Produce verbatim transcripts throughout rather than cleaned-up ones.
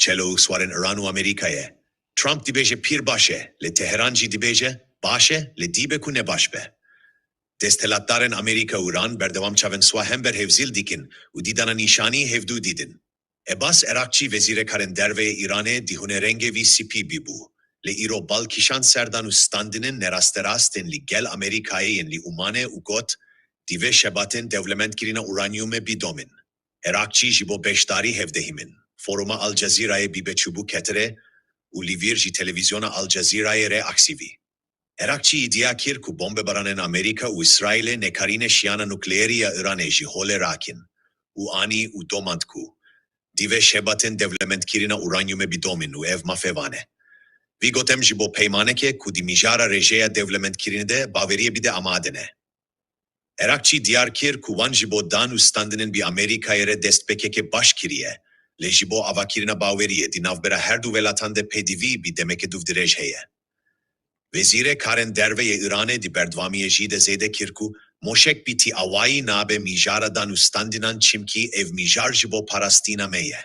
Çelo û swarên Îran û Amerîkayê. Trump dibêje pîr baş e, lê Teheran jî dibêje baş e, lê dîbe ku ne baş be. Desthilatdarên Amerîka û Îran berdewam çavên swa hember hevzîl dikin û dîdana nîşanî hevdû didin. Ebas Erakçî, wezîrê karên derve yê Îranê, di hunê rengê vî spî bîbû. Lê îro bal kişand ser dan û standinên nerasterast ên li gel Amerîkayê yên li Umanê û got, divê şebatên dewlemendkirina uranyumê bidomîn. Erakçî ji bo beşdarî hevdehîmin foruma Al Cezîrayê bibe çûbû Keterê û li vîr jî televîzyona Al Cezîrayê re aksivî. Erakçî îdia kir ku bombebaranên Amerîka û Îsraîlê nekarîne şiyana nukleerî ya Îranê ji holê rakin û anî û domand ku divê şebatên dewlemendkirina uranyumê bidomîn û ev mafê wan e. Vî got, em ji bo peymaneke ku di mijara rêjeya dewlemendkirinê de baweriyê bide amade ne. Erakçî diyar kir ku wan ji bo dan û standinên bi Amerîkayê re dest pêkeke baş kiriye, lê ji bo avakirina baweriyê di navbera her du welatan de pêdivî bi demeke dûvdirêj heye. Wezîrê karên derve yê Îranê di berdewamiyê jî de zêde kir ku moşek bi tî awayî nabe mijara dan û standinan, çimkî ev mijar ji bo parastina me ye.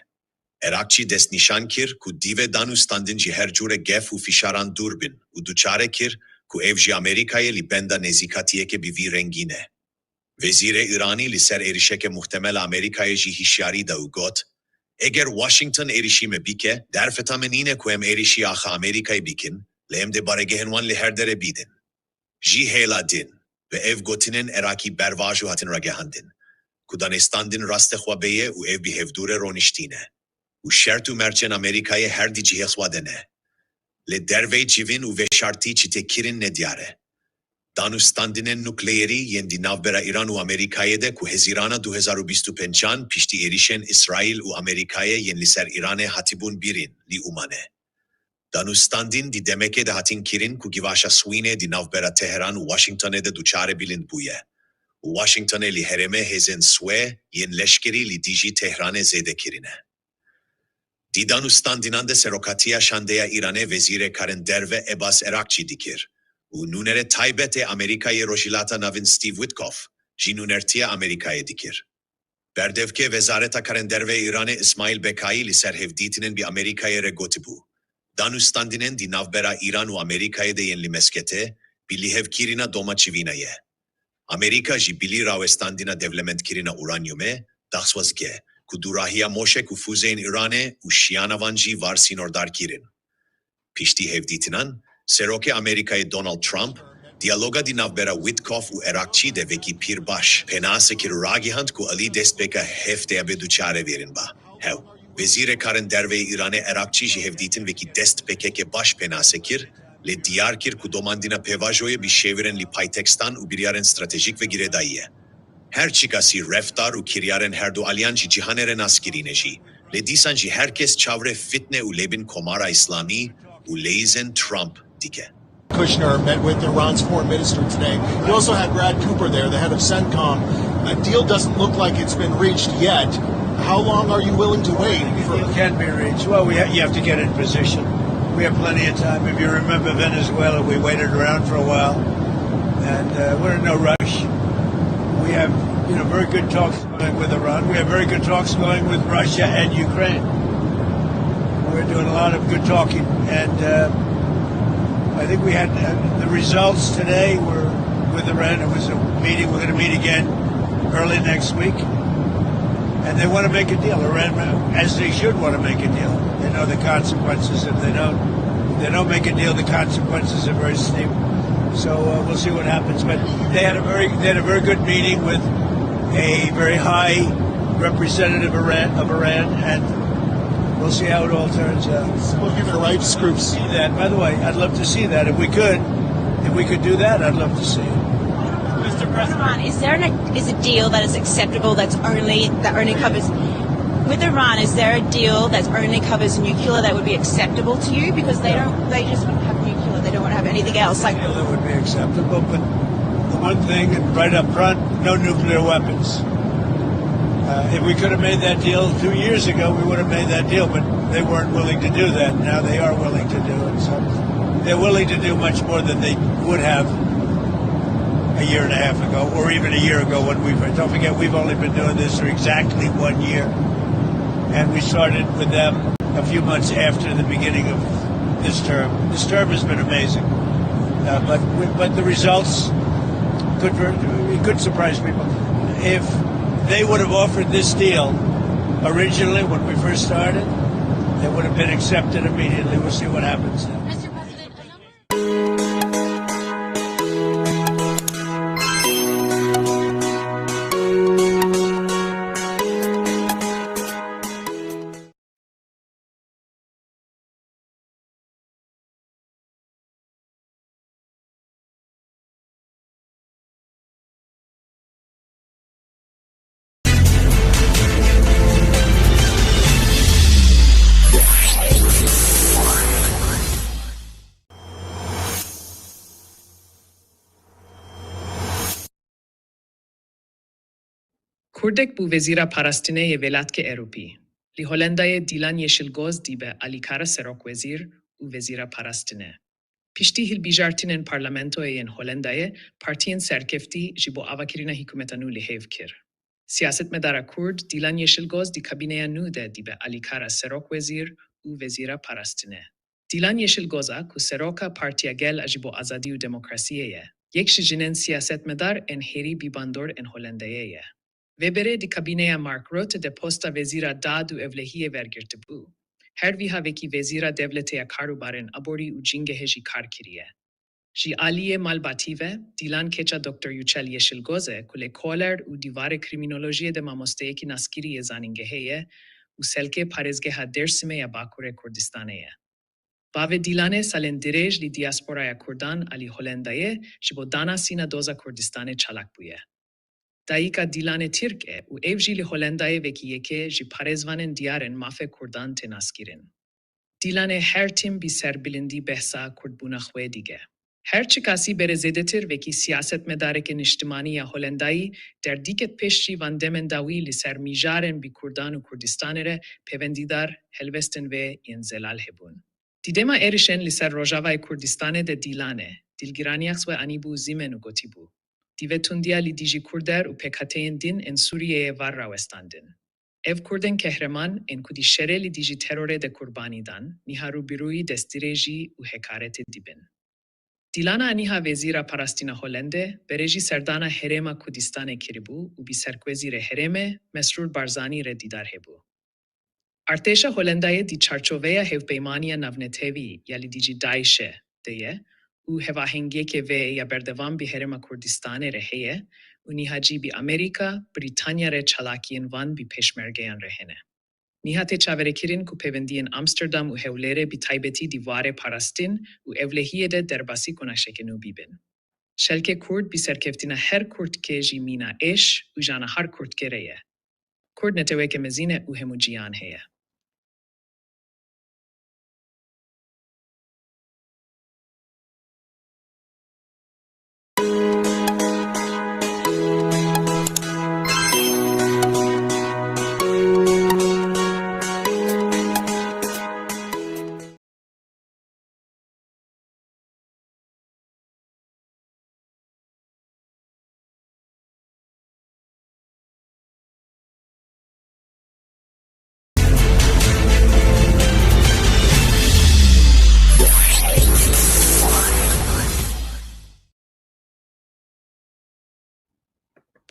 Erakçî destnîşan kir ku divê dan û standin ji her cûre gef û fişaran dûr bin û duçare kir ku ev ji Amerîkayê li benda nêzîkatiyeke bi vî rengî ne. Wezîrê Îranî li ser êrişeke muhtemel a Amerîkayê jî hişyarî da û got, eger Washington êrişî me bike, derfeta me nîne ku em êrişî axa Amerîkayê bikin, lê em dê baregehên wan li her derê bidin. Ji hêla din, bi ev gotinên Erakî bervaj û hatin ragihandin ku danûstandin rastexwe beye û ev bi hevdû re roniştîne û şert û mercên Amerîkayê her di cihê xwe de ne. Lê derveyî civîn û veşartî çi tê kirin nediyar e. Danûstandinên nukleerî yên di navbera Îran û Amerîkayê de ku Hezîrana du hezar û bîst û pêncan piştî êrişên Îsraîl û Amerîkayê yên li ser Îranê hatibûn birîn, li Umanê. Danûstandin di demekê de hatin kirin ku givaşa swînê di navbera Teheran û Washingtonê de duçare bilind bûye û Washingtonê li herêmê hêzên swê yên leşkerî li dijî Tehranê zêde kirine. Di danûstandinan de serokatiya şandeya Îranê wezîrê karên derve Ebas Erakçî dikir û nûnerê taybet ê Amerîkayê Rojhilata Navîn Steve Witkoff jî nûnertiya Amerîkayê dikir. Berdevkê Wezareta Karên Derve yê Îranê Îsmaîl Bekayî li ser hevdîtinên bi Amerîkayê re gotibû, danûstandinên di navbera Îran û Amerîkayê de yên li Mesketê bi lihevkirina doma çivîna ye. Amerîka jî bilî rawestandina dewlemendkirina uranyumê daxwaz dike ku dûrahiya moşek û fûzeyên Îranê û şiyana wan jî war sînordar kirin. Piştî hevdîtinan, Serokê Amerîkayê Donald Trump diyaloga di navbera Witkoff û Erakçî de wekî pîr baş pênase kir û ragihand ku alî destpêka hefteya bê duçare vêrin ba. Hew, Wezîrê Karên Derve yê Îranê Erakçî jî hevdîtin wekî destpêkeke baş pênase kir, lê diyar kir ku domandina pêvajoyê bi şêwirên li paytextan û biryarên stratejîk ve girêdayî ye. Her çiqasî reftar û kiryarên her du aliyan ji cîhanê re naskirî ne jî, lê dîsan jî her kes çavrê fitne û lêbin Komara Îslamî û leyîzên Trump dike. Kushner met with Iran's foreign minister today. You also had Brad Cooper there, the head of CENTCOM. A deal doesn't look like it's been reached yet. How long are you willing to wait for? It can be reached. Well, we ha- you have to get in position. We have plenty of time. If you remember Venezuela, we waited around for a while, and uh, we're in no rush. We have, you know, very good talks going with Iran. We have very good talks going with Russia and Ukraine. We're doing a lot of good talking, and uh, I think we had uh, the results today were with Iran. It was a meeting. We're going to meet again early next week, and they want to make a deal. Iran, as they should, want to make a deal. They know the consequences if they don't. If they don't make a deal, the consequences are very steep. So uh, we'll see what happens. But they had a very they had a very good meeting with a very high representative Iran, of Iran, and we'll see how it all turns out. We'll give it a right scoop. See that. By the way, I'd love to see that if we could. If we could do that, I'd love to see it. Mister President, is there an, is a deal that is acceptable that's only that only covers with Iran? Is there a deal that only covers nuclear that would be acceptable to you? Because they don't, they just want to have nuclear. They don't want to have anything else. Like, yeah, that would be acceptable, but the one thing, and right up front, no nuclear weapons. Uh, if we could have made that deal two years ago, we would have made that deal, but they weren't willing to do that. Now they are willing to do it. So they're willing to do much more than they would have a year and a half ago, or even a year ago when we first. Don't forget, we've only been doing this for exactly one year. And we started with them a few months after the beginning of this term. This term has been amazing, uh, but we, but the results could ver- it could surprise people. If they would have offered this deal originally when we first started, it would have been accepted immediately. We'll see what happens now. Kurdek bû wezîra parastinê yê welatkê Ewropî. Li Holendayê Dîlan Yeşilgoz dîbe alîkara serokwezîr û wezîra parastinê. Piştî hilbijartinên parlamentoyê yên Holendayê, partiyên serkeftî ji bo avakirina hikûmeta nû li hêv kir. Siyasetmedara Kurd Dîlan Yeşilgoz di kabîneya nû de dîbe alîkara serokwezîr û wezîra parastinê. Dîlan Yeşilgoza ku seroka Partiya Gel a ji bo Azadî û Demokrasiyê ye, yek ji jinên siyasetmedar ên herî bîbandor ên Holendayê ye. Vê berê di kabîneya Mark Rutte de posta wezîra dad û ewlehiyê wergirtibû. Her wiha wekî wezîra dewletê ya kar û barên aborî û cîngehê jî kar kiriye. Ji aliyê malbatî ve, Dîlan keça Doktor Yücel Yeşilgoz e ku li Koler û di warê krîmînolojiyê de mamosteyekî naskirî yê zanîngehê ye û selkê parêzgeha Dêrsimê ya Bakurê Kurdistanê ye. Bavê Dîlanê salên dirêj li diasporaya Kurdan a li Holendayê ji bo dana sîna doza Kurdistanê çalak bûye. Dayika Dîlanê Tirk e û ev jî li Holendayê wekî yekê ji parêzvanên diyar ên mafê Kurdan tê naskirin. Dîlanê her tim bi serbilindî behsa Kurdbûna xwe dike. Her çiqasî bere zêdetir wekî siyasetmedareke niştimanî ya Holendayî der diket pêş jî van demên dawî li ser mijarên bi Kurdan û Kurdistanê re pêwendîdar helwestên wê yên zelal hebûn. Di dema êrişên li ser Rojavayê Kurdistanê de Dîlanê dilgiraniya xwe anîbû zîmen û gotîbû, divê tundiya li dijî Kurder û pêkhateyên din ên Sûriyeyê war rawestandin. Ev Kurdên kehreman ên ku di şerê li dijî terorê de qurbanî dan, niha rûbirûyî destdirêjî û hekaretê dibin. Dîlana niha wezîra parastina Holendê, berê jî serdana herêma Kurdistanê kiribû û bi serkwezîrê herêmê Mesrûr Barzanî re dîdar hebû. Artêşa Holendayê di çarçoveya Hevpeymaniya Navnetewî ya li dijî DAIŞ'ê de ye û hevahengiyeke vê ya berdewam bi Herêma Kurdistanê re heye û niha jî bi Amerîka, Brîtanya re çalakiyên van bi pêşmergeyan re hene. Niha tê çaverêkirin ku pêwendiyên Amsterdam û Hewlêrê bi taybetî di warê parastin û ewlehiyê de derbasî kunaşeke nû bibin. Şelkê Kurd bi serkeftina her Kurdkê jî mîna êş û jana her Kurdkê re ye. Kurd neteweke mezin e û hemû ciyan heye.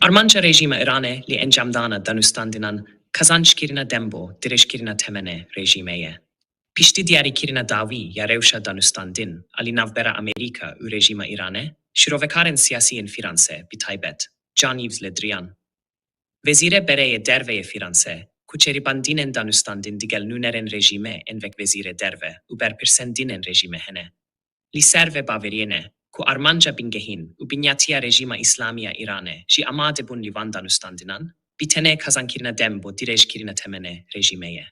Armanca rejîma Îranê li encamdana danûstandinan qazanckirina dem bo dirêjkirina temenê rejîmê ye. Piştî diyarîkirina dawî ya rewşa danûstandin alî navbera Amerîka û rejîma Îranê, şîrovekarên siyasî yên Fîranse, bi taybet Jean-Yves Le Drian, wezîrê berê yê derve yê Fîranse, ku çêrîbandinên danûstandin digel nûnerên rejîmê ên wek wezîrê derve û berpirsên din ên rejîmê hene, li ser vê baweriyê ne ku armanca bingehîn û binyatiya rejîma Îslamî ya Îranê jî amade bûn li van danûstandinan, bi tenê kazankirina dem bo dirêjkirina temenê rejîmê ye.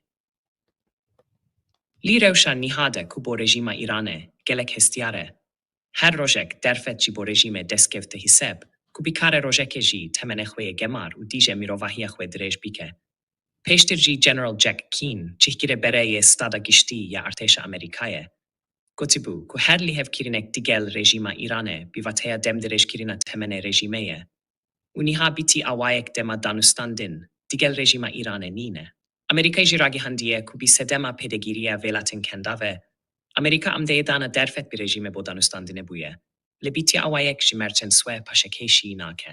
Li rewşa niha de ku bo rejîma Îranê gelek hestiyar e, her rojek derfet ji bo rejîmê dest kevte hîseb, ku bikare rojekê jî temenê xwe yê gemar û dîje mirovahiya xwe dirêj bike. Pêştir jî General Jack Keane, cihgirê berê yê Stada Giştî ya Artêşa Amerîkayê, gotibû ku her lihevkirinek digel rejîma Îranê bi vateya demdirêjkirina temenê rejîmê ye û niha bi tî awayek dema danûstandin digel rejîma Îranê nîne. Amerîkayê jî ragihandiye ku bi sedema pêdegîriya Wêlatên Kendav e, Amerîka amdeyê dana derfet bi rejîmê bo danûstandinê bûye. Lê bîtiya awayek ji mercên swe paşekêşî nake.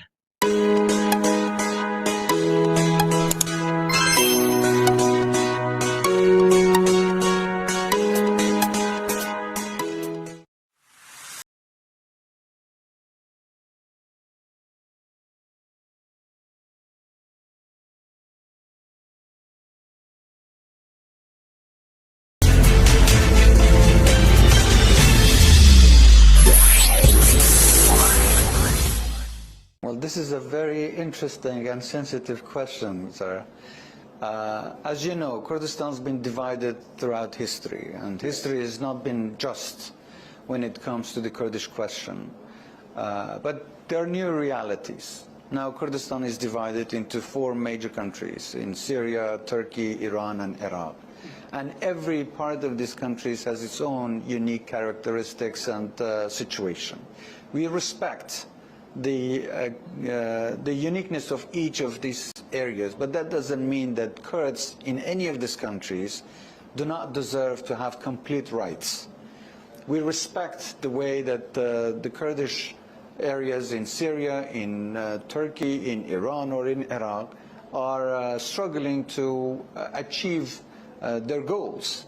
Well, this is a very interesting and sensitive question, sir. Uh, as you know, Kurdistan's been divided throughout history, and history has not been just when it comes to the Kurdish question. Uh, but there are new realities. Now Kurdistan is divided into four major countries, in Syria, Turkey, Iran, and Iraq. And every part of these countries has its own unique characteristics and, uh, situation. We respect the, uh, uh, the uniqueness of each of these areas, but that doesn't mean that Kurds in any of these countries do not deserve to have complete rights. We respect the way that, uh, the Kurdish areas in Syria, in, uh, Turkey, in Iran, or in Iraq are, uh, struggling to, uh, achieve, uh, their goals.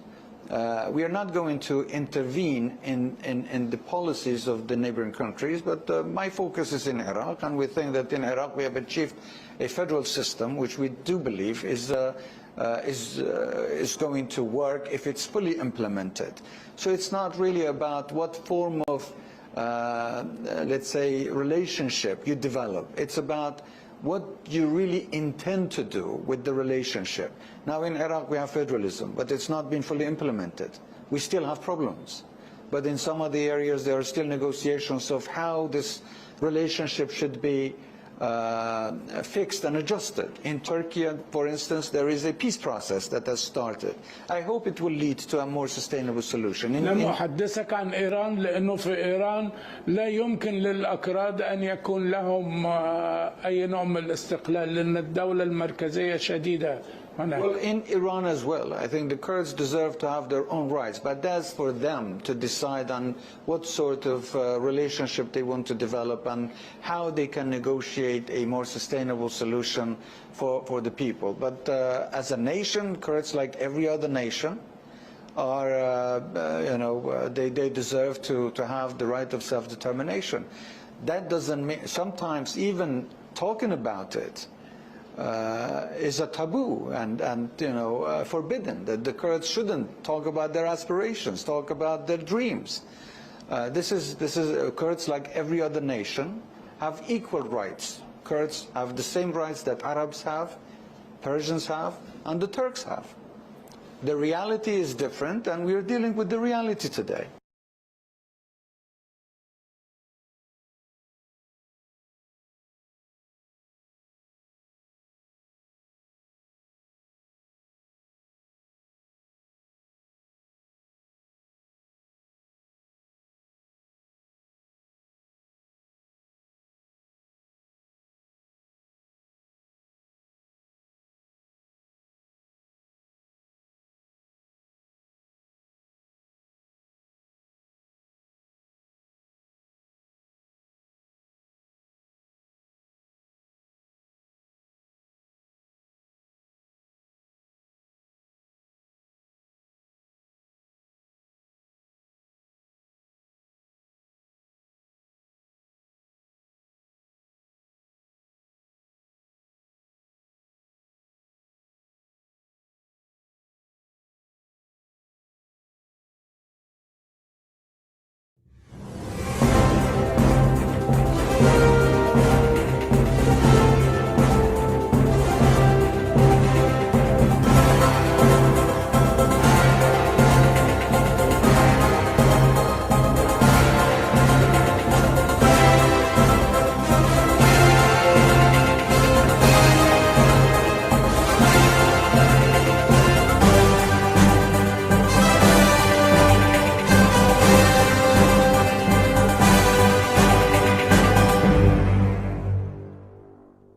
Uh, we are not going to intervene in, in, in the policies of the neighboring countries, but, uh, my focus is in Iraq, and we think that in Iraq we have achieved a federal system which we do believe is, uh, uh, is, uh, is going to work if it's fully implemented. So it's not really about what form of, uh, let's say, relationship you develop. It's about what you really intend to do with the relationship. Now, in Iraq, we have federalism, but it's not been fully implemented. We still have problems. But in some of the areas, there are still negotiations of how this relationship should be, uh, fixed and adjusted. In Turkey, for instance, there is a peace process that has started. I hope it will lead to a more sustainable solution. In, لم in أحدثك عن إيران، لأنه في إيران لا يمكن للأكراد أن يكون لهم، آه، أي نوع من الاستقلال، لأن الدولة المركزية شديدة هناك. Well, in Iran as well, I think the Kurds deserve to have their own rights, but that's for them to decide on what sort of, uh, relationship they want to develop and how they can negotiate a more sustainable solution for, for the people. But, uh, as a nation, Kurds, like every other nation, are, uh, uh, you know, uh, they, they deserve to, to have the right of self-determination. That doesn't mean, sometimes even talking about it, uh, is a taboo and, and, you know, uh, forbidden, that the Kurds shouldn't talk about their aspirations, talk about their dreams. Uh, this is, this is, uh, Kurds, like every other nation, have equal rights. Kurds have the same rights that Arabs have, Persians have, and the Turks have. The reality is different, and we are dealing with the reality today.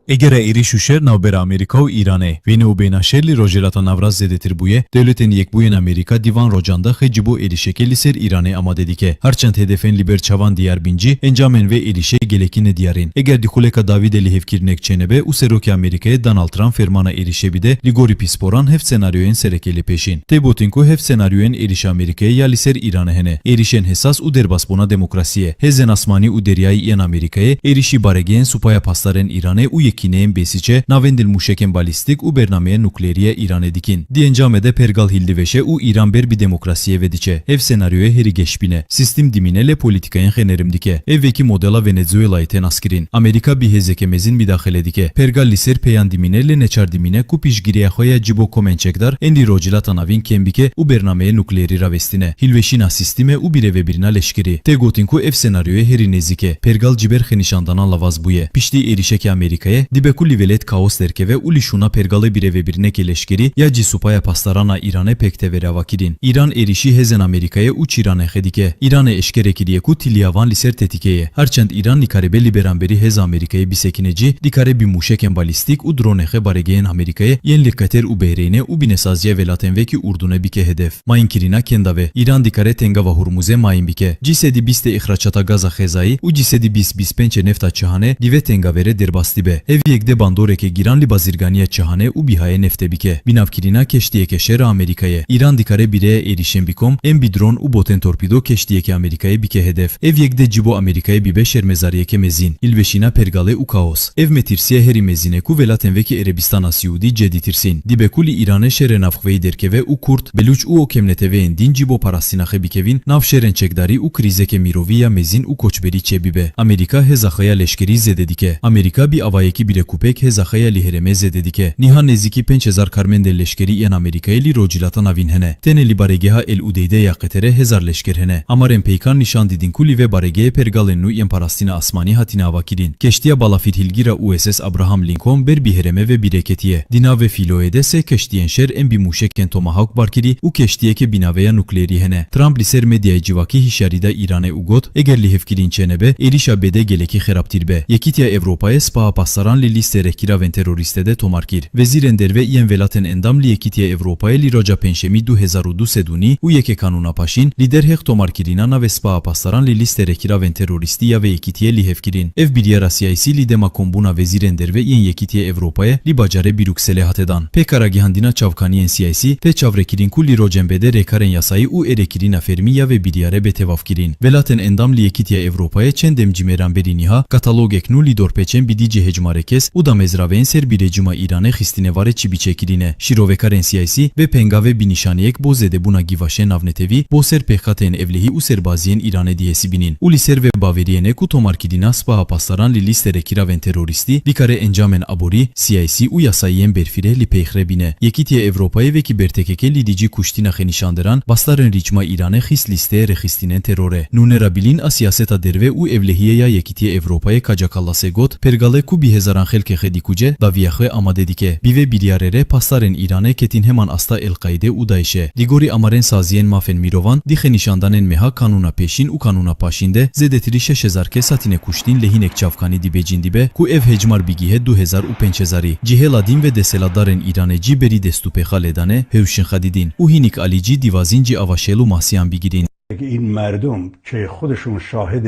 Egera êrîş û şer navbera Amerîka û Îranê, wêne û bêhna şer li Rojhilata Navrast zêdetir bûye, Dewletên Yekbûyên Amerîka di van rocan de xwe ji bo êrîşekê li ser Îranê amade dike. Her çend hedefên li ber çavan diyar bin jî, encamên vê êrîşê gelekî nediyar in. Eger di xuleka dawî de lihevkirinek çênebe û Serokê Amerîkayê Donald Trump fermana êrîşê bide, li gorî pisporan heft senaryoyên sereke li pêş in. Tê gotin ku heft senaryoyên êrîşa Amerîkayê ya li ser Îranê hene. Êrîşên hesas û derbasbûna demokrasiyê. Hêzên asmanî û deryayî yên Amerîkayê êrîşî baregehên Supaya Pasdarên Îranê û yekîneyên Bêsîçe navendin mûşekên balîstîk û bernameyên nukleerî ya Îranê dikin. Di encamê de pergal hîldiveşe û Îran ber bi demokrasiyê ve diçe. Ev senaryoyê herî geşbîn e. Sîstem dimîne lê polîtîkayên xwe nerm dike. Ev wekî modela Venezuelayê tê naskirin. Amerîka bi hêzeke mezin midaxile dike. Pergal li ser peyan dimîne lê neçar dimîne ku piştgiriya xwe ya ji bo komên çekdar ên li Rojhilata Navîn kêm bike û bernameyê nukleerî ravestine. Hilweşîna sîstemê û birêvebirina leşkerî. Tê gotin ku ev senaryoyê herî nêzîk e. Pergal ji ber xwenîşandanan lawaz bûye. Piştî êrîşeke Amerîkayê, dibe ku li welêt kaos derkeve û li şûna pergalê birêvebirinekê leşkerî ya ji Supaya Pasdaran a Îranê pêk tevere avakirin. Îran êrîşî hêzên Amerîkayê û çîranê xwe dike. Îranê eşkere kiriye ku tiliya van li ser tetîkê ye. Her çend Îran nikaribe li beramberî hêza Amerîkayê bisekine jî, dikare bi mûşekên balîstîk û dronê xwe baregehên Amerîkayê yên li Qeter û Behreynê û binesaziya welatên wekî Urdunê bike hedef. Mayînkirina kenda ve, Îran dikare tengava Hurmuzê mayîn bike. Cî sedî bîst ê îxracata gaza xezayî û cî sedî bîst bîst pênc ê nefta çihanê di vê tengavê re derbas dibe. Ev yek de bandoreke giran li bazirganiya çihanê û bîhayê neftê bike. Binavkirina keştiyeke şer a Amerîkayê. Îran dikare bi rêya êrîşên bi kom, ên bi dron û botên torpîdo keştiyeke Amerîkayê bike hedef. Ev yek de ji bo Amerîkayê bibe şermezariyeke mezin. Hilweşîna pergalê û kaos. Ev metirsiya herî mezin e ku welatên wekî Erebistana Siûdî cê ditirsîn. Dibe ku li Îranê şerê navxweyî derkeve û Kurd, Belûç û o kemneteweyên din ji bo parastina xwe bikevin nav şerên çekdarî û krîzeke mirovî ya mezin û koçberî çêbibe. Amerîka hêza xwe ya leşkerî zêde dike. Amerîka bi avayekî bîrekûpêk hêza xwe ya li herêmê zêde dike. Niha nêzîkî pênc hezar karmendên leşkerî yên Amerîkayê li Rojhilata Navîn hene. Tenê li baregeha El Udeydê ya Qeterê hezar leşker hene. Amarên peykan nîşan didin ku li vê baregehê pergalên nû yên parastina asmanî hatine avakirin. Keştiya balafîrhilgîr a U S S Abraham Lincoln ber bi herêmê ve bîreketiye. Di nav vê fîloyê de sê keştiyên şer ên bi mûşekên Tomahawk barkirî û keştiyeke bi naveya nukleerî hene. Trump li ser medyaya civakî hişyarî da Îranê û got, eger lihevkirin çênebe, êrîşa bê de gelekî xerabtîr be. Yekîtiya Ewropayê Spaha Pasdaran li lîstê rêkiravên terorîstê de tomar kir. Wezîrên derve yên welatên endam li Yekîtiya Ewropayê li roja Pêncşemî du hezar û du sed û nî û yekê kanûna paşîn, li derheq tomarkirina navê Spaha Pasdaran li lîstê rêkiravên terorîstî ya vê yekîtiyê lihevkirin. Ev biryara siyasî li dema kombûna wezîrên derve yên Yekîtiya Ewropayê li bajarê Brukselê hate dan. Pêka ragihandina çavkaniyên siyasî, tê çavrêkirin ku li rocên bê de rêkarên yasayî û êrêkirina fermî ya vê biryarê bê tevafkirin. Welatên endam li Yekîtiya Ewropayê çend demcî mêran berî niha katalogek nû li dorpêçên bi dî cî hejmarê kes û damezraveyên ser bi rejîma Îranê xistine vare çi biçe kirine. Şîrovekarên siyasî vê pengavê bi nîşaneyek bo zêdebûna gîvaşên navnetewî bo ser pêxateyên ewlehî û serbaziyên Îranê dihesibînin û li ser vê baweriyê ne ku tomarkirina Spaha Pasdaran li lîstê rêkiravên terorîstî dikare encamên aborî, siyasî û yasayiyên berfireh li pêxre bîne. Yekîtiya Ewropayê wekî bertekeke li dijî kuştina xenîşanderan, bastarên rejîma Îranê xist lîsteyê rêxistinên terorê. Nûnera bilîn a siyaseta derve û ewlehiyê ya Yekîtiya Ewropayê Kaja Kallasê got, pergalê ku bi hezaran xelkê xwe dikuce, dawiya xwe amade dike. Bi vê biryarê re pastarên Îranê ketin heman asta El-Qaîde û DAIŞê. Di gorî amarên saziyên mafên mirovan, di xenîşandanên meha kanûna pêşîn û kanûna paşîn de zêdetirî şeş hezar kes hatine kuştin lê hinek çavkanî dibêjin dibe ku ev hejmar bigîhe du hezar û pênc hezarî. Cihêla din ve desthilatdarên Îranê cî berî destûpêxa lêdanê hewşin xwe didin û hinik alî cî dîwazîn cî ava şêl û masiyan bigirîn. این مردم که خودشون شاهد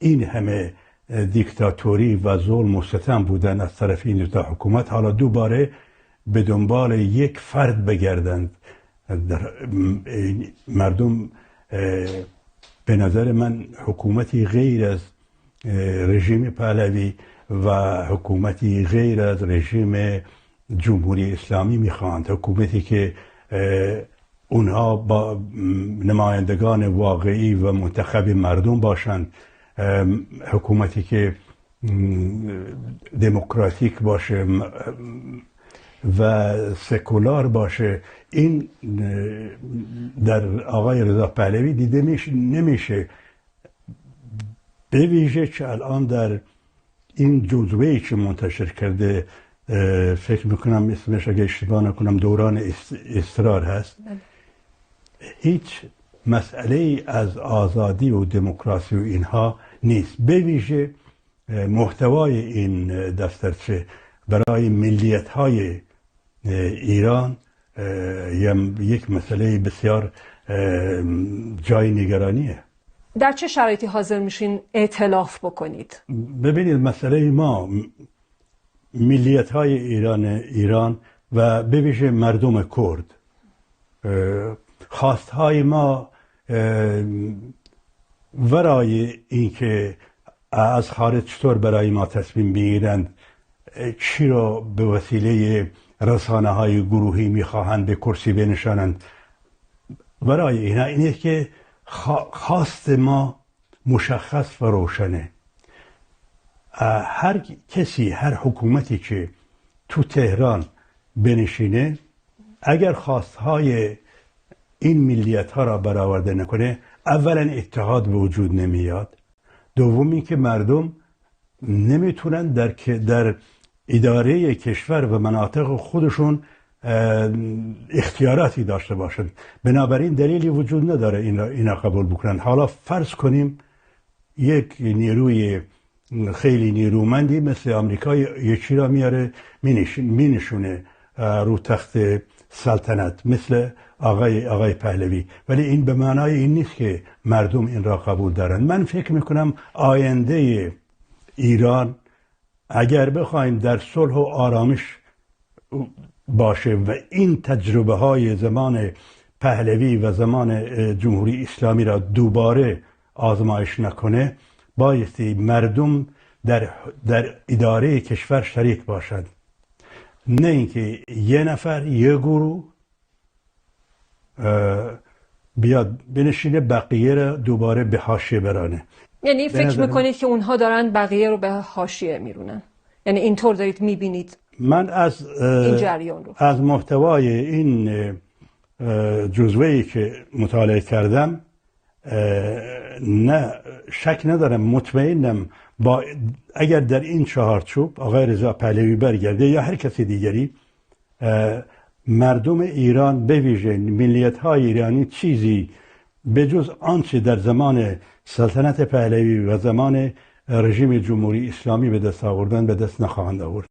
این همه دیکتاتوری و ظلم و ستم بودن از طرف این دوتا حکومت، حالا دوباره به دنبال یک فرد بگردند. در، مردم، اه، به نظر من حکومتی غیر از، اه، رژیم پهلوی و حکومتی غیر از رژیم جمهوری اسلامی می‌خواهند. حکومتی که، اه، اونها با نمایندگان واقعی و منتخب مردم باشند، اه، حکومتی که، م، دموکراتیک باشه، م، و سکولار باشه، این، اه، در آقای رضا پهلوی دیده می‌ش-، نمیشه. به ویژه که الان در این جزوه‌ای که منتشر کرده، اه، فکر می‌کنم اسمش، اگه اشتباه نکنم، دوران اس-، اصرار هست. بله. هیچ مسئله‌ای از آزادی و دموکراسی و اینها نیست. به ویژه e, muhtewayê în, e, defterçe, berayê milliyethayê, e, Îran, e, yem yek meseleyê bisyar, e, cayê nîgeranî ye. در چه شرایطی حاضر میشین ائتلاف بکنید؟ ببینید، مسئلهٔ ما، م-، ملیت‌های ایران، ایران و به ویژه مردم کرد، اه، خواست‌های ما، اه، ورای اینکه از خارج چطور برای ما تصمیم بگیرند، چی را به وسیلهٔ رسانه‌های گروهی می‌خواهند به کرسی بنشانند، برای اینا اینه که خوا-، خواست ما مشخص و روشنه. اه، هر کسی، هر حکومتی که تو تهران بنشینه، اگر خواستهای این ملیت‌ها را برآورده نکنه، اولاً اتحاد به وجود نمیاد، دوم اینکه مردم نمی‌تونن در ک-، در ادارهٔ کشور و مناطق خودشون، اه، اختیاراتی داشته باشند. بنابراین دلیلی وجود نداره این را، اینا قبول بکنن. حالا فرض کنیم یک نیروی خیلی نیرومندی مثل آمریکا یه چی را میاره، مینش-، مینشونه، اه، رو تخت سلطنت، مثل آقای، آقای پهلوی. ولی این به معنای این نیست که مردم این را قبول دارند. من فکر می‌کنم آیندهٔ ایران، اگر بخوایم در صلح و آرامش باشه و این تجربه‌های زمان پهلوی و زمان، اه، جمهوری اسلامی را دوباره آزمایش نکنه، بایستی مردم در، در ادارهٔ کشور شریک باشند. نه اینکه یه نفر، یه گروه، اه، بیاد بنشینه، بقیه را دوباره به حاشیه برانه. یعنی به فکر نظر من می‌کنید که اونها دارن بقیه رو به حاشیه می‌رونن؟ یعنی اینطور دارید می‌بینید من از، اه، این جریان رو؟ از محتوای این، اه، جزوه‌ای که مطالعه کردم، اه، نه، شک ندارم، مطمئنم با، اگر در این چهارچوب آقای رضا پهلوی برگرده یا هر کس دیگری، اه، مردم ایران، به ویژه ملیت‌های ایرانی، چیزی به جز آنچه در زمان سلطنت پهلوی و زمان رژیم جمهوری اسلامی به دست آوردن، به دست نخواهند آورد.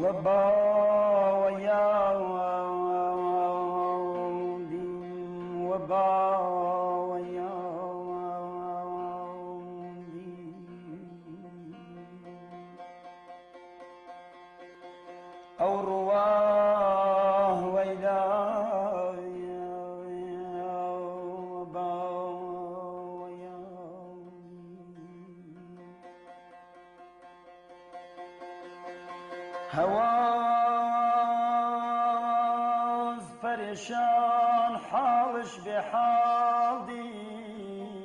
وبا ويا دين، وبا ويا دين. ئەو ڕووە وەیدا باوەیە. هەواز پەرێشان، حاڵش بێ حاڵ دین.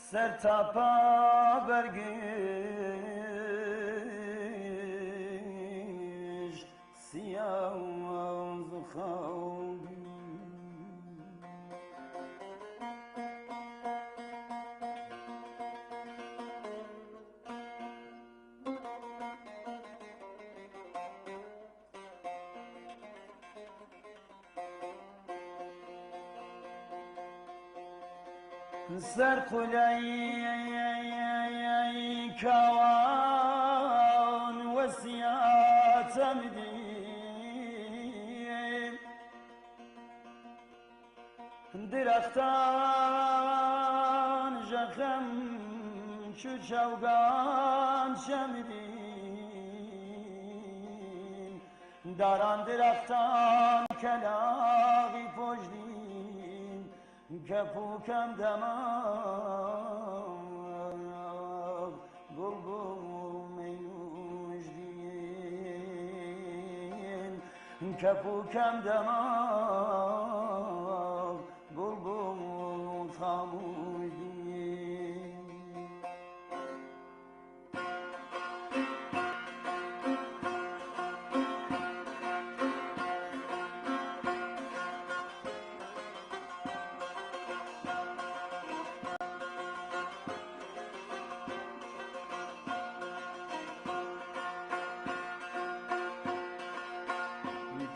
سەر تا پا بەرگشت سیاز و خاو. سەر قولەی کاوان وەسیاتەم دی. درەختان ژەخەم چو چەوگان شەمرین، داران درەختان کەلاغی پۆشدین، کەپووکەم دەماغ گوڵ بوو مەینوو. Kef û kem dema bulbul xamûş dî.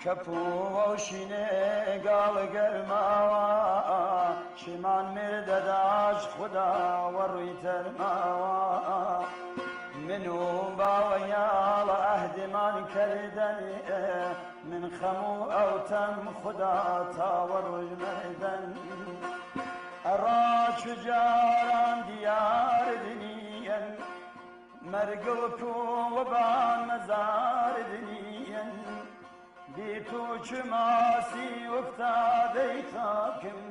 Kep û weşînê gal germawa, şiman mir dedaş xuda we rûy termawa. Min û bawe yala ehdê man kerdene, min xem û ew tem xuda ta we roj merden. Era çu caran diyar diniyen, mergil ku we ban mezar diniyen. Bî tu çi masî uftadey xakim,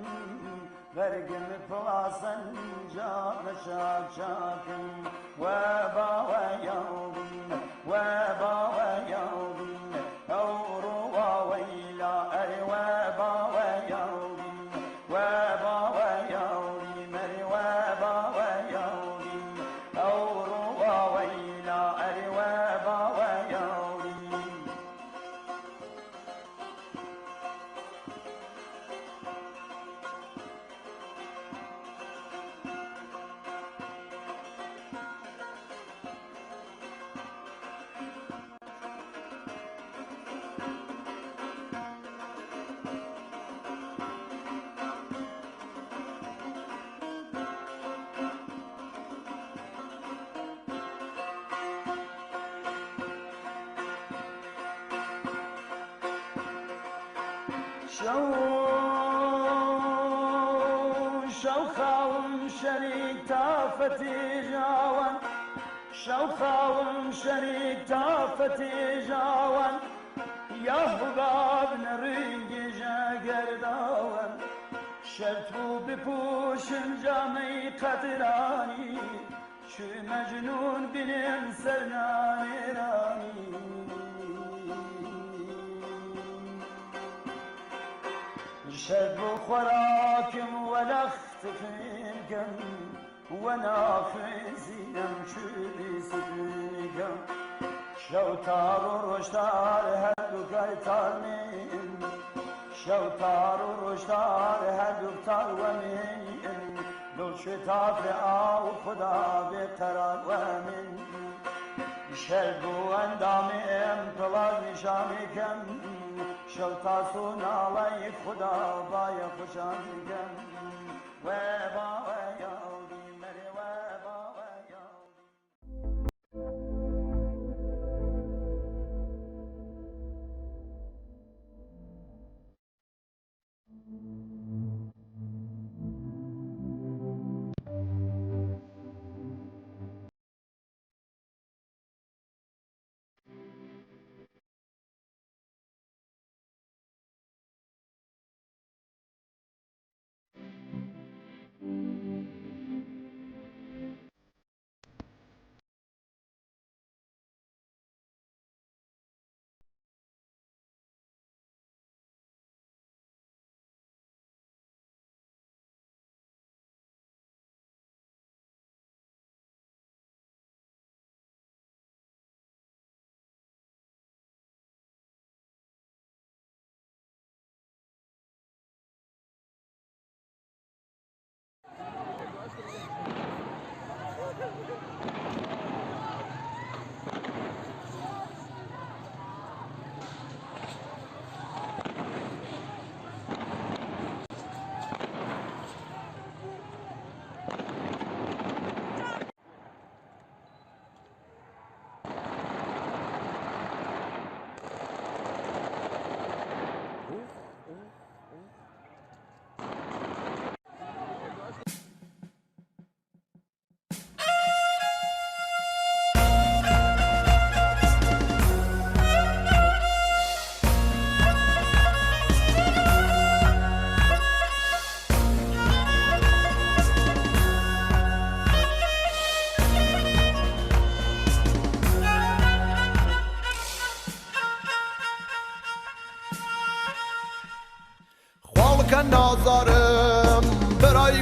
vergim pilasenca meşak çakim. We bawe yawbî, we bawe yawbî, ew ruwa weyla, ey we bawe yawbî, we bawe yawbî, merî we bawe yawbî, ew ruwa weyla, ey we bawe yawbî. Şew, şew xawim şerîk tafetî jawan. Şew xawim şerîk tafetî jawan. Yahû bab ne ringî je gerdawan. Şert bû bipûşim camey qediranî. Çi Mecnûn bînim ser nanêranî. Şev û xwerakim we lext xênkim, we naxizînim çi bî sikinkim. Şew tar û roj tar her du kay tar min. Şew tar û roj tar her du tar we min. Dil şitafê aw xuda bê qerar we min. Şer bû endamê em pilaz nîşanê kem. Şew tas û nalay xuda baye xuşan kem. We bawe yawdî merê we bawe yawdî.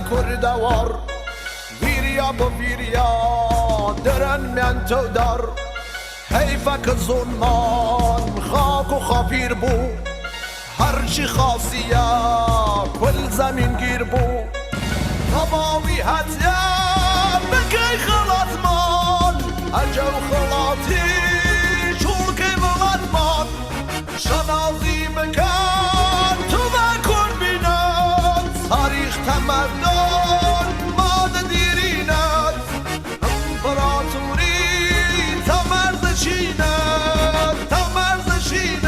Kurdewar, vîriya bi vîriya, dirin miyên tewdar. Heyfek zûn man, xak û xapîr bû. Her çi xasiye, kul zemîngîr bû. Tevawî hetiye, bikey xelatman. Ecew xelatî, çûlkê welatman. Şanazî bikin, tu ve Kurd bînin, tarîx temerdon ma didîrînin. Împeratorî temer dişînin, temer dişînin.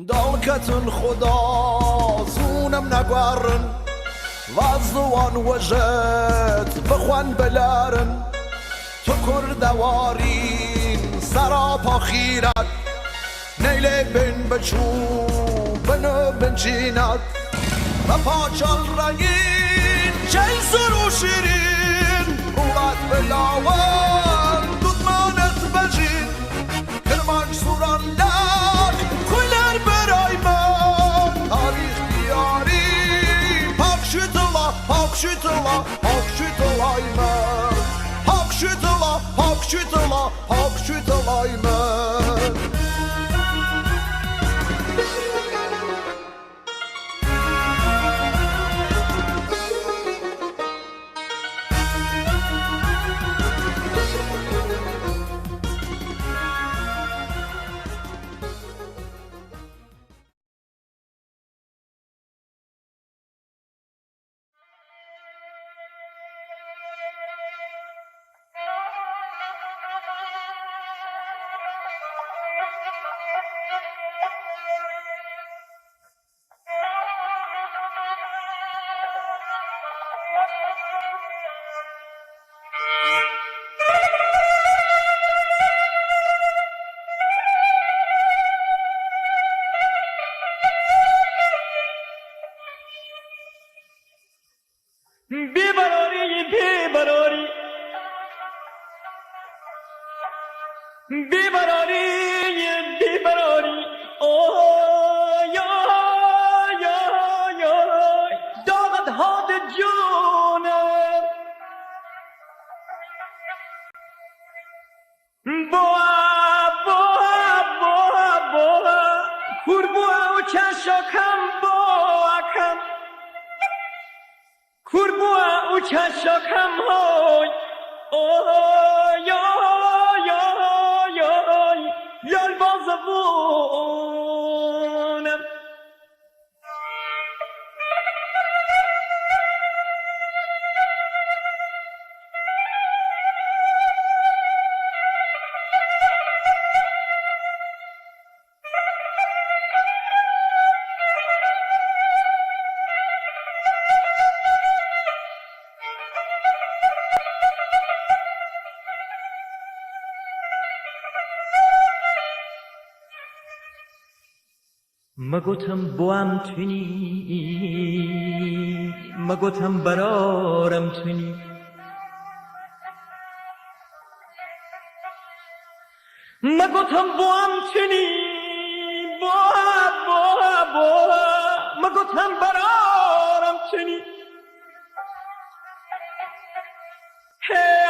Dalketin xuda zûnim neguerin, va ziwan wijit bixwen bilerin. Tu kurdewarîn serapa xîret, neylê bin biçû bin û bin çînet. Ve paçal rengîn çey sur û şirîn, ruwet bilawan dutmanet bejîn. Kirmanc Sûran lak kuler beray min. Tarîx diyarî pak şitila, pak şitila, pak şitilay min. Pak şitila, pak şitila, pak şitilay min. Bê berarî, bê berarî. Bê berarî, bê berarî. Oy, oy, oy, oy. Daxet hate cûne. Boğa, boğa, boğa, boğa. Kur boğa û çeşo kem, boğa kem. Kur bû û çeşo kem hoy. Oy, oy, oy, oy. Lal bazibûn. Me gotim bo em tunî, me gotim berarem tunî. Me gotin bo em çinî, bo, bo, bo. Me gotin berarem çinî. Hey,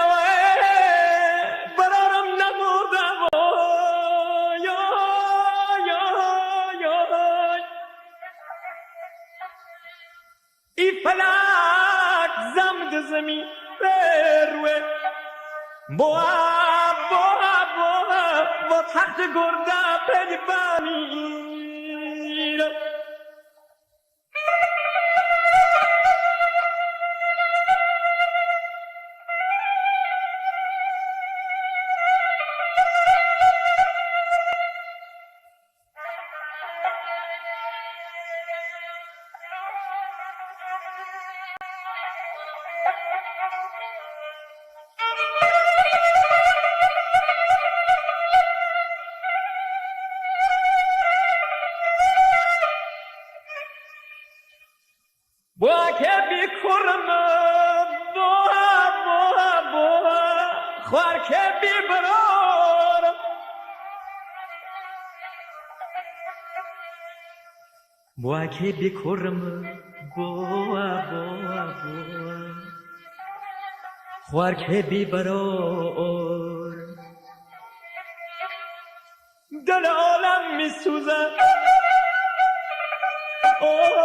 hey, berarem nemurda bo. Yo, yo, yo. Î felak zem dizimî pêr we. Boğa, boğa, boğa, va text gorda pelibanî. Boa kebî kurm, boa, boa, boa, xwar kebî biror. Boa kebî kurm, boa, boa, boa, xwar kebî biror. Dil alem mi suze. Oy,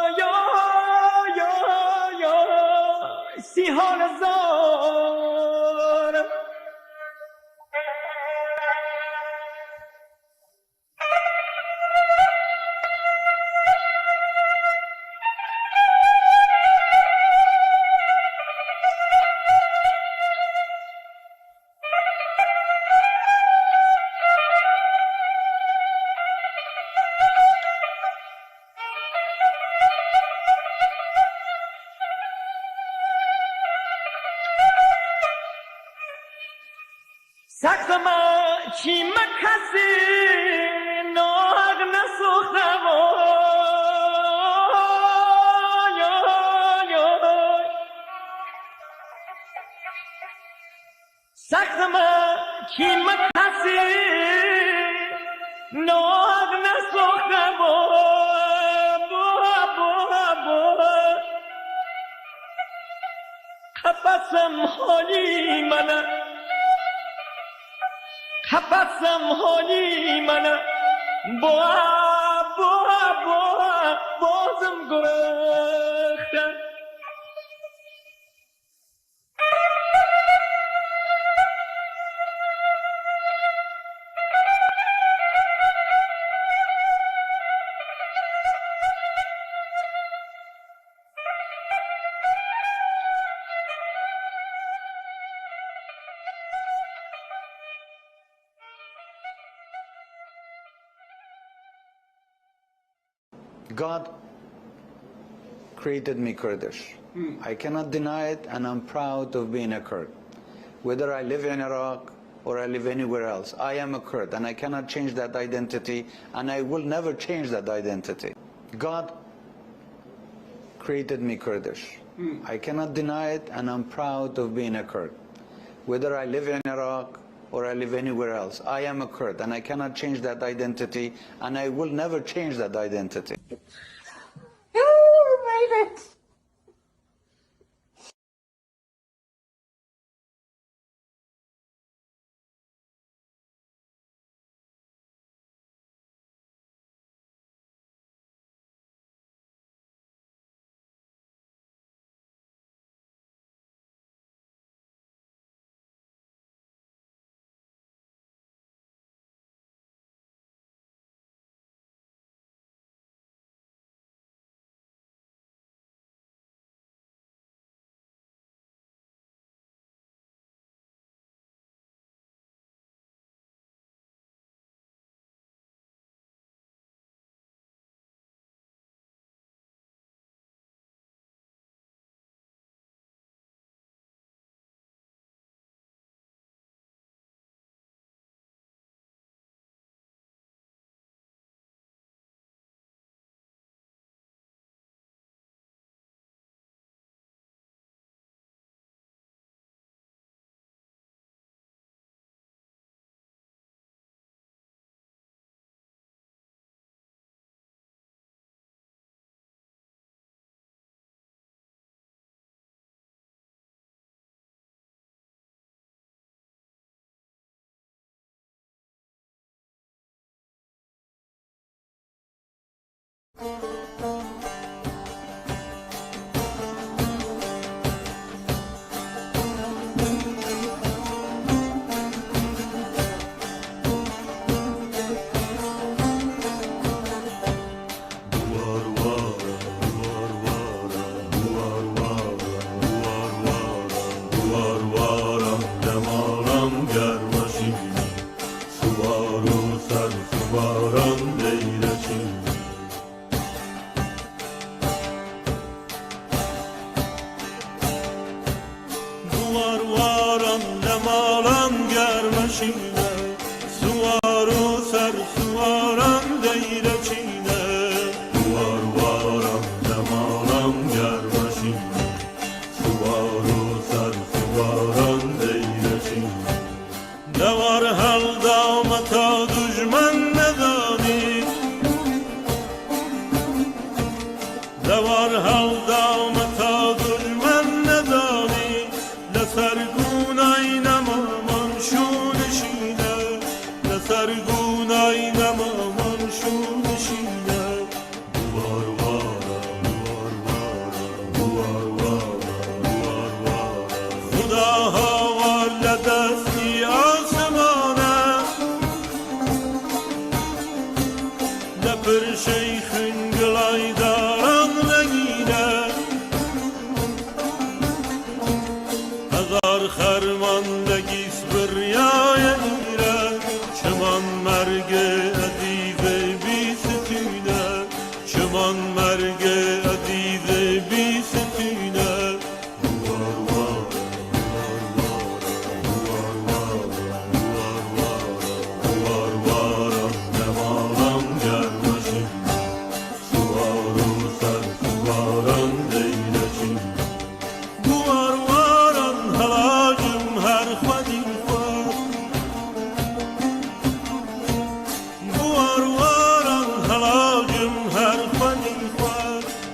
oy, oy, oy, sîhan zor. Saxma çîme kesî nag nesoxevo. Saxma çîme kesî nag nesoxevo. Bo, bo, bo. Qefesem holî mene. Qefesem holî mene. Boa, boa, boa, bozim gurexte. God created me Kurdish. I cannot deny it, and I'm proud of being a Kurd. Whether I live in Iraq or I live anywhere else, I am a Kurd, and I cannot change that identity, and I will never change that identity. God created me Kurdish. I cannot deny it, and I'm proud of being a Kurd. Whether I live in Iraq or I live anywhere else, I am a Kurd, and I cannot change that identity, and I will never change that identity. You made it. Pir şeyxin gilaydaran legîne, hezar xerman legîs biryaye îre. Çiman mergê ezîzê bîstîne, çiman mergê ezîzê bîstîne.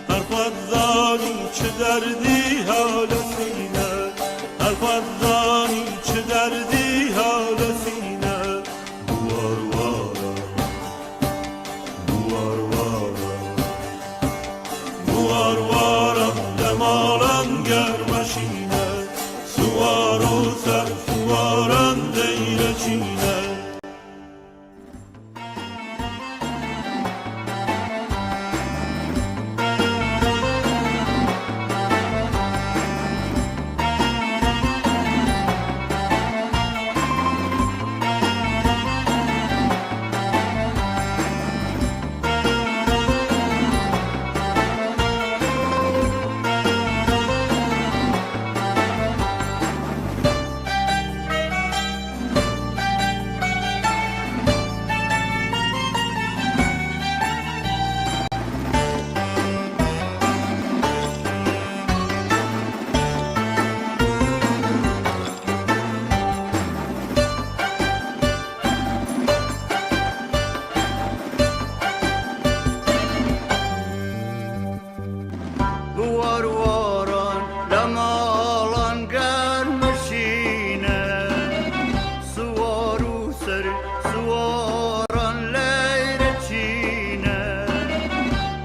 Her xwe zanî çi derdî halesîne, her xwe zanî çi derdî halesîne. Buwar waran, buwar waran, buwar waran, demalan germeşîne, siwar û ser siwaran deyreçîne. Bi war waran lemalan germ şîne, siwar û ser siwaran leyre çîne.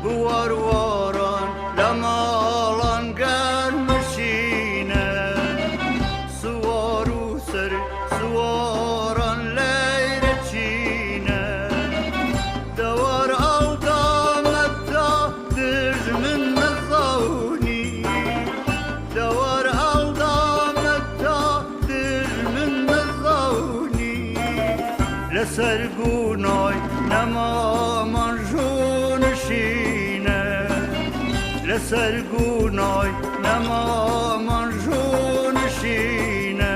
Bi war waran lemalan germ şîne, siwar û ser siwaran leyre çîne. Dewar alda me ta dijmin nizanî. Dewar alda me ta dijmin nizanî. Li ser gûnay nema man jû nişîne. Li ser gûnay nema man jû nişîne.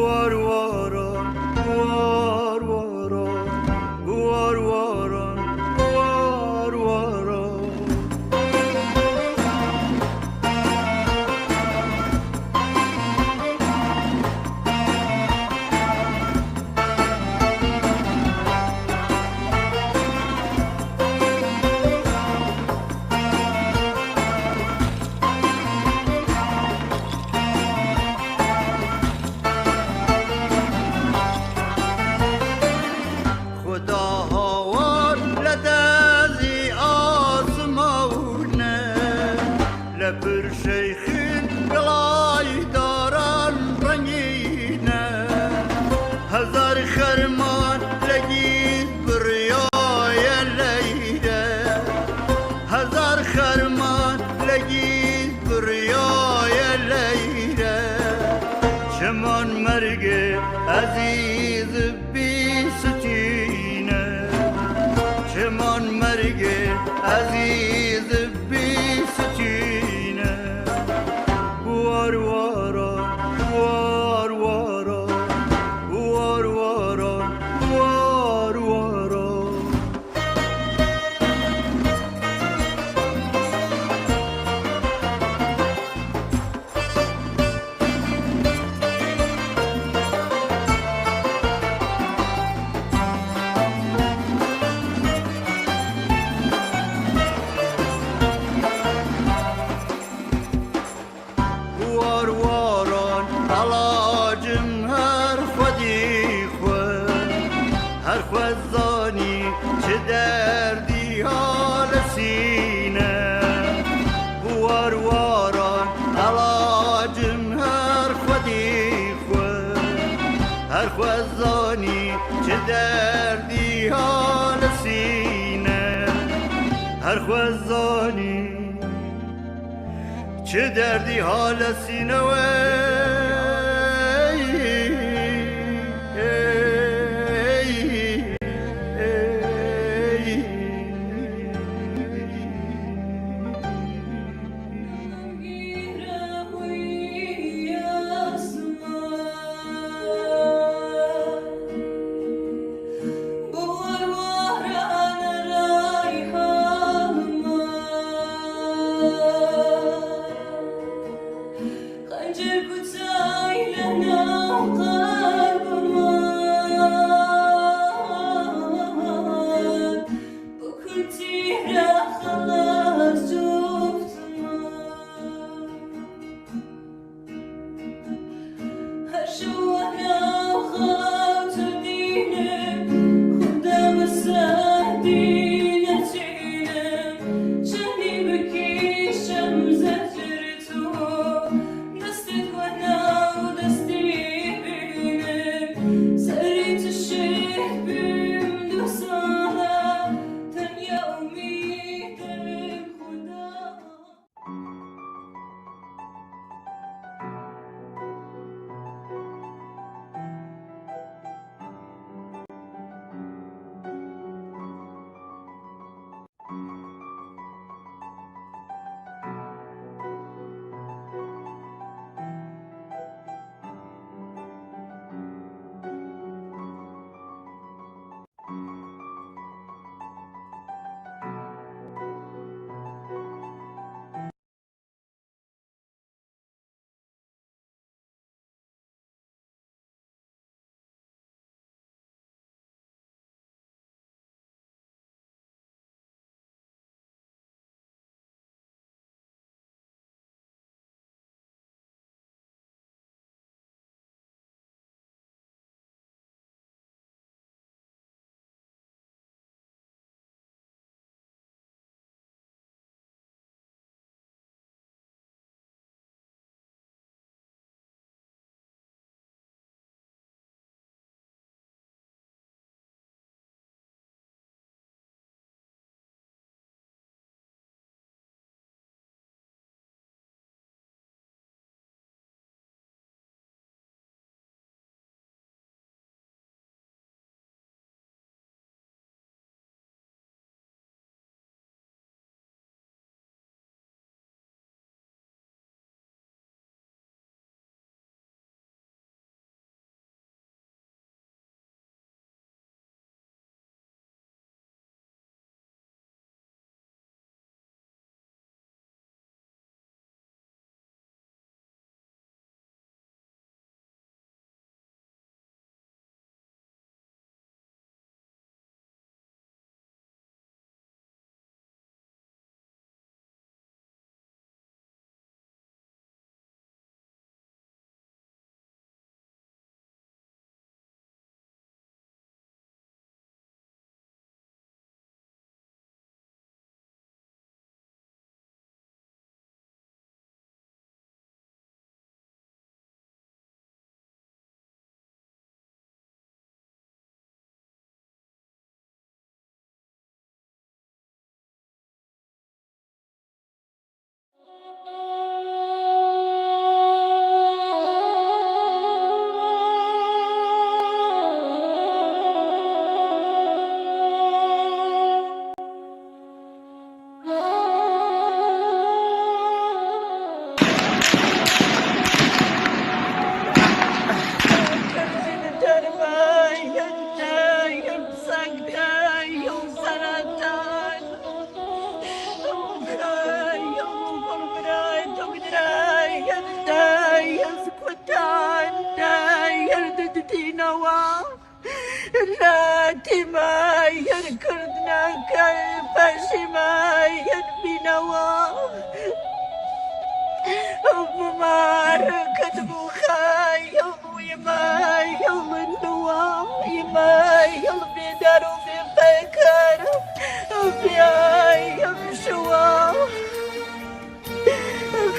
War waran, war waran, war waran, war waran. Xuda hawar li dezî asmawne, li pir şeyxin gilaydaran rengîne. Hezar xerman legî biryaye leyre, hezar xerman legî biryaye leyre. Çiman mergê ezîz bîstîne, çiman mergê ezîz bîstîne. War waran, war waran, war waran, war waran. War waran elacim her xwedî xwe, her xwe zanî çi derdî halesîne. War waran elacim her xwedî xwe, her xwe zanî çi derdî halesîne. Her xwe zanî, çi derdî hale sîne we. Latî me yer Kurd nake, paşî me yer bînewa. Bi me ket bû xeyal û yê me yel nuwa, yê me yel bêdar û bêpeyker, bîya yel şiwa.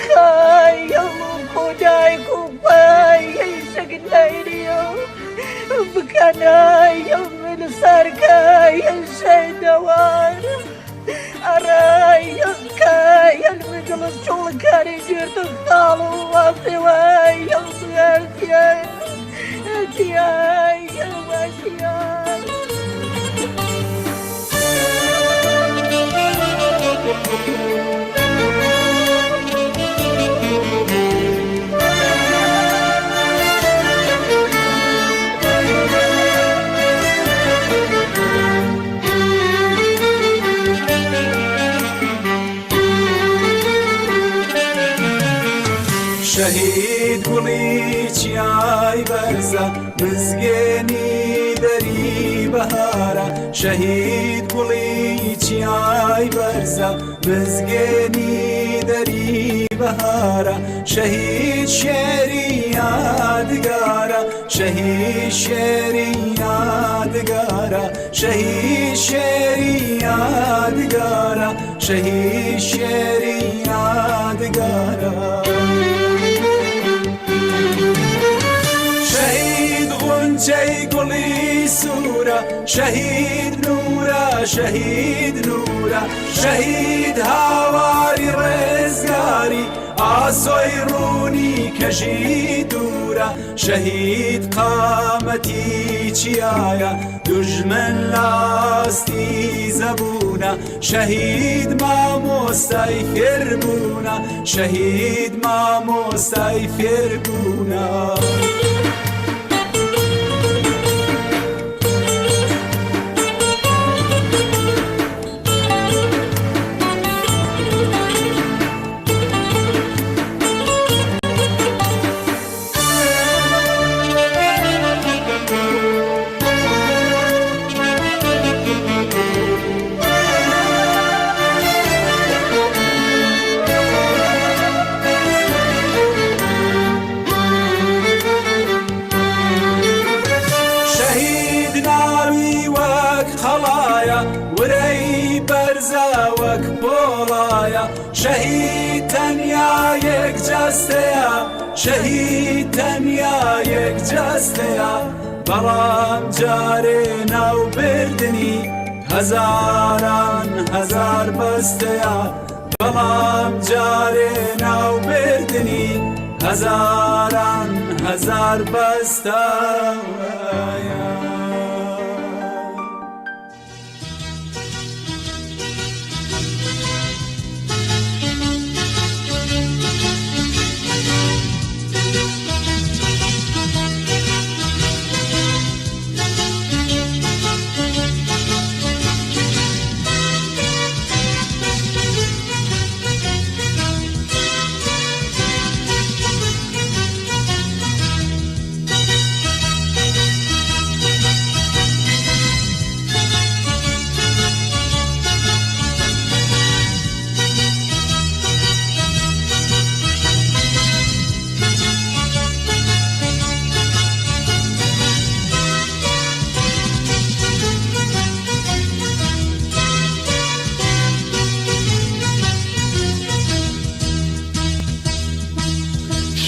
Xeyal û kodayk û peyşek neyriyo. Bikene yel min serke yel şeydewar. Ara Çolkarê girtin xalo wazê we yalnız erdiye. Erdiye, erdiye. Şehîd Gulî çiyay berza, Mizgênî derî behara. Şehîd Gulî çiyay berza, Mizgênî derî behara. Şehîd şêrî yadgara, şehîd şêrî yadgara, şehîd şêrî yadgara. Şehîd şêrî yadgara. Şehîd Xunçey Gulî Sûra, şehîd Nûra, şehîd Nûra, şehîd hawarî rizgarî, asoy rûnî kejî dûra. Şehîd qametî çiyaya, dujmin lastî zebûna. Şehîd mamostay fêrbûna, şehîd mamostay fêrbûna. Şehîd navî wek qelaya, wireyî berze wek polaya. Şehîd tenya yek ceste ya, şehîd tenya yek ceste ya. Belam carê navberdinî hezaran hezar beste ya. Belam carê navberdinî hezaran hezar beste ya.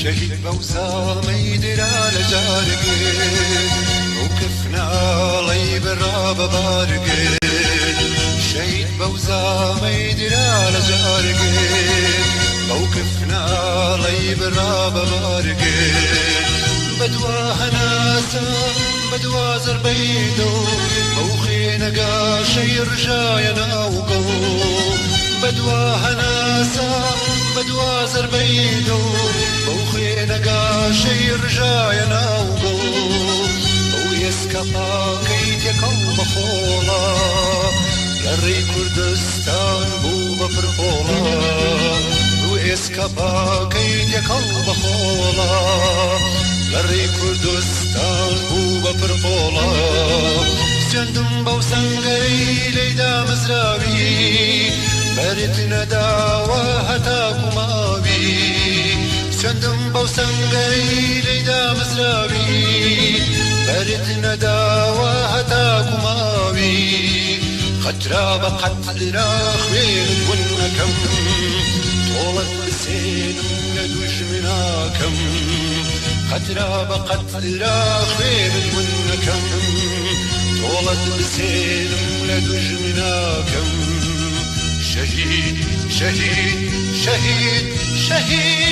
Şehîd Bewza meydira li cargê, û kifna ley bi rabe bargê. Şehîd Bewza meydira li cargê, ew kifna ley bi rabe bargê. Bedwa henasa, bedwa zerbeydo, ew xênega şehîd rijaye nav go. Bedwa henasa, bedwa zerbeydo, ew xênega şehîd rijaye nav go. Ew êska pakey têkal bi xola, lerê Kurdistan bû bi pirpola. Ew êska pakey têkal bi xola, lerê Kurdistan bû bi pirpola. Sendum bew sengerî leyda mizrawî, berit nedawa heta kumawî. Sendum bew sengerî leyda mizrawî, berit nedawa heta kumawî. Qetra be qetra xwê min hûn nekem, tolet bi sênim le dujmina kem. Qetra be qetra xwê min hûn nekem, tolet bi sênim le dujmina kem. Şehîd, şehîd, Şehîd, şehîd.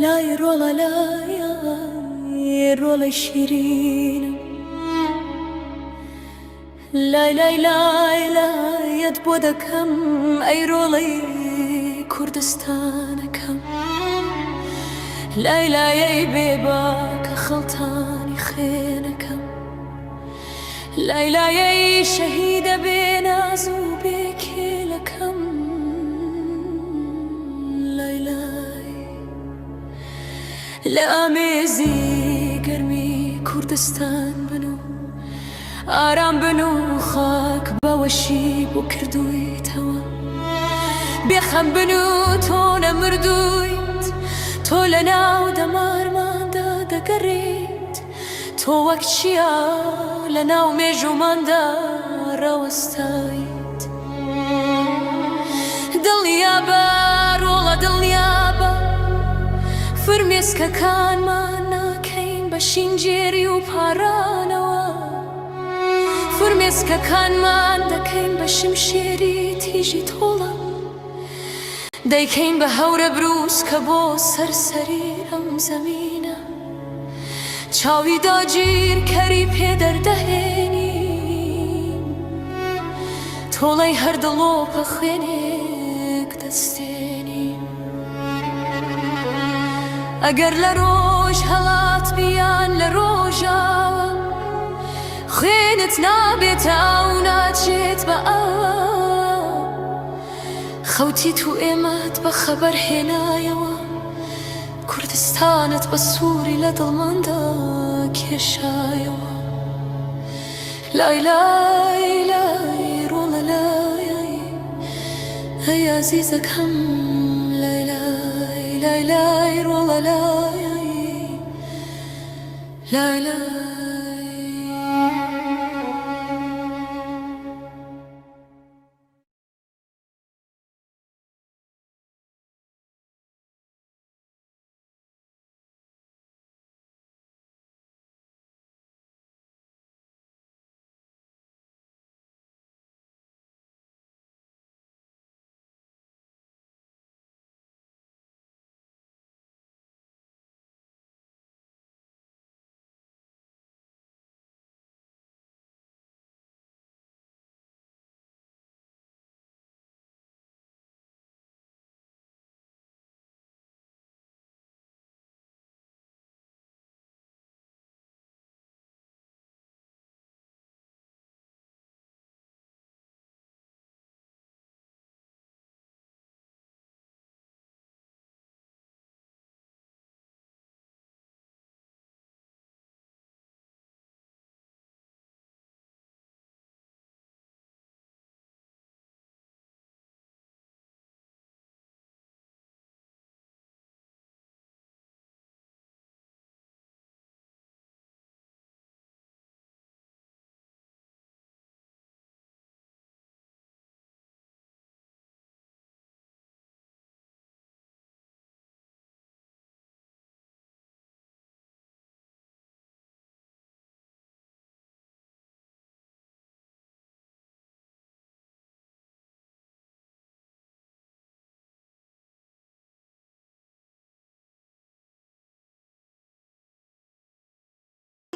Lay rola lay, ay, rola şîrînim. Lay lay lay lay, ez bo dekem, ey rolê Kurdistanekem. Lay lay ey bêbak, xeltanî xênekem. Lay lay ey şehîde bênaz û bêkêlekem. Lay lay. Li amêzî germî Kurdistan bin û aram bin û xak be weşî bo kirdûyî tewa. Bêxem bin û to nemirdûyît, to li nav demarman de degerît. To wek çiya li nav mêjûman de rawestayît. Dilniya be, rola dilniya be, firmêzkekan me nakeyn be şîncêrî û paranewa. Firmêzkekan me dekeyn be şimşêrî, tîjî tola. Deykeyn bi hewre birûz ke bo ser serî em zemîne. Çawî dacîr kerî pê derdehênî. Toley her dilope xwênêk destênî. Eger li roj helat biyan li rojawa, xwênit nabête aw naçêt be aw. Xewtît û êmet bi xeber hênayewa, Kurdistanit bi sûrî li dilman de kêşayewa. Lay lay lay, rola lay, ey azîzek hem. Lay lay lay lay, rola lay, lay lay.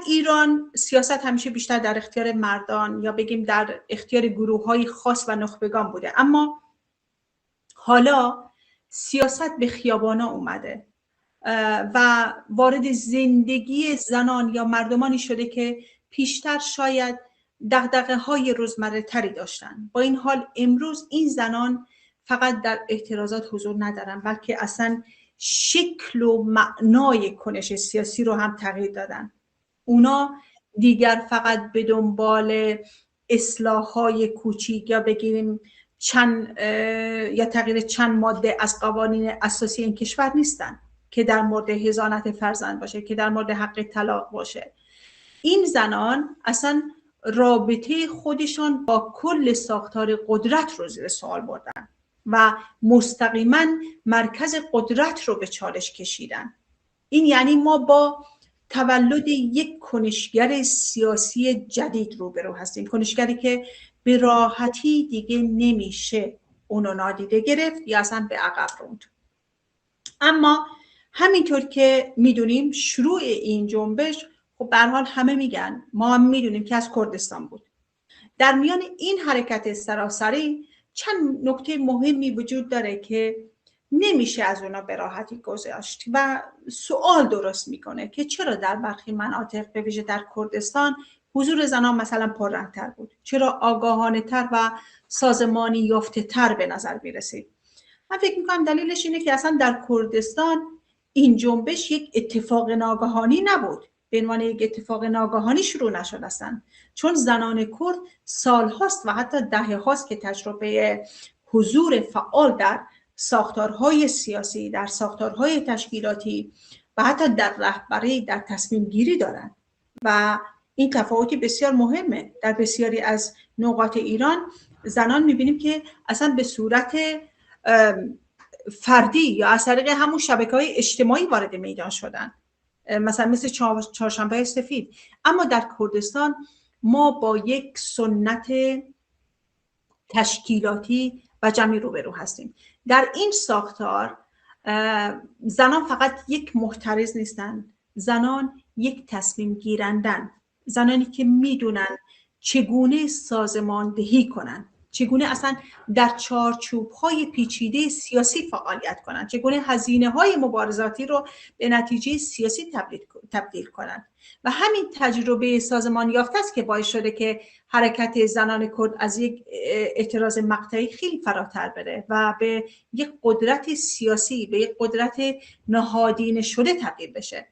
ایران سیاست همیشه بیشتر در اختیار مردان یا بگیم در اختیار گروه‌های خاص و نخبگان بوده، اما حالا سیاست به خیابانا اومده، اه، و وارد زندگی زنان یا مردمانی شده که پیشتر شاید دغدغه‌های روزمره‌تری داشتن. با این حال امروز این زنان فقط در اعتراضات حضور ندارن، بلکه اصلاً شکل و معنای کنش سیاسی رو هم تغییر دادن. اونا دیگر فقط به دنبال اصلاح‌های کوچیک یا بگیریم چند، اه، یا تغییر چند ماده از قوانین اساسی این کشور نیستن که در مورد حضانت فرزند باشه، که در مورد حق طلاق باشه. این زنان اصلاً رابطهٔ خودشان با کل ساختار قدرت رو زیر سوال بردن و مستقیماً مرکز قدرت رو به چالش کشیدن. این یعنی ما با تولد یک کنشگر سیاسی جدید روبرو هستیم، کنشگری که به راحتی دیگه نمیشه اونو نادیده گرفت یا اصلاً به عقب روند. اما همینطور که می‌دونیم شروع این جنبش، خب به هر حال همه می‌گن، ما هم می‌دونیم که از کردستان بود. در میان این حرکت سراسری چند نکته مهمی وجود داره که نمیشه از اونا به راحتی گذشت و سوال درست می‌کنه که چرا در برخی مناطق، به ویژه در کردستان، حضور زنان مثلاً پررنگ‌تر بود؟ چرا آگاهانه‌تر و سازمانی یافته‌تر به نظر می‌رسید؟ من فکر می‌کنم دلیلش اینه که اصلاً در کردستان این جنبش یک اتفاق ناگهانی نبود، به عنوان یک اتفاق ناگهانی شروع نشد اصلاً، چون زنان کرد سال‌هاست و حتی دهه‌هاست که تجربهٔ حضور فعال در ساختارهای سیاسی، در ساختارهای تشکیلاتی و حتی در رهبری، در تصمیم گیری دارند و این تفاوتی بسیار مهمه. در بسیاری از نقاط ایران زنان می‌بینیم که اصلاً به صورت، ام، فردی یا از طریق همون شبکه‌های اجتماعی وارد میدان شدن، اه، مثلاً مثل چهار-، چهارشنبهٔ سفید. اما در کردستان ما با یک سنت تشکیلاتی و جمعی روبرو هستیم. در این ساختار، اه، زنان فقط یک معترض نیستند، زنان یک تصمیم گیرندن، زنانی که می‌دونن چگونه سازماندهی کنند، چگونه اصلاً در چارچوب‌های پیچیدهٔ سیاسی فعالیت کنند، چگونه هزینه‌های مبارزاتی رو به نتیجهٔ سیاسی تبدیل، تبدیل کنند. و همین تجربهٔ سازمان یافته است که باعث شده که حرکت زنان کرد از یک، اه، اعتراض مقطعی خیلی فراتر بره و به یک قدرت سیاسی، به یک قدرت نهادینه شده تبدیل بشه.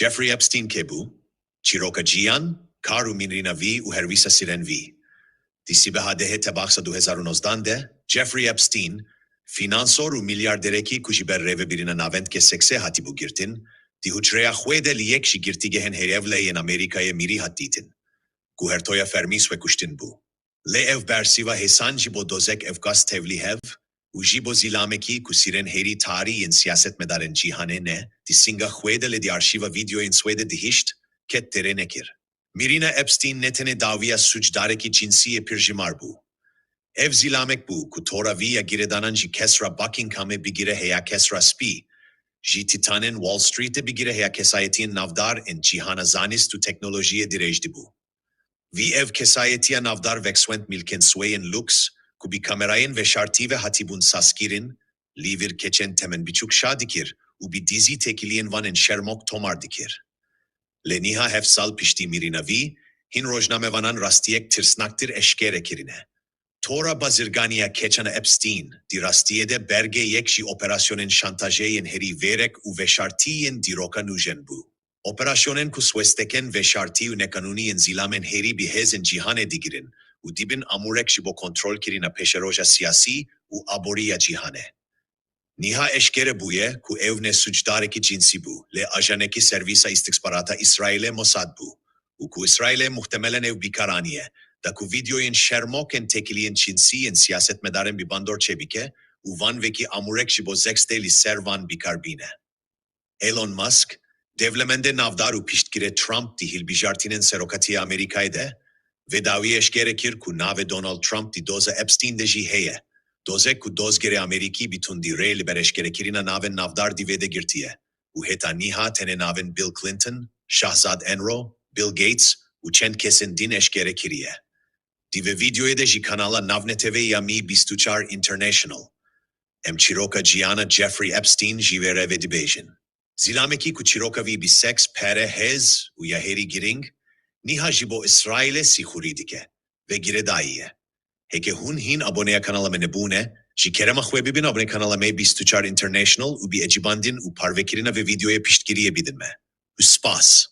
Jeffrey Epstein kê bû? Çîroka jiyan, kar û mînrîna vî û herwîsa Sîren vî. Di sîbeha dehê Tebaxa du hezar û nozdan de, Jeffrey Epstein, fînansor û milyarderekî ku ji ber rêvebirina navendkê seksê hatibû girtin, di hucreya xwe de li yek ji girtîgehên hêriyevle yên Amerîkayê mîrî hat dîtin. Guhertoya fermî wekuştin bû. Lê ev bersiva hêsan ji bo dozek ev qas tevlî hev û ji bo zîlamekî ku sîrên hêrî tarî yên siyasetmedarên cîhanê ne, di singa xwe de lê di arşîva vîdeoyên Swêdê de hişt, ket têrê nekir. Mîrîna Epstein ne tenê dawiya sûcdarekî cinsî yê pir jimar bû. Ev zîlamek bû ku tora vî ya girêdanan ji kesra Buckinghamê bigire heya kesra spî, Ji tîtanên Wall Streetê bigire heya kesayetiyên navdar ên cîhana zanist û teknolojiyê dirêj dibû. Vî ev kesayetiya navdar vekswend milkên swêyên lûks ku bi kamerayên veşartî ve hatîbûn sazkirin, li vir keçên temenbiçûk şa dikir û bi dizî têkiliyên van ên şermok tomar dikir. Lê niha heft sal piştî mîrîna vî, hin rojnamevanan rastiyek tirsnaktir eşkere kirine. Tora bazirganiya keçana Epstein, di rastiyê de bergê yek ji operasyonên şantajê yên herî vêrek û veşartî yên dîroka nûjen bû. Operasyonên ku swêstekên veşartî û neqanûnî yên zîlamên herî bi hêzên cîhanê digirin û dibin amûrek ji bo kontrolkirina pêşeroja siyasî û aborî ya cîhanê. Niha eşkere bûye ku ew ne sûcdarekî cinsî bû, lê ajanekî Servîsa Îstixbarata Îsraîlê Mossad bû û ku Îsraîlê muhtemelen ew bi kar aniye, da ku vîdeoyên şermok ên têkiliyên cinsî yên siyasetmedarên bi bandor çêbike û van wekî amûrek ji bo sextê li ser van bi kar bîne. Elon Musk, dewlemendê navdar û piştgirê Trump di hilbijartinên serokatiya Amerîkayê de, vê dawî eşkere kir ku navê Donald Trump di doza Epstein de jî heye. Dozek ku dozgerê Amerîkî bi tundî rê li ber eşkerekirina navên navdar di vê de girtiye û heta niha tenê navên Bill Clinton, Şahzad Enro, Bill Gates û çend kesên din eşkere kiriye. Di vê vîdeoyê de ji kanala navneteweyî ya M bîst û çar International, em çîroka jiyana Jeffrey Epstein ji vê re vedibêjin. Zîlamekî ku çîroka vî bi seks, pere, hêz û ya herî girîng, niha ji bo Îsraîlê sîxurî dike, vê girêdayî ye. Heke hûn hîn aboneya kanala me nebûne, ji kerema xwe bibin abonê kanala M bîst û çar International û bi ecibandin û parvekirina vê vîdeoyê piştgiriyê bidin me. Û spas.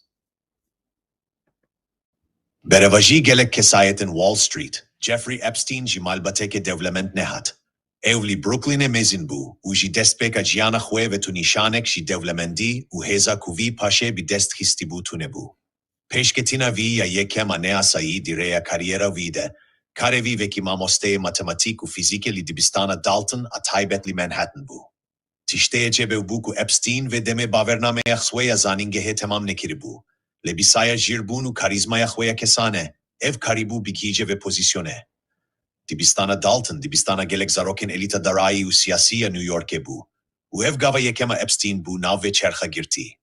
Berevajî gelek kesayetên Wall Street, Jeffrey Epstein ji malbateke dewlemend nehat. Ew li Brooklynê mezin bû û ji destpêka jiyana xwe ve tu nîşanek ji dewlemendî û hêza ku vî paşê bi dest xistibû tune bû. Pêşketina vî ya yekem a neyasayî di rêya kariyera vî de, karê vî wekî mamosteyê matematîk û fîzîkê li dibistana Dalton a taybet li Manhattan bû. Tiştê ecêb ew bû ku Epstein vê demê bawernameya xwe ya zanîngehê temam nekiribû, lê bi saya jîrbûn û karîzmaya xwe ya kesane, ev karîbû bigihîje vê pozîsyonê. Dibistana Dalton, dibistana gelek zarokên elîta darayî û siyasî ya New Yorkê bû û ev gava yekem a Epstein bû nav vê çerxa girtî.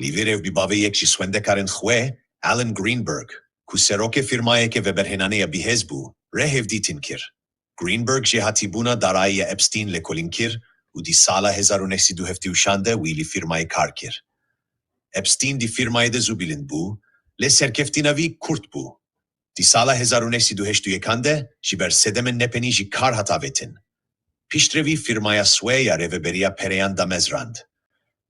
Li vir ew bi bavê yek ji swendekarên xwe, Alan Greenberg, ku serokê fîrmayeke veberhênanê ya bihêz bû, re hevdîtin kir. Greenberg jêhatîbûna darayî ya Epstein lêkolîn kir û di sala hezar û neh sed û heftê û şeş de wî li fîrmayê kar kir. Epstein di fîrmayê de zû bilind bû, lê serkeftina vî kurt bû. Di sala hezar û neh sed û heşt û yekan de ji ber sedemên nepenî ji kar hat avêtin. Piştre vî fîrmaya swê ya rêveberiya pereyan damezrand.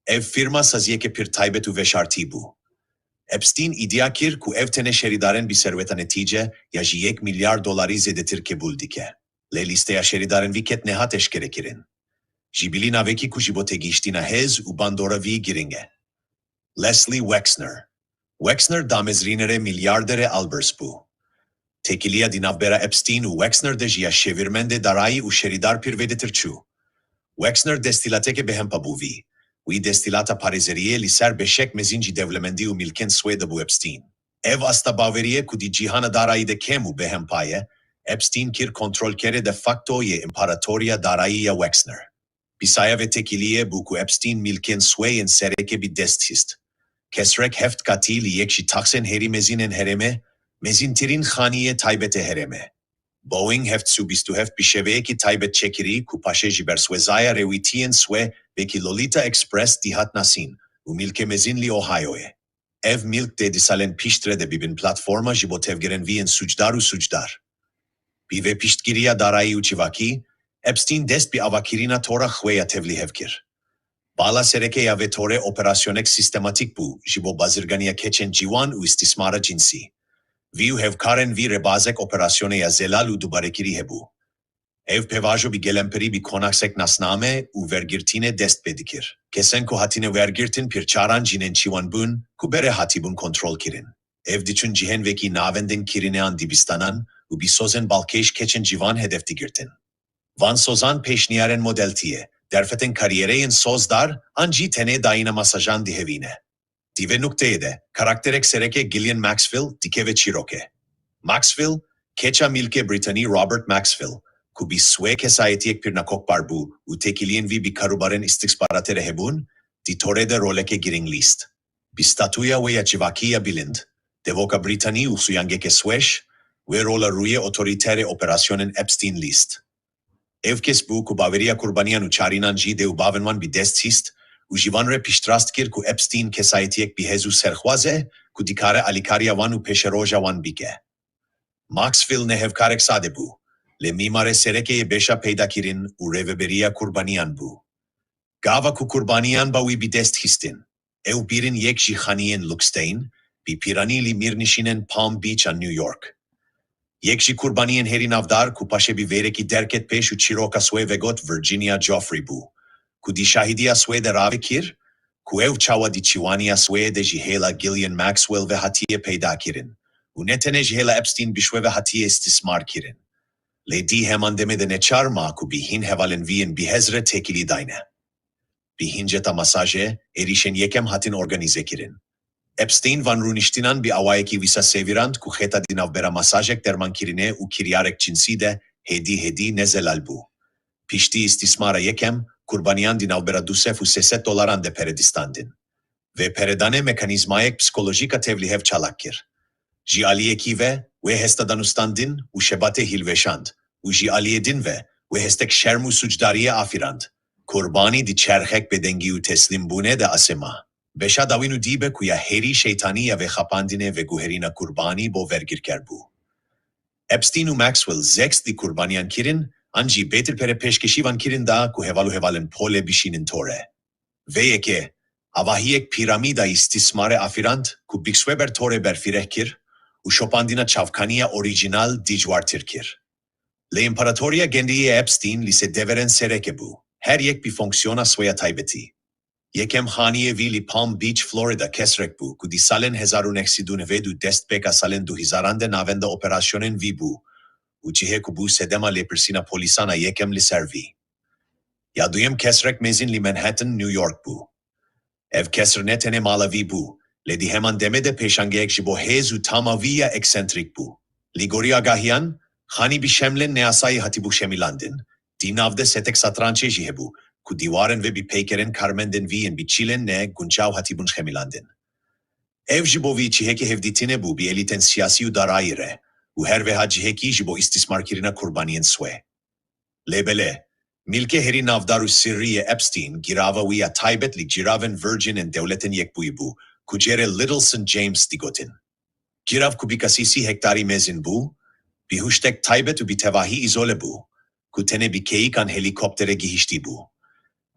Ev fîrma saziyeke pir taybet û veşartî bû. Epstein îdia kir ku ev tenê şerîdarên bi serweta netîce ya ji yek milyar dolarî zêdetir qebûl dike. Lê lîsteya şerîdarên vî ket nehat eşkerekirin. Ji bilî navekî ku ji bo têgihiştina hêz û bandora vî girîng e. Leslie Wexner. Wexner damezrînerê milyarderê Albers bû. Têkiliya di navbera Epstein û Wexner de jî ya şêwirmendê darayî û şerîdar pir vêdetir çû. Wexner desthilateke bêhempa bû vî. Wî desthilata parêzeriyê li ser beşek mezin ji dewlemendî û milkên swê dibû Epstein. Ev asta baweriyê ku di cîhana darayî de kêm û bêhempa ye, Epstein kir kontrolkerê de facto yê împaratoriya darayî ya Wexner. Bi saya vê têkiliyê bû ku Epstein milkên swê yên sereke bi dest xist. Kesrek heft qatî li yek ji taksên herî mezin ên herêmê, mezintirîn xaniyê taybet ê herêmê. Boeing heft sed û bîst û heft bi şeveyekî taybet çêkirî ku paşê ji ber swêzaya rêwîtiyên swê wekî Lolita Express dihat nasîn û milkê mezin li Ohioyê. Ev milk dê di salên piştre de bibin platforma ji bo tevgerên vî yên sûcdar û sûcdar. Bi vê piştgiriya darayî û civakî, Epstein dest bi avakirina tora xwe ya tevlîhev kir. Bala sereke ya vê torê operasyonek sîstematîk bû ji bo bazirganiya keçên ciwan û îstîsmara cinsî. Vî û hevkarên vî re bazek operasyonê ya zelal û dubarekirî hebû. Ev pêvajo bi gelemperî bi konaksek nasname û wergirtinê dest pê dikir. Kesên ku hatine wergirtin pir caran jinên ciwan bûn ku berê hatibûn kontrolkirin. Ev diçûn cihên wekî navendên kirînê an dibistanan û bi sozên balkêş keçên ciwan hedef digirtin. Van sozan pêşniyarên modeltiyê, derfetên kariyerê yên sozdar an jî tenê dayîna masajan dihevîne. Di vê nukteyê de, karakterek sereke Ghislain Maxwell dikeve çîrokê. Maxwell, keça milkê Brîtanî Robert Maxwell, ku bi swê kesayetiyek pir nakokbar bû û têkiliyên vî bi karûbarên îstixbaratê re hebûn, di torê de roleke girîng lîst. Bi statuya wê ya civakî ya bilind, devoka Brîtanî û sûyangeke sweş, wê rola rûyê otorîterê operasyonên Epstein lîst. Ew kes bû ku baweriya kurbaniyan û çarînan jî dê û bavên wan bi dest hîst û ji van re piştrast kir ku Epstein kesayetiyek bihêz û serxwaz e ku dikare alîkariya wan û pêşeroja wan bike. Maxwell ne hevkarek sade bû, lê mîmarê sereke yê beşa peydakirin û rêveberiya kurbaniyan bû. Gava ku kurbaniyan ba wî bi dest xistin, ew birin yek ji xaniyên Luxtey'in, bi pîranî li mîrnişînên Palm Beach a New York. Yek ji kurbaniyên herî navdar ku paşê bi vêrekî derket pêş û çîroka swê vegot Virginia Giuffre bû, ku di şahidiya swê de ravekir, ku ew çawa di çiwaniya swê de ji hêla Ghislaine Maxwell ve hatiye peydakirin û ne tenê ji hêla Epstein bi şwê ve hatiye îstismar kirin. Lê di heman demê de neçar ma ku bi hin hevalên vî yên bihêz re têkilî dayne. Bi hinceta masajê, êrîşên yekem hatin organîzekirin. Epstein van rûniştinan bi awayekî wisa sevirand ku xeta di navbera masajek dermankirinê û kiryarek cinsî de hêdî hêdî ne zelal bû. Piştî îstismara yekem, kurbaniyan di navbera du sed û sê sed dolaran de pere distandin. Vê peredanê mekanîzmayek psikolojîk a tevlîhev çalak kir. Ji aliyekî ve, wê hesta danûstandin û şebatê hilweşand û ji aliyê din ve, wê hestek şerm û sûcdariyê afirand. Kurbanî di çerxek bêdengî û teslîmbûnê de asê ma. Beşa dawîn û dî be ku ya herî şeytanî ya vê xapandinê veguherîna kurbanî bo vergirker bû. Epstein û Maxwell zehf di kurbaniyan kirin, an jî bêtir pere pêşkêşî van kirin da ku heval û hevalên polê bişînin torê. Vê yekê, avahiyek pîramîda îstîsmarê afirand ku Bix Weber torê berfireh kir û şopandina çavkaniya orîjînal dijwartir kir. Lê împaratoriya gendî yê Epstein li sê deverên sereke bû, her yek bi fonksiyona swê ya taybetî. Yekem xaniyê vî li Palm Beach, Florida kesrek bû ku di salên hezar û neh sed û newed û destpêka salên du hezaran de navenda operasyonên vî bû û cihê ku bû sedema lêpirsîna polîsan a yekem li ser vî. Ya duyem kesrek mezin li Manhattan, New York bû. Ev kesr ne tenê mala vî bû, lê di heman demê de pêşangeyek ji bo hêz û tama vî ya eksentrîk bû. Li gorî agahiyan, xanî bi şemlên neyasayî hatibû şemilandin, di nav de setek satrançê jî hebû, ku dîwarên vê bi peykerên karmendên vî yên bi çîlên ne guncaw hatibûn şemilandin. Ev ji bo vî cihekî hevdîtinê bû bi elîtên siyasî û darayî re û her wiha cihekî ji bo îstîsmarkirina kurbaniyên swê. Lê belê, milkê herî navdar û sirrî yê Epstein, girava wî ya taybet li giravên Virgin ên Dewletên Yekbûyî bû, ku jê re Little Saint James digotin. Girav ku bi kasîsî hektarî mezin bû, bi huştek taybet û bi tevahî îzole bû, ku tenê bi keyikan helîkopterê gihiştî bû.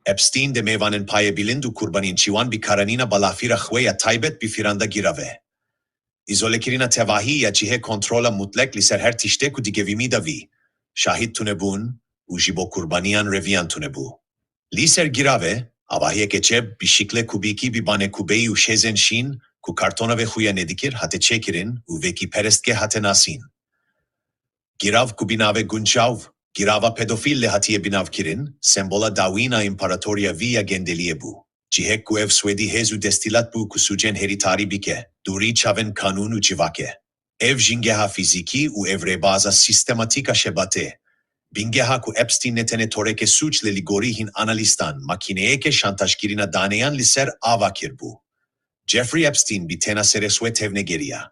Epstein dê mêvanên payê bilind û kurbaniyên çiwan bi karanîna balafira xwe ya taybet bifiranda giravê. Îzolekirina tevahî ya cihê kontrola mutlek li ser her tiştê ku di gevîmî de vî, şahid tune bûn û ji bo kurbaniyan reviyan tune bû. Li ser giravê, avahiyeke çep bi şikle kubîkî bi banê kubeyî û şêzên şîn ku kartona vê xuya nedikir hate çêkirin û vekî perestgeh hate nasîn. Girav ku bi navê guncav, girava pedofîl lê hatiye binavkirin, sembola dawîn a împaratoriya vî ya gendeliyê bû. Cihek ku ev swêdî hêz û destîlat bû ku sûcên herî tarî bike, dûrî çavên kanûn û civakê. Ev jingeha fîzîkî û ev rêbaza sîstematîk a şebatê. Bingeha ku Epstein ne tenê toreke sûc lê li gorî hin analîstan, makîneyeke şantajkirina daneyan li ser ava kirbû. Jeffrey Epstein bi tena serê swê tevnegeriya.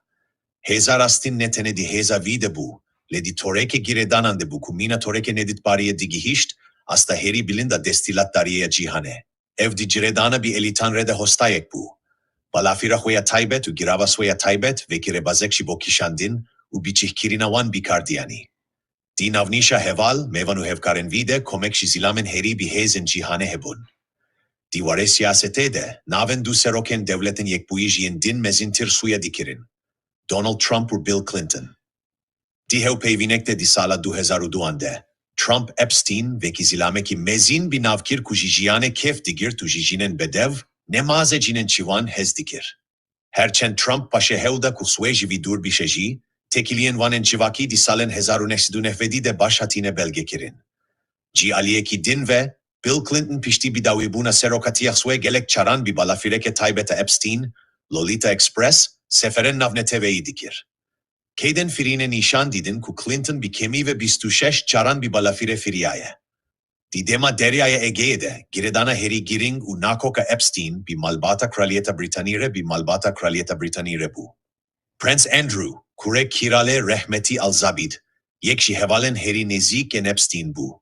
Hêza rastîn ne tenê di hêza vî de bû, lê di toreke girêdanan de bû ku mîna toreke nedîtbariyê digihîşt asta herî bilind a destîlatdariyê ya cîhanê. Ev di girêdana bi elîtan re de hostayek bû. Balafira xwe ya taybet û girava swê ya taybet vekî rêbazek ji bo kişandin û biçîhkirina wan bi kar diyanî. Di navnîşa heval, mêvan û hevkarên vî de komek ji zîlamên herî bi hêz ên cîhanê hebûn. Di warê siyasetê de, navên du serokên Dewletên Yekbûyî ji yên din mezîntir xuya dikirin. Donald Trump û Bill Clinton. Di hevpeyvînek de di sala du hezar û duan de, Trump Epstein, vekî zîlamekî mezîn bi nav kir ku ji jiyanê kêf digirt û ji jinên bedev, ne mazê jinên çiwan, hez dikir. Her çend Trump paşê hewl da ku xwe ji vî dûr bîşe jî, têkiliyên wan ên civakî di salên hezar û neh sed û newedî de baş hatine belgekirin. Ji aliyekî din ve, Bill Clinton piştî bidawîbûna serokatiya xwe gelek caran bi balafireke taybet a Epstein, Lolita Express, seferên navneteweyî dikir. Qeydên firînê nîşan didin ku Clinton bi kêmî ve bîst û şeş caran bi balafîrê firiyaye. Di dema Deryaya Egeyê de girêdana herî girîng û nakoka Epstein bi malbata Kraliyeta Brîtanî re bi malbata Kraliyeta Brîtanî re bû. Prince Andrew, kurê Kralê Rehmetî Elizabeth, yek ji hevalên herî nêzîk ên Epstein bû.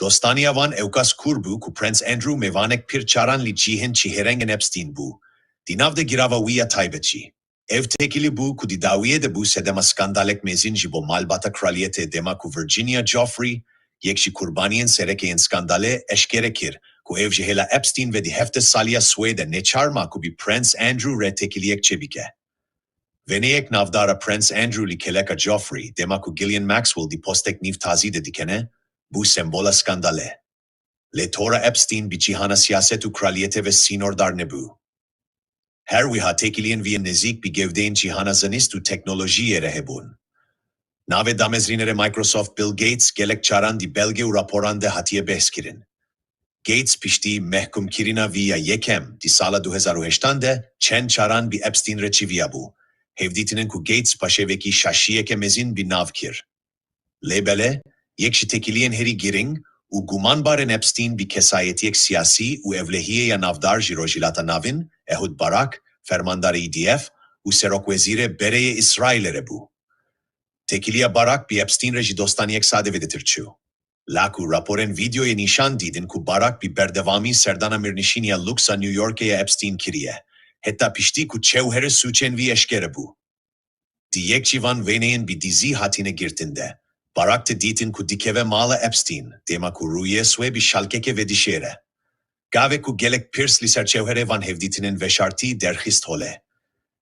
Dostaniya wan ewqas kûr bû ku Prince Andrew mêvanek pir caran li cihên çihêreng ên Epstein bû, di nav de girava wî ya taybet jî. Ev têkilî bû ku di dawiyê de bû sedema skandalek mezin ji bo malbata kraliyetê, dema ku Virginia Giuffre, yek ji qurbaniyên sereke yên skandalê, eşkere kir ku ev ji hêla Epstein ve di hevdeh saliya swê de neçar ma ku bi Prince Andrew re têkiliyek çêbike. Wêneyek navdar a Prince Andrew li kêleka Giuffre, dema ku Ghislaine Maxwell di postek nîv tazî de dikene, bû sembola skandalê. Lê tora Epstein bi cîhana siyaset û kraliyetê ve sînordar nebû. Her wiha têkiliyên vî yên nêzîk bi gewdeyên cîhana zanist û teknolojiyê re hebûn. Navê damezrînerê Microsoft Bill Gates gelek caran di belge û raporan de hatiye behskirin. Gates piştî mehkumkirina vî ya yekem di sala du hezar û heştan de çend caran bi Epstein re çiviya bû. Hevdîtinên ku Gates paşevekî şaşiyeke mezin bi nav kir. Lê belê, yek ji têkiliyên herî girîng û gumanbarên Epstein bi kesayetiyek siyasî û ewlehiyê ya navdar ji Rojhilata Navîn, Ehud Barak, fermandarê E D F û serokwezîrê berê yê Îsraîlê re bû. Têkiliya Barak bi Epstein re ji dostaniyek sade zêdetir çû. La ku raporên vîdeoyê nîşan didin ku Barak bi berdewamî serdana mirnişîniya lûks a New Yorkê ya Epstein kiriye, heta piştî ku çewherê sûcên vî eşkere bû. Di yek ji van wêneyên bi dizî hatine girtin de, Barak tê dîtin ku dikeve mala Epstein, dema ku rûyê swê bi şalkekê vedişêre. Gavê ku gelek pirs li ser çewherê van hevdîtinên veşartî derxist holê.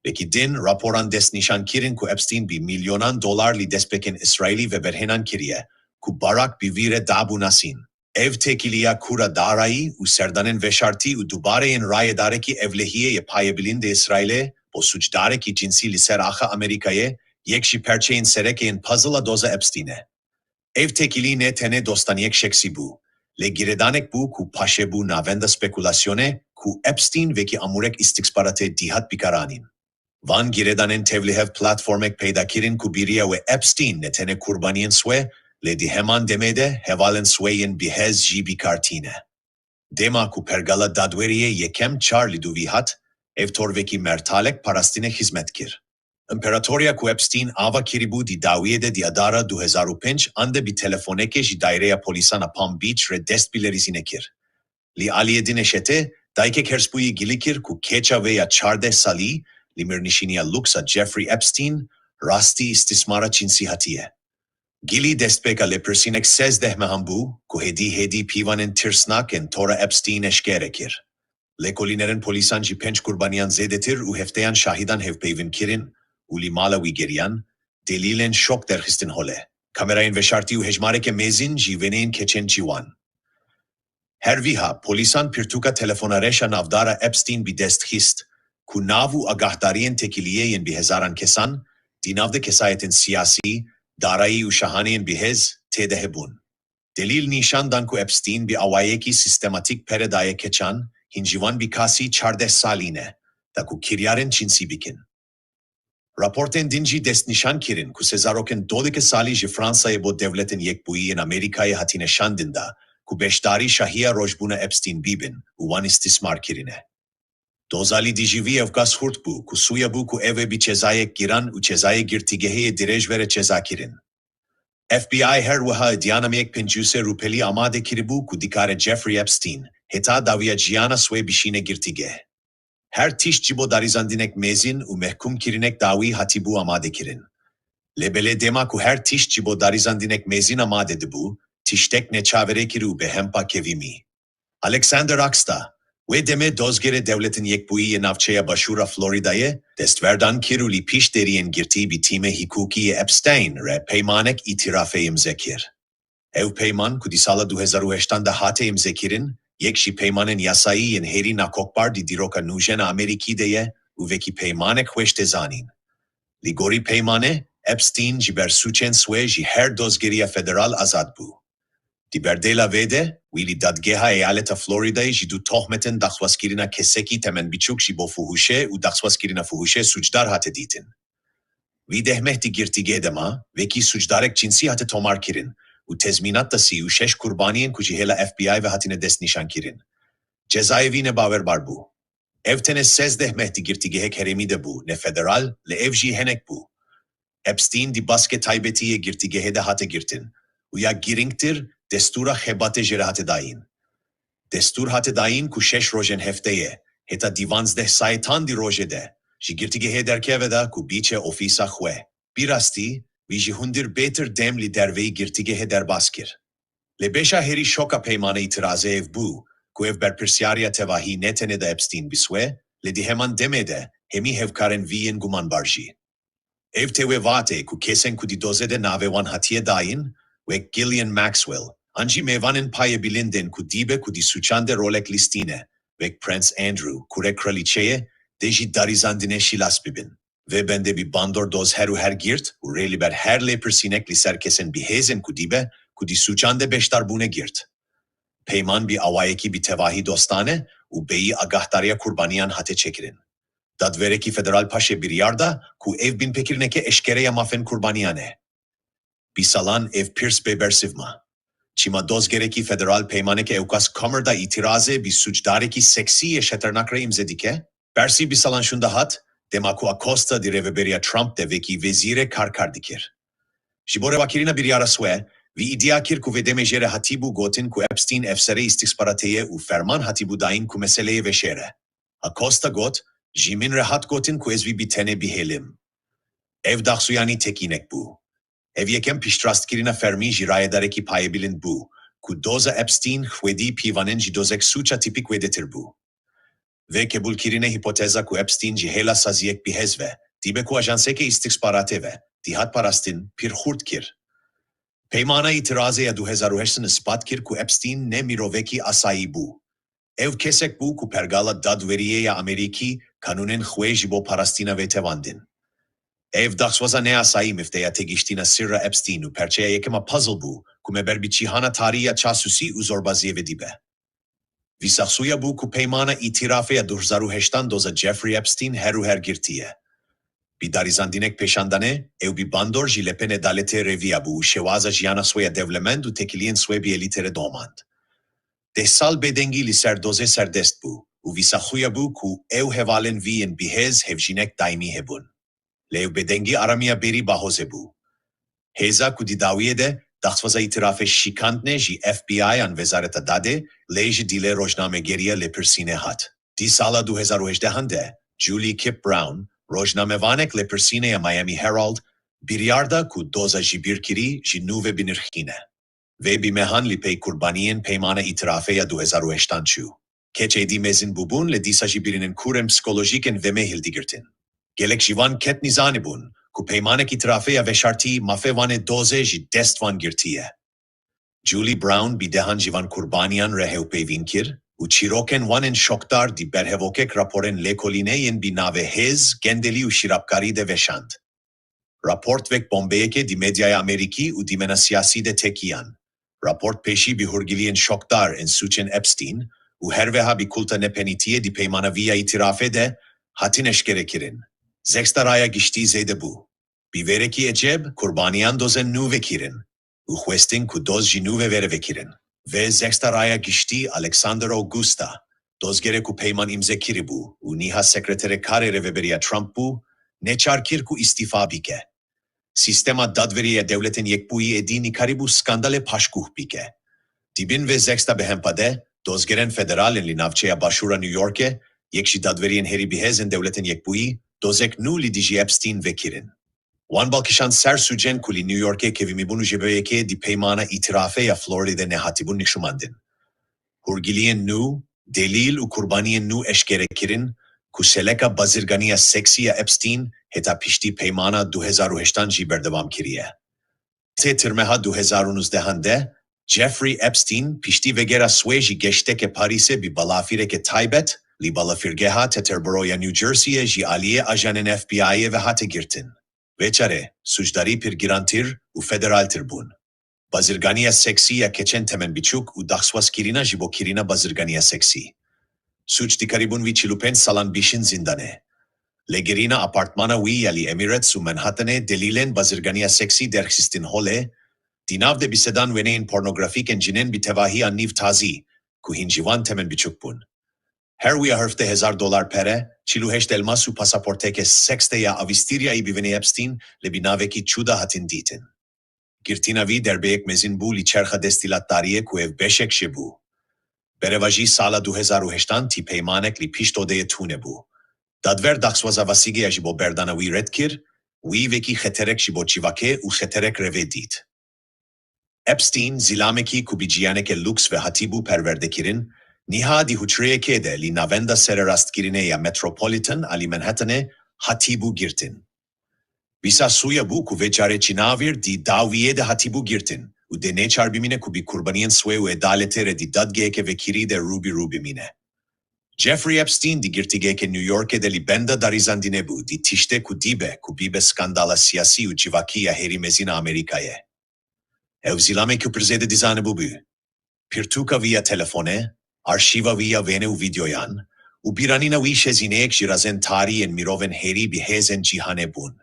Wekî din, raporan destnîşan kirin ku Epstein bi milyonan dolar li destpêkên Îsraîlî veberhênan kiriye, ku Barak bi vî re dabû nasîn. Ev têkiliya kûr a darayî û serdanên veşartî û dubareyên rayedarekî ewlehiyê yê payebilind ê Îsraîlê bo sûcdarekî cinsî li ser axa Amerîkayê, yek ji perçeyên sereke yên puzzle a doza Epstein e. Ev têkilî ne tenê dostaniyek şexsî bû, lê girêdanek bû ku paşê bû navenda spekulasyonê ku Epstein wekî amûrek îstîxbaratê dîhat bi kar anîn. Van girêdanên tevlihev platformek peyda kirin ku bîriya wê Epstein ne tenê qurbaniyên swê, lê di heman demê de hevalên swê yên bihêz jî bi kar tîne. Dema ku pergala dadweriyê yekem çar li dûvî hat, ev torvekî mertalek parastinê xizmet kir. Împeratoriya ku Epstein ava kiribû di dawiyê de di adara du hezar û pênc an de bi telefonekê ji daireya polîsan a Palm Beach re dest bi lêrizînê kir. Li aliyê din ê şetê, dayikek hersbûyî gilî kir ku keça vê ya çardeh salî li mirnişîniya lûks a Jeffrey Epstein rastî îstîsmara cinsî hatiye. Gilî destpêka lêpirsînek sêzdeh mehan bû ku hêdî hêdî pîvanên tirsnak ên tora Epstein eşkere kir. Lêkolînerên polîsan ji pênc qurbaniyan zêdetir û hefteyan şahidan hevpeyvîn kirin û li mala wî geriyan, delîlên şok derxistin holê. Kamerayên veşartî û hejmareke mezin jî wêneyên keçên ciwan. Her wiha, polîsan pirtûka telefona reş a navdar a Epstein bi dest xist, ku nav û agahdariyên têkiliyê yên bi hezaran kesan, di nav de kesayetên siyasî, darayî û şahaneyên bihêz, tê de hebûn. Delîl nîşan dan ku Epstein bi awayekî sîstematîk pere daye keçan, hîn ji wan bi kasî çardeh salî ne, da ku kiryarên cinsî bikin. Raportên din jî destnîşan kirin ku sê zarokên dodikê salî ji Fransayê bo Dewletên Yekbûyî yên Amerîkayê hatine şandin da ku beşdarî şahiya rojbûna Epstein bibin û wan îstîsmar kirine. Doza li dijî vî ewqas xurt bû ku sûya bû ku ev ê bi cezayek giran û cezayê girtîgehê yê dirêj were cezakirin. F B I her wiha îdianameyek pêncî û sê rûpelî amade kiribû ku dikare Jeffrey Epstein heta dawiya jiyana swê bişîne girtîgeh. Her tişt ji bo darîzandinek mezin û mehkûmkirinek dawî hatibû amadekirin. Lê belê dema ku her tişt ji bo darîzandinek mezin amade dibû, tiştek neçaverê kir û bi hempa kevîmî. Alexander Aksta, wê demê dozgerê Dewletên Yekbûyî yê navçeya Başûra Floridayê, destwerdan kir û li pişt deriyên girtî bi tîmê hikûkî yê Epstein re peymanek îtîrafê îmze kir. Ew peyman ku di sala du hezar û heştan de hate îmzekirin, yek ji peymanên yasayî yên herî nakokbar di dîroka nûjen a Amerîkî de ye û wekî peymanek xweş tê zanîn. Li gorî peymanê, Epstein ji ber sûcên swê ji her dozgeriya federal azad bû. Di berdêla vê de, wî li Dadgeha Eyaleta Floridayê ji du tohmetên daxwazkirina kesekî temenbiçûk ji bo fuhuşê û daxwazkirina fuhuşê sûcdar hate dîtin. Vî deh meh di girtîgehê de ma, wekî sûcdarek cinsî hate tomarkirin û tezmînat da sî û şeş kurbaniyên ku ji hêla F B I ve hatine destnîşankirin. Cezayê vî ne bawerbar bû. Ev tenê sezdeh meh di girtîgehek herêmî de bû, ne federal, lê ev jî henek bû. Epstein di baskê taybetî yê girtîgehê de hate girtin û ya girîngtir, destûra xebatê jê re hate dayîn. Destûr hate dayîn ku şeş rojên hefteyê, heta di vanzdeh saetan di rojê de, ji girtîgehê derkeve da ku biçe ofîsa xwe. Bi rastî, wî ji hundir bêtir dem li derveyî girtîgehê derbas kir. Lê beşa herî şoka peymana îtirazê ev bû ku ev berpirsiyariya tevahî ne tenê da Epstein biswe, lê di heman demê de hemî hevkarên vî yên gumanbar jî. Ev tê wê vatê ku kesên ku di dozê de navê wan hatiye dayîn, wek Ghislaine Maxwell, an jî mêvanên payebilind ên ku dîbe ku di sûcan de rolek lîstîne, wek Prince Andrew, kurê kraliçeyê, dê ji darîzandinê şilas bibin. Vê bendê bi bandor doz her û her girt û rê li ber her lêpirsînek li ser kesên bihêz ên ku dîbe ku di sûcan de beşdar bûne girt. Peyman bi awayekî bi tevahî dostane û bêyî agahdariya kurbaniyan hate çêkirin. Dadwerekî federal paşê biryar da ku ev binpêkirineke eşkere ya mafên kurbaniyan e. Bi salan ev pirs bê bersiv ma. Çima dozgerekî federal peymaneke ewqas komir da îtirazê bi sûcdarekî seksî yê xeternak re îmze dike? Bersî bi salan şûnde hat, dema ku Acosta di rêveberiya Trump de wekî wezîrê kar kar dikir. Ji bo rewakirina biryara swe, vî îdia kir ku vê demê jê re hatîbû gotin ku Epstein efserê îstixbaratê ye û ferman hatîbû dayîn ku meseleyê veşêre. Acosta got, ji min re hat gotin ku ez vî bi tenê bihêlim. Ev daxsuyanî tekînek bû. Ev yekem piştrastkirina fermî ji rayedarekî payebilind bû ku doza Epstein xwedî pîvanên ji dozek sûca tîpîk wêdetir bû. Vê qebûlkirinê hîpoteza ku Epstein ji hêla saziyek bihêz ve, dîbe ku ajanseke îstixbaratê ve, dihat parastin, pir xurt kir. Peymana îtirazê ya du hezar û heşt ispat kir ku Epstein ne mirovekî asayî bû. Ew kesek bû ku pergala dadweriyê ya Amerîkî kanûnên xwe ji bo parastina vê tevandin. Ev daxwaza neasayî mifteya têgihiştina sirra Epstein û perçeya yekem a puzzle bû ku me ber bi cîhana tarî ya çasûsî û zorbaziyê ve dîbe. Vî saxsuya bû ku peymana îtirafê ya du hezar û heştan doza Jeffrey Epstein her û her girtiye. Bi darîzandinek pêşandanê, ew bi bandor ji lepên edaletê rêviya bû û şêwaza jiyana swe ya dewlemend û têkiliyên swe bi elîte re domand. Deh sal bêdengî li ser dozê serdest bû û vî saxuya bû ku ew hevalên vî yên bihêz hevjînek daîmî hebûn. Lê ew bêdengî aramiya berî bahozê bû. Hêza ku di dawiyê de daxwaza îtirafê şikandne ji F B I an Wezareta Dadê, lê ji dilê rojnamegeriya lêpirsînê hat. Di sala du hezar û hejdehan de, Julie Kip Brown, rojnamevanek lêpirsînê ya Miami Herald, biryar da ku doza jibîrkirî ji nû ve binirxîne. Vê bi mehan li pey kurbaniyên peymana îtirafê ya du hezar û heştan çû. Keçê dî mezin bûbûn, lê dîsa jî birînên kûr ên psîkolojîk ên vê me hildigirtin. Gelek ji van ket nîzanîbûn ku peymanek îtirafê ya veşartî mafê wan ê dozê ji dest wan girtiye. Julie Brown bi dehan ji van kurbaniyan re hevpeyvîn kir û çîrokên wan ên şokdar di berhevokek raporên lêkolînê yên bi navê Hêz, Gendelî û Şirabkarî de veşand. Raport wek bombeyekê di medyaya Amerîkî û dîmena siyasî de tekiyan. Raport pêşî bi hûrgiliyên şokdar ên sûcên Epstein û her weha bi kulta nepenîtiyê di peymana vî ya îtirafê de hatin eşkerekirin. Zexta raya giştî zêde bû. Bi vêrekî ecêb, kurbaniyan dozên nû vekirin û xwestin ku doz ji nû ve were vekirin. Vê zexta raya giştî Alexander Augusta, dozgerê ku peyman îmze kiribû û niha sekreterê karê rêveberiya Trump bû, neçar kir ku îstîfa bike. Sîstema dadweriyê ya Dewletên Yekbûyî êdî nikarîbû skandalê paşguh bike. Di bin vê zexta bihempa de, dozgerên federal ên li navçeya Başûra New Yorkê, yek ji dadweriyên herî bihêz ên Dewletên Yekbûyî, dozek nû li dijî Epstein vekirin. Wan balkişand ser sûcên ku li New Yorkê kevimîbûn û ji bo yekê di peymana îtirafê ya Floridê nehatibûn nîşumandin. Hûrgiliyên nû, delîl û kurbaniyên nû eşkere kirin ku seleka bazirganiya seksî ya Epstein heta piştî peymana du hezar û heştan jî berdewam kiriye. Tê tirmeha du hezar û nuzdehan de, Jeffrey Epstein piştî vegera swê ji geşteke Parîsê bi balafireke taybet, li balafirgeha Teterboro ya New Jerseyê ji aliyê ajanên F B I'ê ve hate girtin. Vê çarê, sûcdarî pir girantir û federaltir bûn. Bazirganiya seksî ya keçên temenbiçûk û daxwazkirina ji bo kirina bazirganiya seksî. Sûc dikarîbûn wî çil û pênc salan bişîn zîndanê. Lêgerîna apartmana wî ya li Emirates û Manhattanê delîlên bazirganiya seksî derxistin holê, di nav de bi sedan wêneyên pornografîk ên cinên bi tevahiya nîv tazî, ku hîn ji wan temen biçûk bûn. Her wiya hevdeh hezar dolar pere, çil û heşt elmas û pasaporteke sexte ya avîstîriyayî bi wêneyê Epstein li bi navekî çû de hatin dîtin. Girtina vî derbeyek mezin bû li çerxa desthilatdariyê ku ev beşek jê bû. Berevajî sala du hezar û heştan tî peymanek li pişt odeyê tune bû. Dadwer daxwaza vasigê ya ji bo berdana wî red kir, wî wekî xeterek ji bo civakê û xeterek revê dît. Epstein, zilamekî ku bi jiyaneke lûks ve hatîbû perwerdekirin, niha di hucreyekê de li navenda sererastkirinê ya Metropolitan a li Manhattanê hatîbû girtin. Wisa sûya bû ku vê carê cinavêr di dawiyê de hatîbû girtin û dê neçar bimîne ku bi qurbaniyên swê û edaletê re di dadgeheke vekirî de rû bi rû bimîne. Jeffrey Epstein di girtîgeheke New Yorkê de li benda darîzandinê bû, di tiştê ku dîbe ku bîbe skandala siyasî û civakî ya herî mezin a Amerîkayê. Ew zilamê ku pir zêde dizanibû bû. Pirtûka vî ya telefonê, arşîva vî ya wêne û vîdeoyan û bîranîna wî şezîneyek ji razên tarî yên mirovên herî bi hêz ên cîhanê bûn.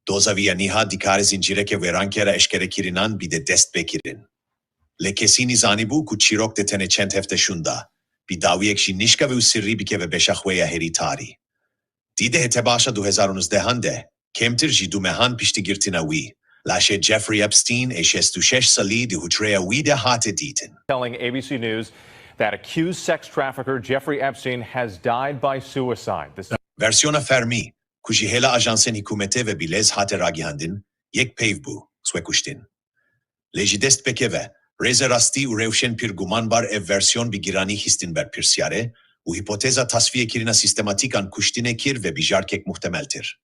Doza vî ya niha dikare zincîreke wêrankera eşkerekirinan bide destpêkirin. Lê kesî nizanîbû ku çîrok de tenê çend hefte şûnda, bi dawiyek jî nişkave û sirrî bikeve beşa xwe ya herî tarî. Di dehê tebaşa du hezar û nozdehan de, kêmtir ji du mehan piştî girtina wî, laşê Jeffrey Epstein ê şêst û şeş salî di hucreya wî de hate dîtin. Telling A B C News that accused sex trafficker Jeffrey Epstein has died by suicide. This Versiyona fermî, ku ji hêla ajansên hikûmetê ve bi lez hate ragihandin, yek peyv bû, swekuştin. Lê ji destpêkê ve, rêze rastî û rewşên pir gumanbar ev versiyon bi giranî xistin ber pirsyarê û hîpoteza tasfiyekirina sîstematîk an kuştinê kir ve bijarkek muhtemeltir.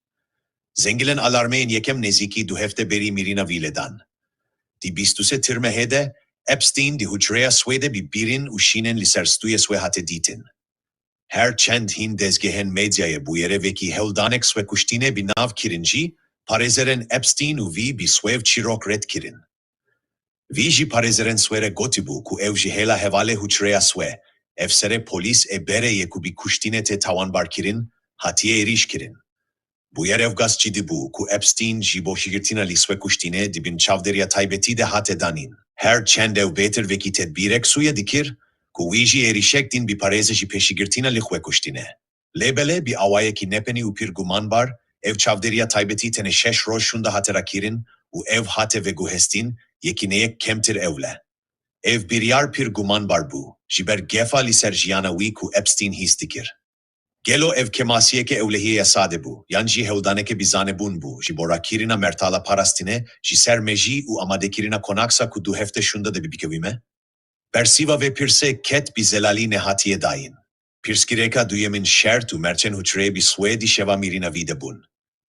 Zengilên alarmê yên yekem nêzîkî du hefte berî mirina vî lê dan. Di bîst û sê Tirmehê de, Epstein di hucreya swê de bi bîrîn û şînên li ser stûyê swê hate dîtin. Her çend hîn dezgehên medyayê bûyerê vekî hewldanek swekuştinê bi nav kirin jî, parêzerên Epstein û vî bi swêv çîrok red kirin. Vî ji parêzerên swê re gotibû ku ew ji hêla hevalê hucreya swê, efserê polîs ê berê yê ku bi kuştinê tê tawanbar kirin, hatiye êrîş kirin. Bûyer ev gas cidî bû ku Epstein ji bo hîgirtina li swekuştinê di bin çavdêriya taybetî de hate danîn. Her çend ew bêtir vekî tedbîrek sûye dikir ku wî jî êrîşek din bi parêze ji pêşîgirtina li xwekuştinê. Lê belê bi awayekî nepenî û pir gumanbar, ev çavdêriya taybetî tenê şeş roj şûnda hate rakirin û ev hate veguhestin, yekîneyek kemtir ew le. Ev biryar pir gumanbar bû, ji ber gefa li ser jiyana wî ku Epstein hîs dikir. Gelo ev kêmasiyeke ewlehiyê ya sade bû, yan jî hewldaneke bi zanebûn bû ji bo rakirina mertala parastinê ji ser me jî û amadekirina konaksa ku du hefte şûnda de bibikevîme? Bersiva vê pirsê ket bi zelalî nehatiye dayîn. Pirsgirêka duyemîn, şert û mercên hucreyê bi swê di şeva mîrîna vî de bûn.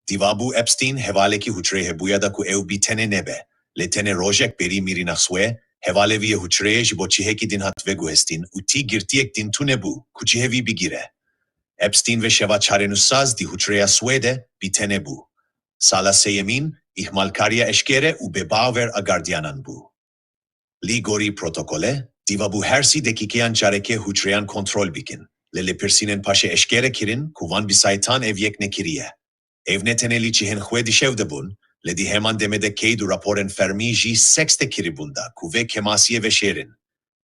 Divabû Epstein hevalekî hucreyê hebûya da ku ew bi tenê nebe, lê tenê rojek berî mîrîna swê, hevalê vî yê hucreyê ji bo cihekî din hat veguhestin û tî girtiyek din tune bû ku cihê vî bigire. Epstein vê şeva çarenûsaz di hucreya swê de bi tenê bû. Sala sêyemîn, îhmalkariya eşkere û bêbawer a gardiyanan bû. Li gorî protokolê, divabû her sî dekîkeyan carekê hucreyan kontrol bikin, lê lêpirsînên paşê eşkere kirin ku van bi saytan ev yek nekiriye. Ev ne tenê li cihên xwe di şev de bûn, lê di heman demê de qeyd û raporên fermî jî seks de kiribûn da ku vê kêmasiyê veşêrin.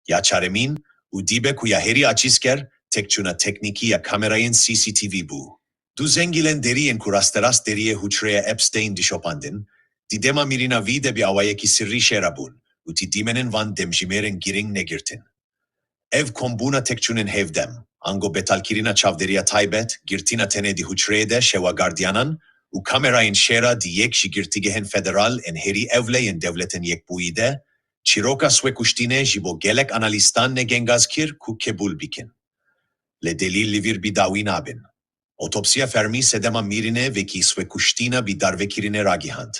Ya çaremîn û dibe ku ya herî acizker, têkçûna teknîkî ya kamerayên C C T V bû. Du zengilên derî yên ku rasterast deriyê hucreya Epstein dişopandin, di dema mîrîna vî de bi awayekî sirrî şêra bûn û tî dîmenên van demjimêrên girîng negirtin. Ev kombûna têkçûnên hevdem, ango betalkirina çavdêriya taybet, girtina tenê di hucreyê de şewa gardiyanan û kamerayên şêra di yek ji girtîgehên federal ên herî ewle yên Dewletên Yekbûyî de, çîroka swekuştinê ji bo gelek analîstan negengaz kir ku qebûl bikin. Lê delîl li vir bi dawî nabin. Otopsiya fermî sedema mîrînê wekî swekuştina bi darvekirinê ragihand.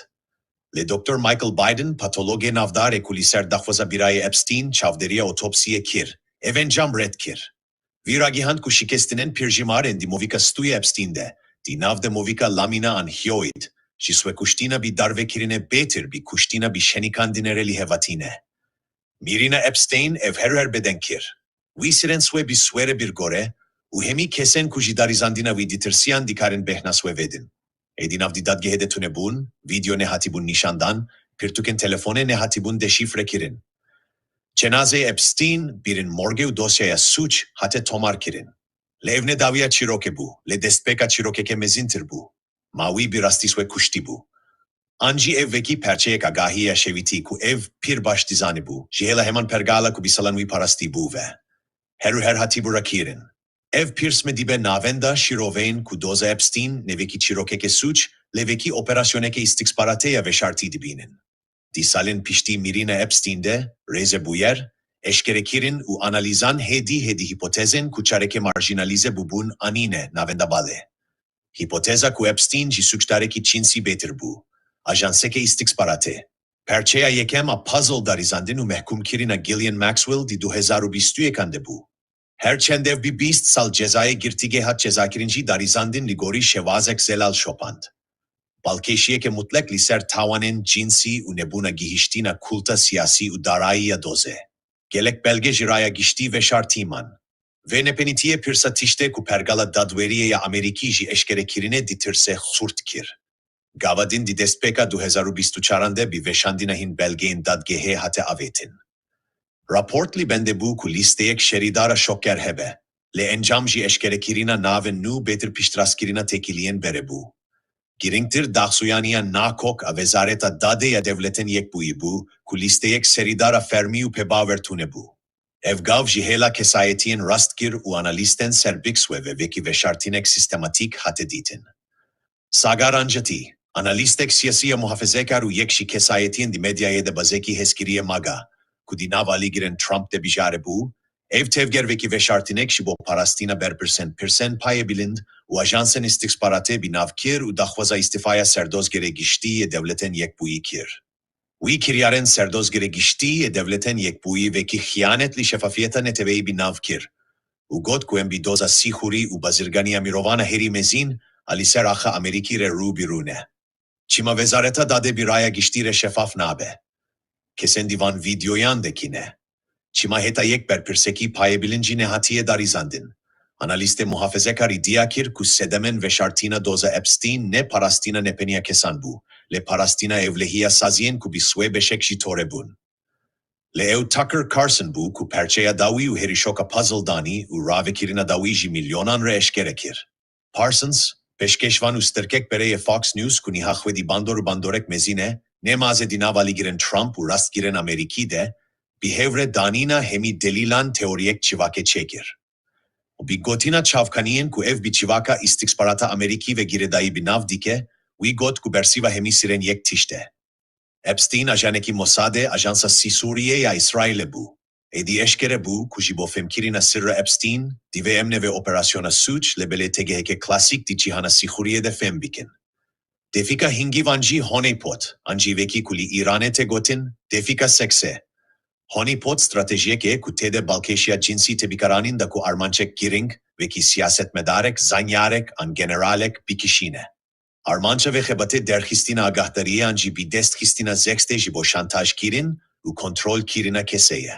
Lê Doktor Michael Biden, patologê navdar ê ku li ser daxwaza birayê Epstein çavdêriya otopsiyê kir, ev encam red kir. Wî ragihand ku şikestinên pirjimar ên di movîka stûyê Epstein de, di nav de movîka lamina an hyoid, ji swekuştina bi darvekirinê bêtir bi kuştina bi şenikandinê re lihêvatî ne. Mîrîna Epstein ev her her beden kir. Wî sirên swê bi swê re bir gore û hemî kesên ku ji darizandina wî ditirsiyan dikarin bêhna wê vedin. Êdî nav di dadgehê de tunebûn, vîdeo nehatîbûn nîşandan, pirtûkên telefonê nehatîbûn deşîfrekirin. Cenazeyê Epstein bîrin morgê û dosyaya sûc hate tomarkirin. Lê ev ne dawiya çîrokê bû, lê destpêka çîrokeke mezîntir bû. Ma wî bi rastî wê kuştî bû. An jî ev wekî perçeyek agahî ya şevîtî ku ev pir baş dizanibû, ji hêla heman pergala ku bi salan wî parastî bû ve. Her û her hatîbû rakirin. Ev pirs me dibe navenda şîroveyên ku doza Epstein ne wekî çîrokeke sûc, lê wekî operasyoneke îstixbaratê ya veşartî dibînin. Di salên piştî mirîna Epstein de, rêze bûyer, eşkerekirin û analîzan hêdî hêdî hîpotezên ku careke marjinalîze bûbûn anîne navenda balê. Hîpoteza ku Epstein jî sûcdarekî cinsî bêtir bû, ajanseke îstixbaratê. Perçeya yekem a puzzle darizandin û mehkûmkirina Ghislaine Maxwell di du hezar û bîst û yekan de bû. Her çend ev bi bîst sal cezayê girtîgehê hat cezakirin jî darizandin li gorî şewazek zelal şopand. Balkêşiyeke mutlek li ser tawanên cinsî û nebûna gihiştina kulta siyasî û darayî ya dozê. Gelek belge ji raya giştî veşartî man. Vê nepenîtiyê pirsa tiştê ku pergala dadweriyê ya Amerîkî ji eşkerekirinê ditirse xurt kir. Gava din di destpêka du hezar û bîst û çaran de bi veşandina hin belgeyên dadgehê hate avêtin. Raport li bendê bû ku lîsteyek şerîdara şokger hebe, lê encam jî eşkerekirina navên nû bêtir piştrastkirina têkiliyên berê bû. Girîngtir daxuyaniya nakok a Wezareta Dadê ya Dewletên Yekbûyî bû ku lîsteyek serîdara fermî û pêbawer tune bû. Ev gav ji hêla kesayetiyên rastgir û analîstên ser Bixwê ve wekî veşartînek sîstematîk hate dîtin. Sagar Ancati, analîstek siyasî ya muhafezekar û yek ji kesayetiyên di medyayê de bazekî hezkirî ye MAGA, ku di nav alîgirên Trump de bijaribû, ev tevger wekî veşartînek ji bo parastina berpirsên pirsên payê bilind û ajansên îstixbaratê bi nav kir û daxwaza îstîfaya Serdozgerê Giştî yê Dewletên Yekbûyî kir. Wî kiryarên Serdozgerê Giştî yê Dewletên Yekbûyî wekî xiyanet li şefafiyeta neteweyî bi nav kir û got ku em bi doza sîxurî û bazirganiya mirovan a herî mezîn a li ser axa Amerîkî re rû bi rû ne. Çima Wezareta Dadê bi raya giştî re şefaf nabe? Kesên di van vîdeoyan de kî ne? Çima heta yek berpirsekî payê bilind jî nehatiye darizandin? Analîstê muhafezekarî diya kir ku sedemên veşartîna doza Epstein ne parastina nepeniya kesan bû, lê parastina ewlehiya saziyên ku bi swê beşek jî tore bûn. Lê ew Tucker Carlson bû ku perçeya dawî û herî şoka puzzle danî û ravekirina dawî ji milyonan re eşkere kir. Parsons, pêşkêşvan û stirkek berê yê Fox News ku niha xwedî bandor û bandorek mezin e, nemaze di nav alîgirên Trump û rastgirên Amerîkî de, bi hevre danîna hemî delîlan teoriyek çivakê çêkir. Û bi gotina çavkaniyên ku ev bi çivaka îstixbarata Amerîkî ve girêdayî bi nav dike, wî got ku bersiva hemî sirên yek tişt e. Epstein ajanekî Mossadê, ajansa sîxuriyê ya Îsraîlê bû. Êdî eşkere bû ku ji bo fêmkirina sirra Epstein, divê em navê operasyona sûc, lê belê têgeheke klasîk di cîhana sîxuriyê de fêm bikin. Defîka hingîvan jî honeypot, an jî wekî ku li Îranê tê gotin, defîka seksê. Honeypot stratejiyek e ku tê de balkêşiya cinsî tê bikaranîn da ku armancek girîng, wekî siyasetmedarek, zanyarek an generalek bikişîne. Armanca vê xebatê derxistina agahdariyê an jî bi dest xistina zextê ji bo şantajkirin û kontrolkirina kesê ye.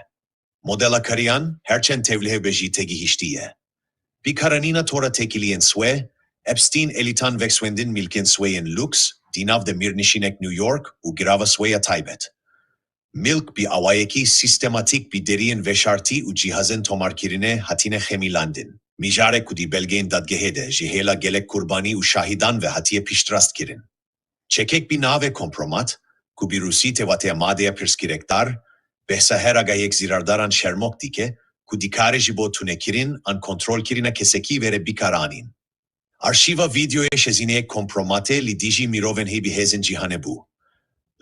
Modela kariyan, her çend tevlihev be jî têgihiştî ye. Bikaranîna tora têkiliyên swê, Epstein elîtan vekswendin milkên swê yên lûks, di nav de mirnişînek New York û girava swê ya taybet. Milk bi awayekî sîstematîk bi deriyên veşartî û cîhazên tomarkirinê hatine xemîlandin. Mijarek ku di belgeyên dadgehê de ji hêla gelek qurbanî û şahîdan ve hatiye piştrast kirin. Çekek bi navê Kompromat, ku bi rûsî tê wateya madeya pirsgirêkdar, behsa her agahiyek zirardar an şermok dike, ku dikare ji bo tunekirin an kontrolkirina kesekî vere bikaranîn. Arşîva vîdeoyê şezîneyek Kompromatê li dijî mirovên hê bi hêzên cîhanê bû.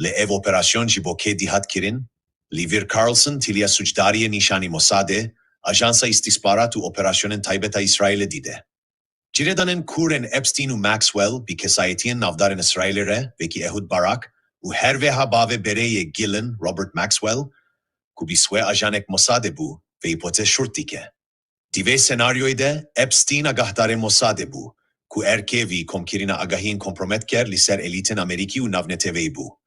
Lê ev operasyon ji bo kê dihat kirin? Li vir Carlson tiliya sûcdariyê nîşanî Mossadê, Ajansa Îstîxbarat û Operasyonên Taybet a Îsraîlê dide. Girêdanên kûr ên Epstein û Maxwell bi kesayetiyên navdar ên Îsraîlê re, wekî Ehud Barak û her wêha bavê berê yê Ghislaine, Robert Maxwell, ku bi swê ajanek Mossadê bû, vê hîpotez şurt dike. Di vê senaryoyê de Epstein agahdarê Mossadê bû, ku erkê wî komkirina agahiyên komprometker li ser elîtên Amerîkî û navneteweyî bû.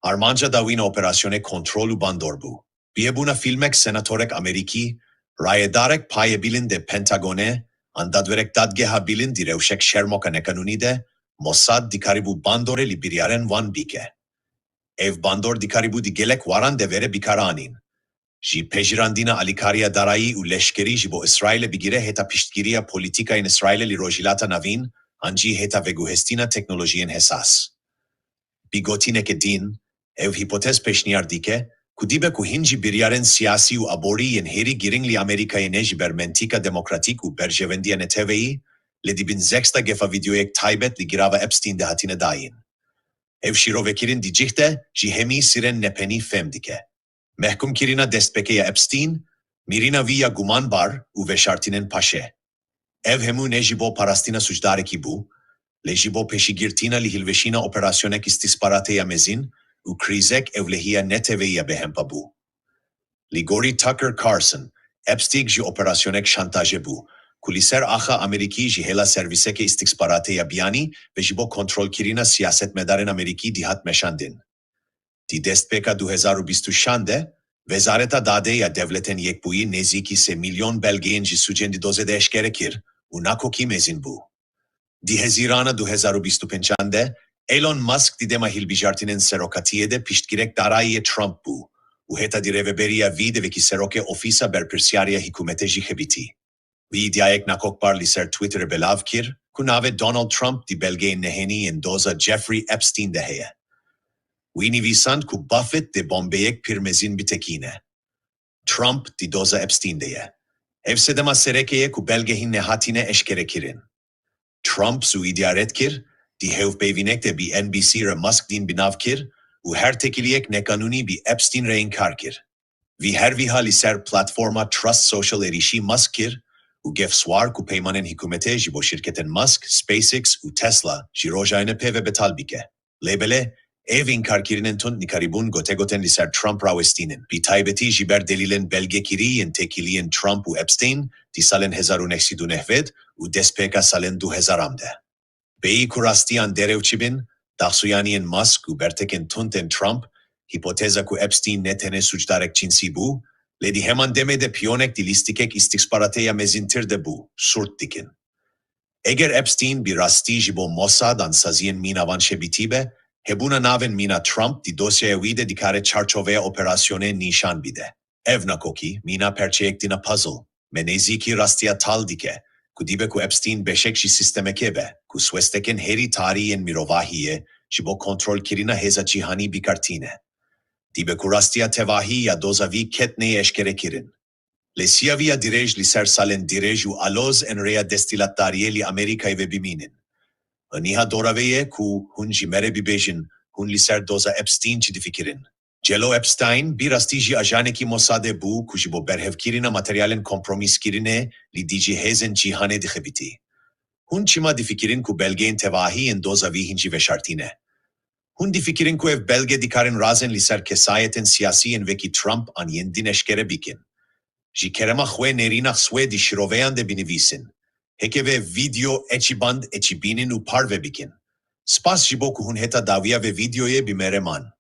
Armanca dawîna operasyonê kontrol û bandor bû. Bihêbûna fîlmek senatorek Amerîkî, rayedarek payê bilind ê Pentagonê, an dadwerek dadgeha bilind di rewşek şermoka neqanûnî de, Mossad dikarîbû bandorê li biryarên wan bike. Ev bandor dikarîbû di gelek waran de were bikaranîn. Ji pejirandina alîkariya darayî û leşkerî ji bo Îsraîlê bigire heta piştgiriya polîtîkayên Îsraîlê li Rojhilata Navîn, an jî heta veguhestina teknolojiyên hesas. Bi gotineke din, ev hîpotez pêşniyar dike, ku dibe ku hin jî biryarên siyasî û aborî yên herî girîng li Amerîkayê ne ji ber mentîka demokratîk û berjewendiya neteweyî, lê di bin zexta gefa vîdeoyek taybet li girava Epstein de hatine dayîn. Ev şîrovekirin di cih de ji hemî sirên nepenî fêm dike. Mehkumkirina destpêke ya Epstein, mirina wî ya gumanbar û veşartinên paşê. Ev hemû ne ji bo parastina sûcdarekî bû, lê ji bo pêşîgirtina li hilweşîna operasyonek îstîxbaratê ya mezin û krîzek ewlehiya neteweyî ya bêhempa bû. Li gorî Tucker Carlson, Epstein ji operasyonek şantajê bû, ku li ser axa Amerîkî ji hêla servîsekê îstîxbaratê ya biyanî ve ji bo kontrolkirina siyasetmedarên Amerîkî dihat meşandin. Di destpêka du hezar û bîst û şeş de, Wezareta Dadê ya Dewletên Yekbûyî nêzîkî sê milyon belgeyên ji sûcên di dozê de eşkere kir û nakokî mezin bû. Di Hezîrana du hezar û bîst û pênc de, Elon Musk di dema hilbijartinên serokatiyê de piştgirek darayî yê Trump bû û heta di rêveberiya vî de wekî serokê Ofîsa Berpirsiyarê ya Hikûmetê jî xebitî. Wî îdiayek nakokbar li ser Twitterê belav kir, ku navê Donald Trump di belgeyên nehênî yên doza Jeffrey Epstein de heye. Wî nivîsand ku Buffett dê bombeyek pir mezin bitekîne. Trump di doza Epstein de ye. Ev sedema sereke ye ku belge hîn nehatine eşkerekirin. Trump zû îdia red kir, di hevpeyvînek de bi N B C re Musk dîn bi nav kir û her têkiliyek neqanûnî bi Epstein re înkar kir. Wî her wiha li ser platforma Truth Social êrîşî Musk kir û gef swar ku peymanên hikûmetê ji bo şîrketên Musk, SpaceX û Tesla ji rojayê ne pê ve betal bike. Lê belê, ev înkarkirinên tund nikarîbûn gotegotên li ser Trump rawestînin, bi taybetî ji ber delîlên belgekirî yên têkiliyên Trump û Epstein di salên hezar û neh sed û newed û destpêka salên du hezaran de. Bêyî ku rastiyan derew çi bin, daxuyaniyên Musk û bertekên tund ên Trump, hîpoteza ku Epstein ne tenê sûcdarek cinsî bû, lê di heman demê de piyonek di lîstikek îstîxbaratê ya mezintir de bû, sûrt dikin. Eger Epstein bi rastî ji bo Mossad an saziyên mîna van şebitî be, hebûna navên mîna Trump di dosyaya wî de dikare çarçoveya operasyonê nîşan bide. Ev nakokî, mîna perçeyek dina puzzle, me nêzîkî rastiya tal dike, ku dibe ku Epstein beşek ji sîstemekê be, ku swestekên herî tarî yên mirovahiyê ji bo kontrolkirina hêza cîhanî bi kar tîne. Dibe ku rastiya tevahî ya doza vî ket neyê eşkerekirin. Lê siyaviya dirêj li ser salên dirêj û aloz ên rêya desthilatdariyê li Amerîkayê ve bimînin. Niha dora vê ye ku hûn ji me re bibêjin, hûn li ser doza Epstein çi difikirin? Gelo Epstein bi rastî jî ajanekî Mossadê bû ku ji bo berhevkirina materyalên kompromîskirinê li dijî hêzên cîhanê dixebitî. Hûn çima difikirin ku belgeyên tevahî yên doza vî hîn jî veşartî ne? Hûn difikirin ku ev belge dikarin razên li ser kesayetên siyasî yên wekî Trump an yên din eşkere bikin? Ji kerema xwe nêrîna Swêdî şiroveyan de binivîsin. Heke vê vîdeo eçî band eçî bînin û parve bikin. Spas ji bo ku hûn heta dawiya vê vîdeoyê bi me re man.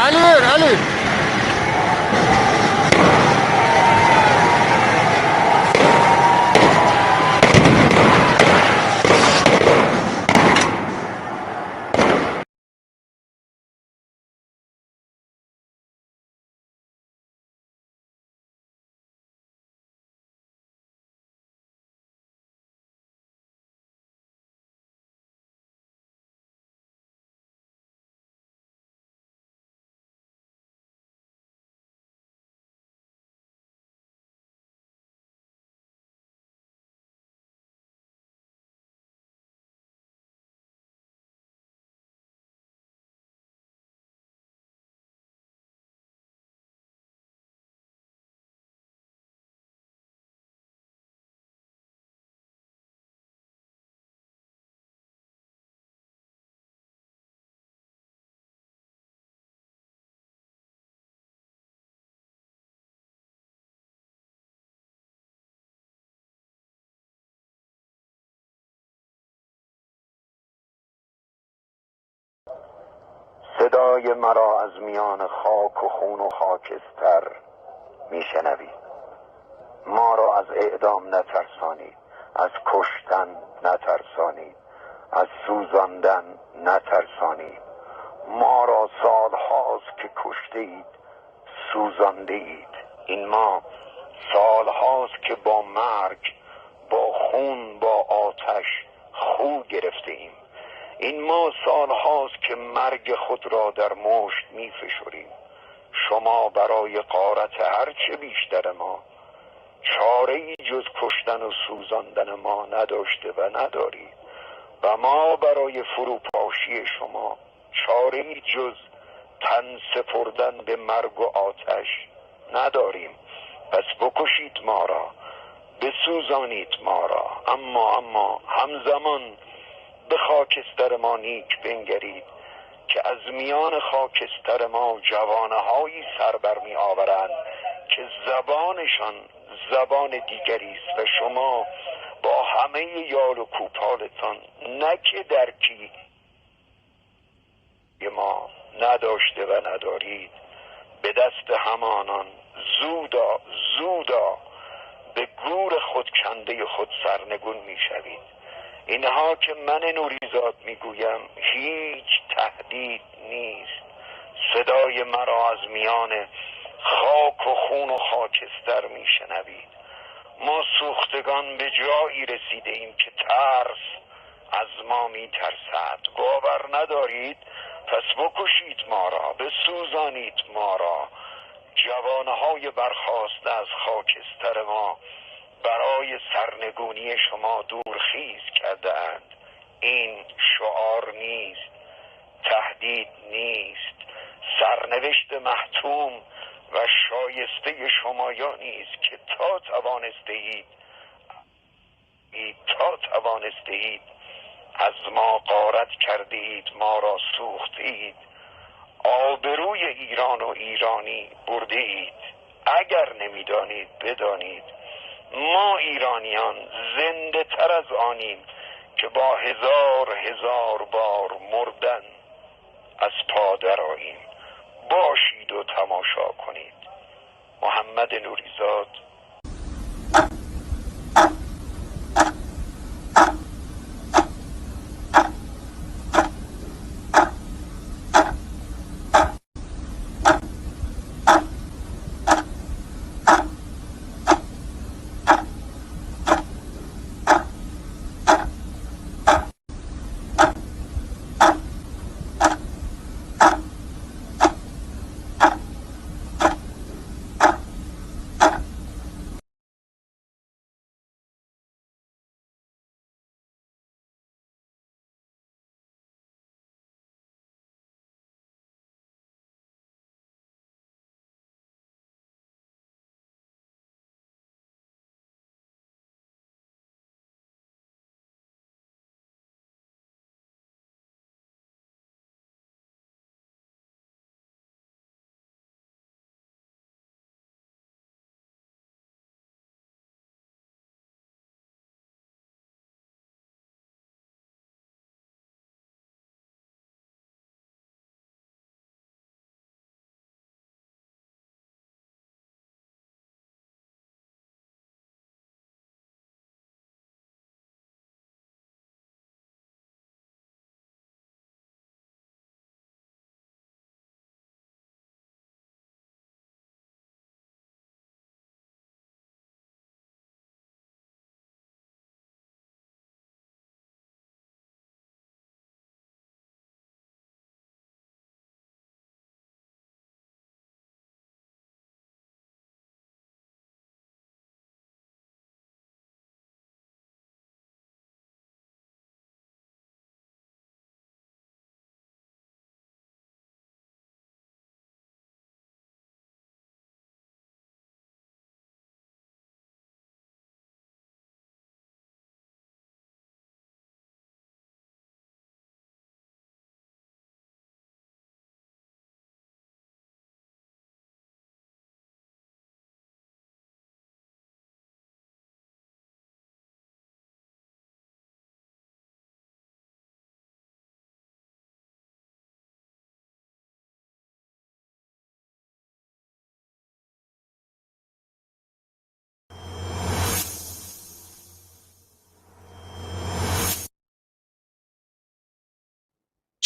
Elî, Elî. صدای مرا از میان خاک و خون و خاکستر می‌شنوی. ما را از اعدام نترسانید، از کشتن نترسانید، از سوزاندن نترسانید. ما را سال‌هاست که کشته‌اید، سوزانده‌اید. این ما سال‌هاست که با مرگ، با خون، با آتش خو گرفته‌ایم. این ما سال‌هاست که مرگ خود را در مشت می‌فشریم. شما برای غارت هرچه بیشتر ما چاره‌ای جز کشتن و سوزاندن ما نداشته و ندارید و ما برای فروپاشی شما چاره‌ای جز تن سپردن به مرگ و آتش نداریم. پس بکشید ما را، بسوزانید ما را، اما، اما همزمان به خاکستر ما نیک بنگرید که از میان خاکستر ما جوانه‌هایی سر برمی‌آورند که زبانشان زبان دیگری است و شما با همهٔ یال و کوپالتان نه که درکی ما نداشته و ندارید، به دست همانان زودا، زودا به گور خود کندهٔ خود سرنگون می‌شوید. اینها که من نوریزاد می‌گویم، هیچ تهدید نیست. صدای مرا از میان خاک و خون و خاکستر می‌شنوید. ما سوختگان به جایی رسیده‌ایم که ترس از ما می‌ترسد. باور ندارید؟ پس بکشید ما را، بسوزانید ما را. جوانه‌های برخاسته از خاکستر ما برای سرنگونی شما دورخیز کرده‌اند. این شعار نیست، تهدید نیست، سرنوشت محتوم و شایستهٔ شمایانی است که تا توانسته‌اید اید، تا توانسته‌اید، از ما غارت کرده‌اید، ما را سوخته‌اید، آبروی ایران و ایرانی برده‌اید. اگر نمی‌دانید، بدانید، ما ایرانیان زنده‌تر از آنیم که با هزار هزار بار مردن از پا درآییم. باشید و تماشا کنید. محمد نوریزاد.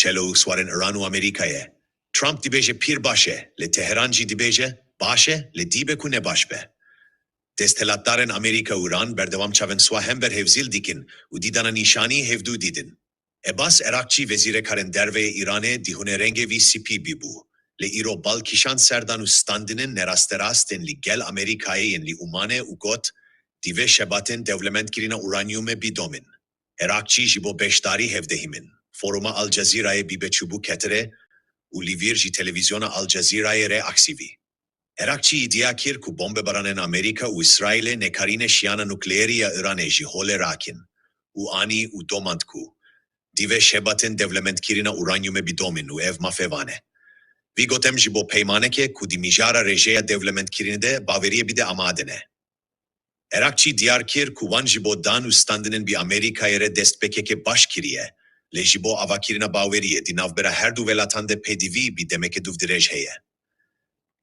Çelo û swarên Îran û Amerîkayê. Trump dibêje pîr baş e, lê Teheran jî dibêje baş e, lê dîbe ku ne baş be. Desthilatdarên Amerîka û Îran berdewam çavên swa hember hevzîl dikin û dîdana nîşanî hevdû didin. Ebas Erakçî wezîrê karên derve yê Îranê di hunerengê vî spî bîbû. Lê îro bal kişand ser dan û standinên nerasterast ên li gel Amerîkayê yên li Umanê û got, divê şebatên dewlemendkirina uranyumê bidomin. Erakçî ji bo beşdarî hevdehîmin Foruma Al Cezîrayê bibe çûbû ketire û li vîr ji televîzyona Al Cezîrayê re aksivî. Erakçî îdia kir ku bombebaranên Amerîka û Îsraîlê nekarîne şiyana nukleerî ya Îranê ji holê rakin û anî û domand ku divê şebatên dewlemendkirina uranyumê bidomin û ev mafê wan e. Vî gotem ji bo peymaneke ku di mijara rêjeya dewlemendkirinê de baweriyê bide amade ne. Erakçî diyar kir ku wan ji bo dan û standinên bi Amerîkayê re destpêkeke baş kiriye, lê ji bo avakirina baweriyê di navbera her du welatan de pêdivî bi demeke dûvdirêj heye.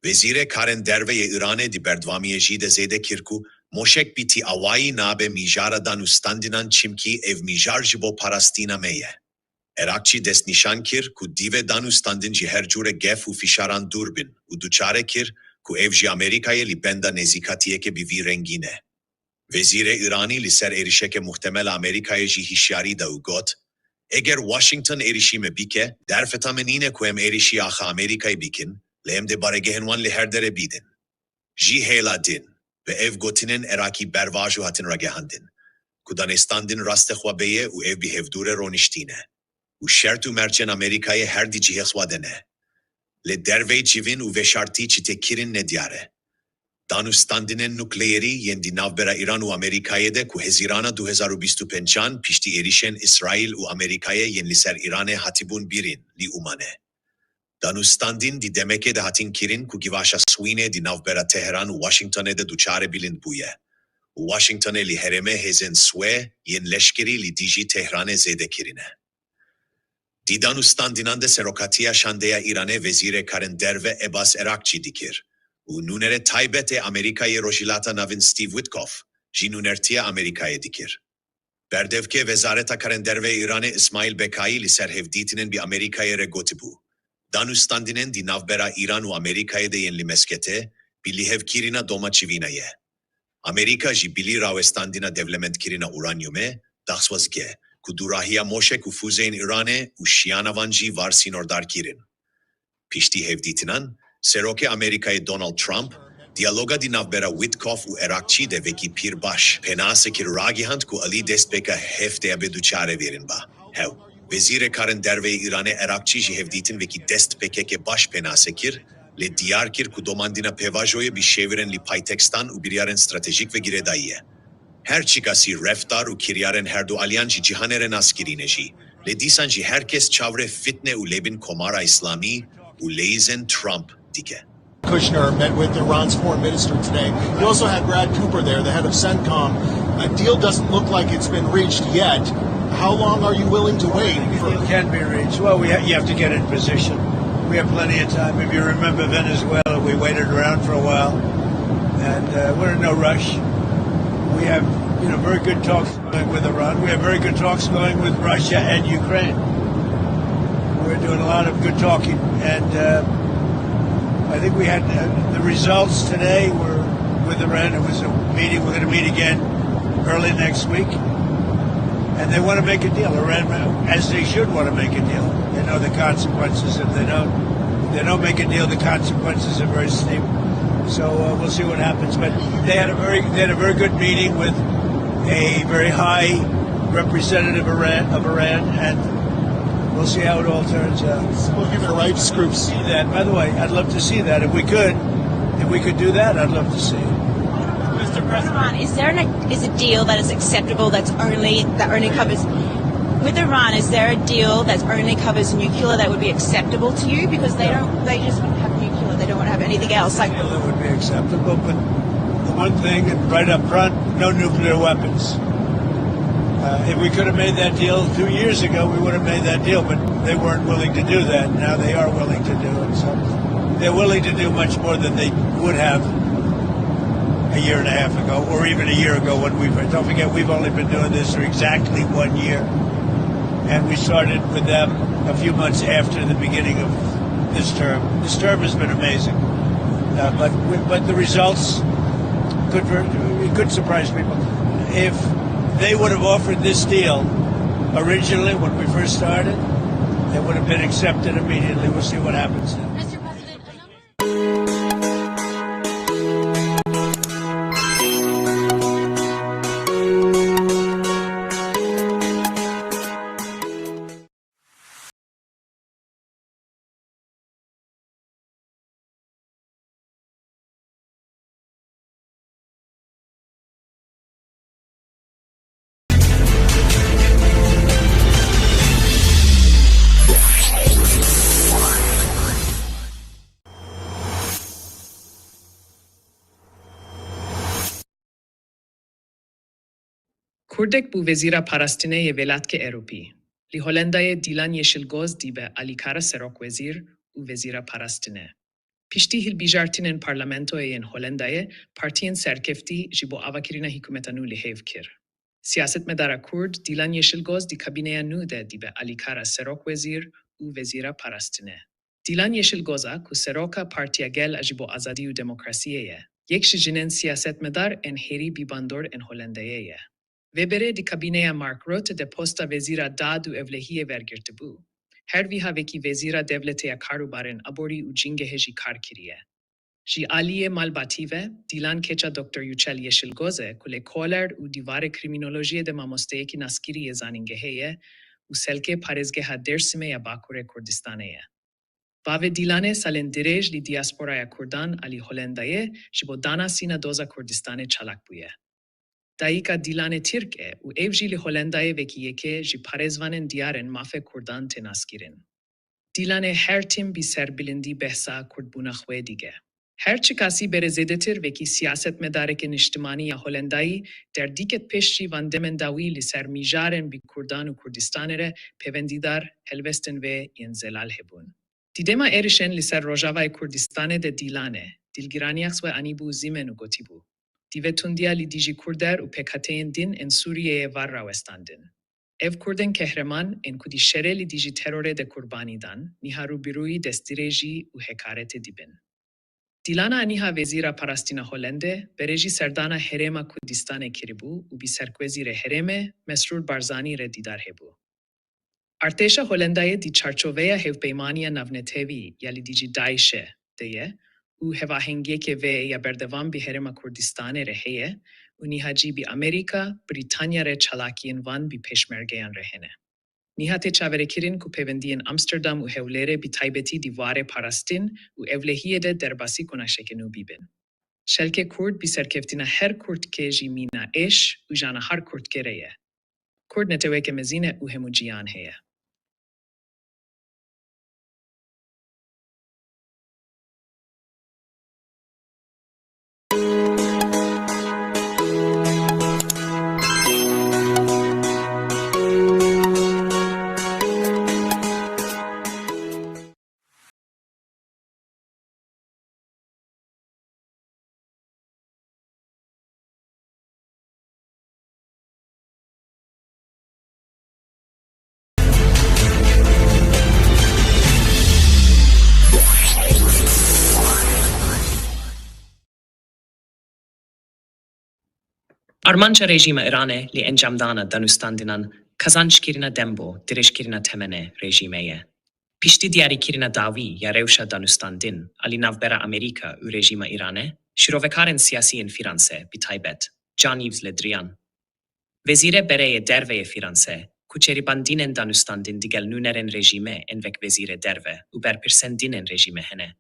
Wezîrê karên derve yê Îranê di berdewamiyê jî de zêde kir ku moşek bi tî awayî nabe mijara dan û standinan çimkî ev mijar ji bo parastina me ye. Erakçî destnîşan kir ku divê dan û standin ji her cûre gef û fişaran dûr bin û duçare kir ku ev ji Amerîkayê li benda nêzîkatiyeke bi vî rengî ne. Wezîrê Îranî li ser êrişeke muhtemel a Amerîkayê jî hişyarî da û got, eger Washington êrişî me bike, derfeta me nîne ku em êrişî axa Amerîkayê bikin, lê em dê baregehên wan li her derê bîdin. Ji hêla din, bi ev gotinên Erakî bervaj û hatin ragihandin, ku danûstandin rastexwe beye û ev bi hevdû re roniştîne. Û şert û mercên Amerîkayê her di cihê xwe de ne. Lê derveyî civîn û veşartî çi tê kirin nediyar e. Danûstandinên nukleerî yên di navbera Îran û Amerîkayê de ku Hezîrana du hezar û bîst û pêncan piştî êrişên Îsraîl û Amerîkayê yên li ser Îranê hatibûn birîn, li Umanê. Danûstandin di demekê de hatin kirin ku givaşa swînê di navbera Teheran û Washingtonê de duçare bilind bûye û Washingtonê li herêmê hêzên swê yên leşkerî li dijî Tehranê zêde kirine. Di danûstandinan de serokatiya şandeya Îranê wezîrê karên derve Ebas Erakçî dikir û nûnerê taybet ê Amerîkayê Rojhilata Navîn Steve Witkoff jî nûnertiya Amerîkayê dikir. Berdevkê Wezareta Karên Derve yê Îranê Îsmaîl Bekayî li ser hevdîtinên bi Amerîkayê re gotibû, danûstandinên di navbera Îran û Amerîkayê de yên li Mesketê, bi lihevkirina doma çivîna ye. Amerîka jî bilî rawestandina dewlemendkirina uranyumê, daxwaz dike ku dûrahiya moşek û fûzeyên Îranê û şiyana van jî war sînordarkirin. Piştî hevdîtinan, Serokê Amerîkayê Donald Trump, diyaloga di navbera Witkoff û Erakçî de wekî pîr baş pênase kir û ragihand ku alî destpêka hefteya bê duçare vêrin ba. Hew, Wezîrê Karên Derve yê Îranê Erakçî jî hevdîtin wekî destpêkeke baş pênase kir, lê diyar kir ku domandina pêvajoyê bi şêwirên li paytextan û biryarên stratejîk ve girêdayî ye. Her çiqasî reftar û kiryarên her du aliyan ji cîhanê re naskirî ne jî, lê dîsan jî her kes çavrê fitne û lêbin Komara Îslamî û leyîzên Trump dike. Kushner met with Iran's foreign minister today. You also had Brad Cooper there, the head of CENTCOM. A deal doesn't look like it's been reached yet. How long are you willing to wait? It can be reached. Well, we ha- you have to get in position. We have plenty of time. If you remember Venezuela, we waited around for a while, and uh, we're in no rush. We have, you know, very good talks going with Iran. We have very good talks going with Russia and Ukraine. We're doing a lot of good talking, and uh, I think we had uh, the results today were with Iran. It was a meeting. We're going to meet again early next week, and they want to make a deal. Iran, as they should, want to make a deal. They know the consequences if they don't. If they don't make a deal, the consequences are very steep. So uh, we'll see what happens. But they had a very they had a very good meeting with a very high representative Iran, of Iran, and we'll see how it all turns out. We'll give it a right scroops. See that, by the way, I'd love to see that if we could, if we could do that, I'd love to see it. Mister President, is there an, is a deal that is acceptable that's only that only covers with Iran? Is there a deal that only covers nuclear that would be acceptable to you? Because they don't, they just want to have nuclear. They don't want to have anything else. Like, yeah, that would be acceptable, but the one thing, and right up front, no nuclear weapons. Uh, if we could have made that deal two years ago, we would have made that deal, but they weren't willing to do that. Now they are willing to do it. So they're willing to do much more than they would have a year and a half ago, or even a year ago when we first. Don't forget, we've only been doing this for exactly one year. And we started with them A few months after the beginning of this term. This term has been amazing, uh, but we, but the results could ver- it could surprise people. If they would have offered this deal originally when we first started, it would have been accepted immediately. We'll see what happens. Kurdek bû wezîra parastinê yê welatkê Ewropî. Li Holendayê Dîlan Yeşilgoz dîbe alîkara serokwezîr û wezîra parastinê. Piştî hilbijartinên parlamentoyê yên Holendayê, partiyên serkeftî ji bo avakirina hikûmeta nû li hêv kir. Siyasetmedara Kurd Dîlan Yeşilgoz di kabîneya nû de dîbe alîkara serokwezîr û wezîra parastinê. Dîlan Yeşilgoza ku seroka Partiya Gel a ji bo Azadî û Demokrasiyê ye, yek ji jinên siyasetmedar ên herî bîbandor ên Holendayê ye. Vê berê di kabîneya Mark Rutte de posta wezîra dad û ewlehiyê wergirtibû. Her wiha wekî wezîra dewletê ya karûbarên aborî û cîngehê jî kar kiriye. Ji aliyê malbatî ve, Dîlan keça Doktor Yücel Yeşilgoz e ku li Koler û di warê krîmînolojiyê de mamosteyekî naskirî yê zanîngehê ye û selkê parêzgeha Dêrsimê ya Bakurê Kurdistanê ye. Bavê Dîlanê salên dirêj li diasporaya Kurdan a li Holendayê ji bo dana sîna doza Kurdistanê çalak bûye. Dayika Dîlanê Tirk e û ev jî li Holendayê wekî yekê ji parêzvanên diyar ên mafê Kurdan tê naskirin. Dîlanê her tim bi serbilindî behsa Kurdbûna xwe dike. Her çiqasî berê zêdetir wekî siyasetmedareke niştimanî ya Holendayî der diket pêş jî van demên dawî li ser mijarên bi Kurdan û Kurdistanê re pêwendîdar helwestên wê yên zelal hebûn. Di dema êrişên li ser Rojavayê Kurdistanê de Dîlanê dilgiraniya xwe anîbû zîmen û gotîbû, divê tundiya li dijî Kurder û pêkhateyên din ên Sûriyeyê war rawestandin. Ev Kurdên kehreman ên ku di şerê li dijî terorê de qurbanî dan, niha rûbirûyî destdirêjî û hekaretê dibin. Dîlana niha wezîra parastina Holendê, berê jî serdana Herêma Kurdistanê kiribû û bi serkwezîrê herêmê Mesrûr Barzanî re dîdar hebû. Artêşa Holendayê di çarçoveya Hevpeymaniya Navnetewî ya li dijî DAIŞ'ê de ye û hevahengiyeke vê ya berdewam bi Herêma Kurdistanê re heye û niha jî bi Amerîka, Brîtanya re çalakiyên van bi pêşmergeyan re hene. Niha tê çaverêkirin ku pêwendiyên Amsterdam û Hewlêrê bi taybetî di warê parastin û ewlehiyê de derbasî kunaşeke nû bibin. Şelkê Kurd bi serkeftina her Kurdkê jî mîna êş û jana her Kurdkê re ye. Kurd neteweke mezin e û hemû ciyan heye. Armanca rejîma Îranê li encamdana danûstandinan qazanckirina dem bo dirêjkirina temenê rejîmê ye. Piştî diyarîkirina dawî ya rewşa danûstandin a li navbera Amerîka û rejîma Îranê, şîrovekarên siyasî yên Fîranse, bi taybet Jean-Yves Le Drian, wezîrê berê yê derve yê Fîranse, ku çêrîbandinên danûstandin digel nûnerên rejîmê ên wek wezîrê derve û berpirsên din ên rejîmê hene,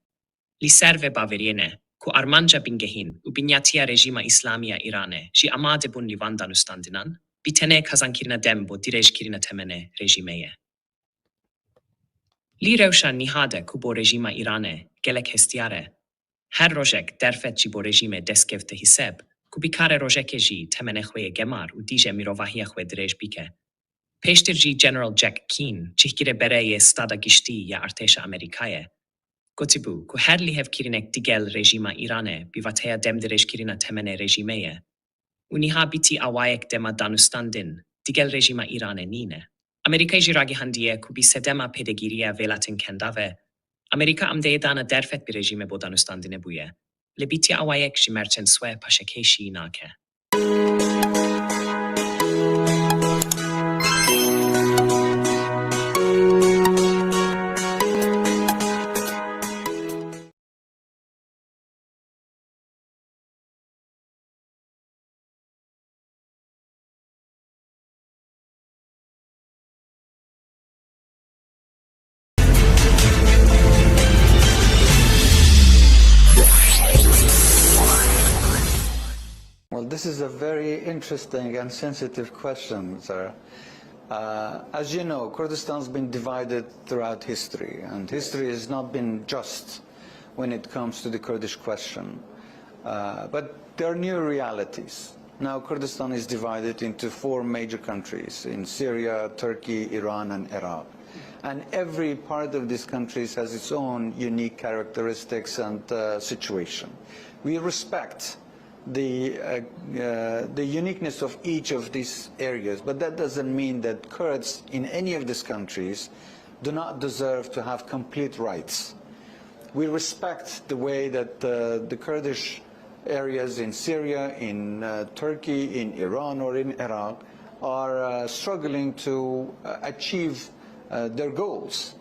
li ser vê baweriyê ne ku armanca bingehîn û binyatiya rejîma Îslamî ya Îranê ji amade bûn li van danûstandinan, bi tenê qazankirina dem bo dirêjkirina temenê rejîmê ye. Li rewşa niha de ku bo rejîma Îranê gelek hestiyar e, her rojek derfet ji bo rejîmê dest kevte hîseb, ku bikare rojekê jî temenê xwe yê gemar û dîje mirovahiya xwe dirêj bike. Pêştir jî General Jack Keane, cihgirê berê yê Stada Giştî ya Artêşa Amerîkayê, gotibû ku her lihevkirinek digel rejîma Îranê bi vateya demdirêjkirina temenê rejîmê ye û niha bi tî awayek dema danûstandin digel rejîma Îranê nîne. Amerîkayê jî ragihandiye ku bi sedema pêdagiriya welatên Kendav e, Amerîka amdeyê dana derfet bi rejîmê bo danûstandinê bûye. Lê bi ti awayek ji mercên swe paşekêşî nake. Well, this is a very interesting and sensitive question, sir. Uh, as you know, Kurdistan's been divided throughout history, and history has not been just when it comes to the Kurdish question. Uh, but there are new realities. Now Kurdistan is divided into four major countries, in Syria, Turkey, Iran, and Iraq. And every part of these countries has its own unique characteristics and, uh, situation. We respect the, uh, uh, the uniqueness of each of these areas, but that doesn't mean that Kurds in any of these countries do not deserve to have complete rights. We respect the way that, uh, the Kurdish areas in Syria, in, uh, Turkey, in Iran, or in Iraq are, uh, struggling to, uh, achieve, uh, their goals.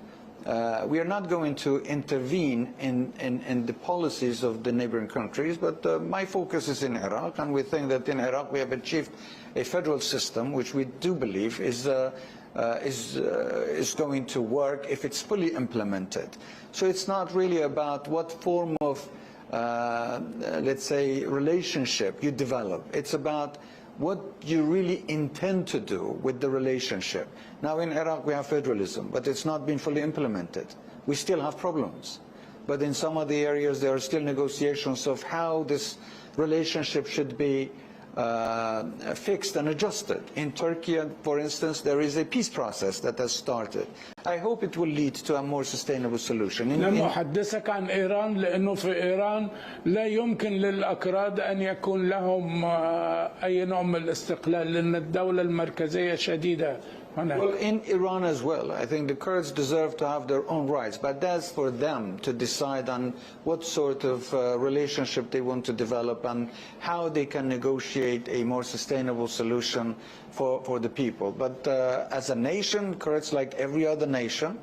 Uh, we are not going to intervene in, in, in the policies of the neighboring countries, but, uh, my focus is in Iraq, and we think that in Iraq we have achieved a federal system which we do believe is, uh, uh, is, uh, is going to work if it's fully implemented. So it's not really about what form of, uh, let's say, relationship you develop. It's about what you really intend to do with the relationship. Now, in Iraq, we have federalism, but it's not been fully implemented. We still have problems. But in some of the areas, there are still negotiations of how this relationship should be, uh, fixed and adjusted. In Turkey, for instance, there is a peace process that has started. I hope it will lead to a more sustainable solution. In, لم in أحدثك عن إيران، لأنه في إيران لا يمكن للأكراد أن يكون لهم، آه، أي نوع من الاستقلال، لأن الدولة المركزية شديدة هناك. Well, in Iran as well, I think the Kurds deserve to have their own rights, but that's for them to decide on what sort of, uh, relationship they want to develop and how they can negotiate a more sustainable solution for, for the people. But, uh, as a nation, Kurds, like every other nation,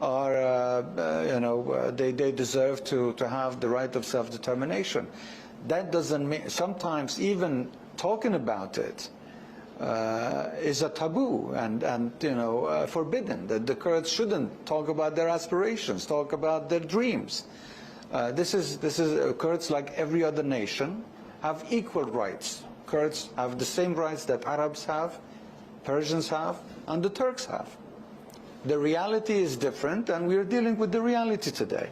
are, uh, uh, you know, uh, they, they deserve to, to have the right of self-determination. That doesn't mean, sometimes even talking about it, uh, is a taboo and, and, you know, uh, forbidden, that the Kurds shouldn't talk about their aspirations, talk about their dreams. Uh, this is, this is, uh, Kurds, like every other nation, have equal rights. Kurds have the same rights that Arabs have, Persians have, and the Turks have. The reality is different, and we are dealing with the reality today.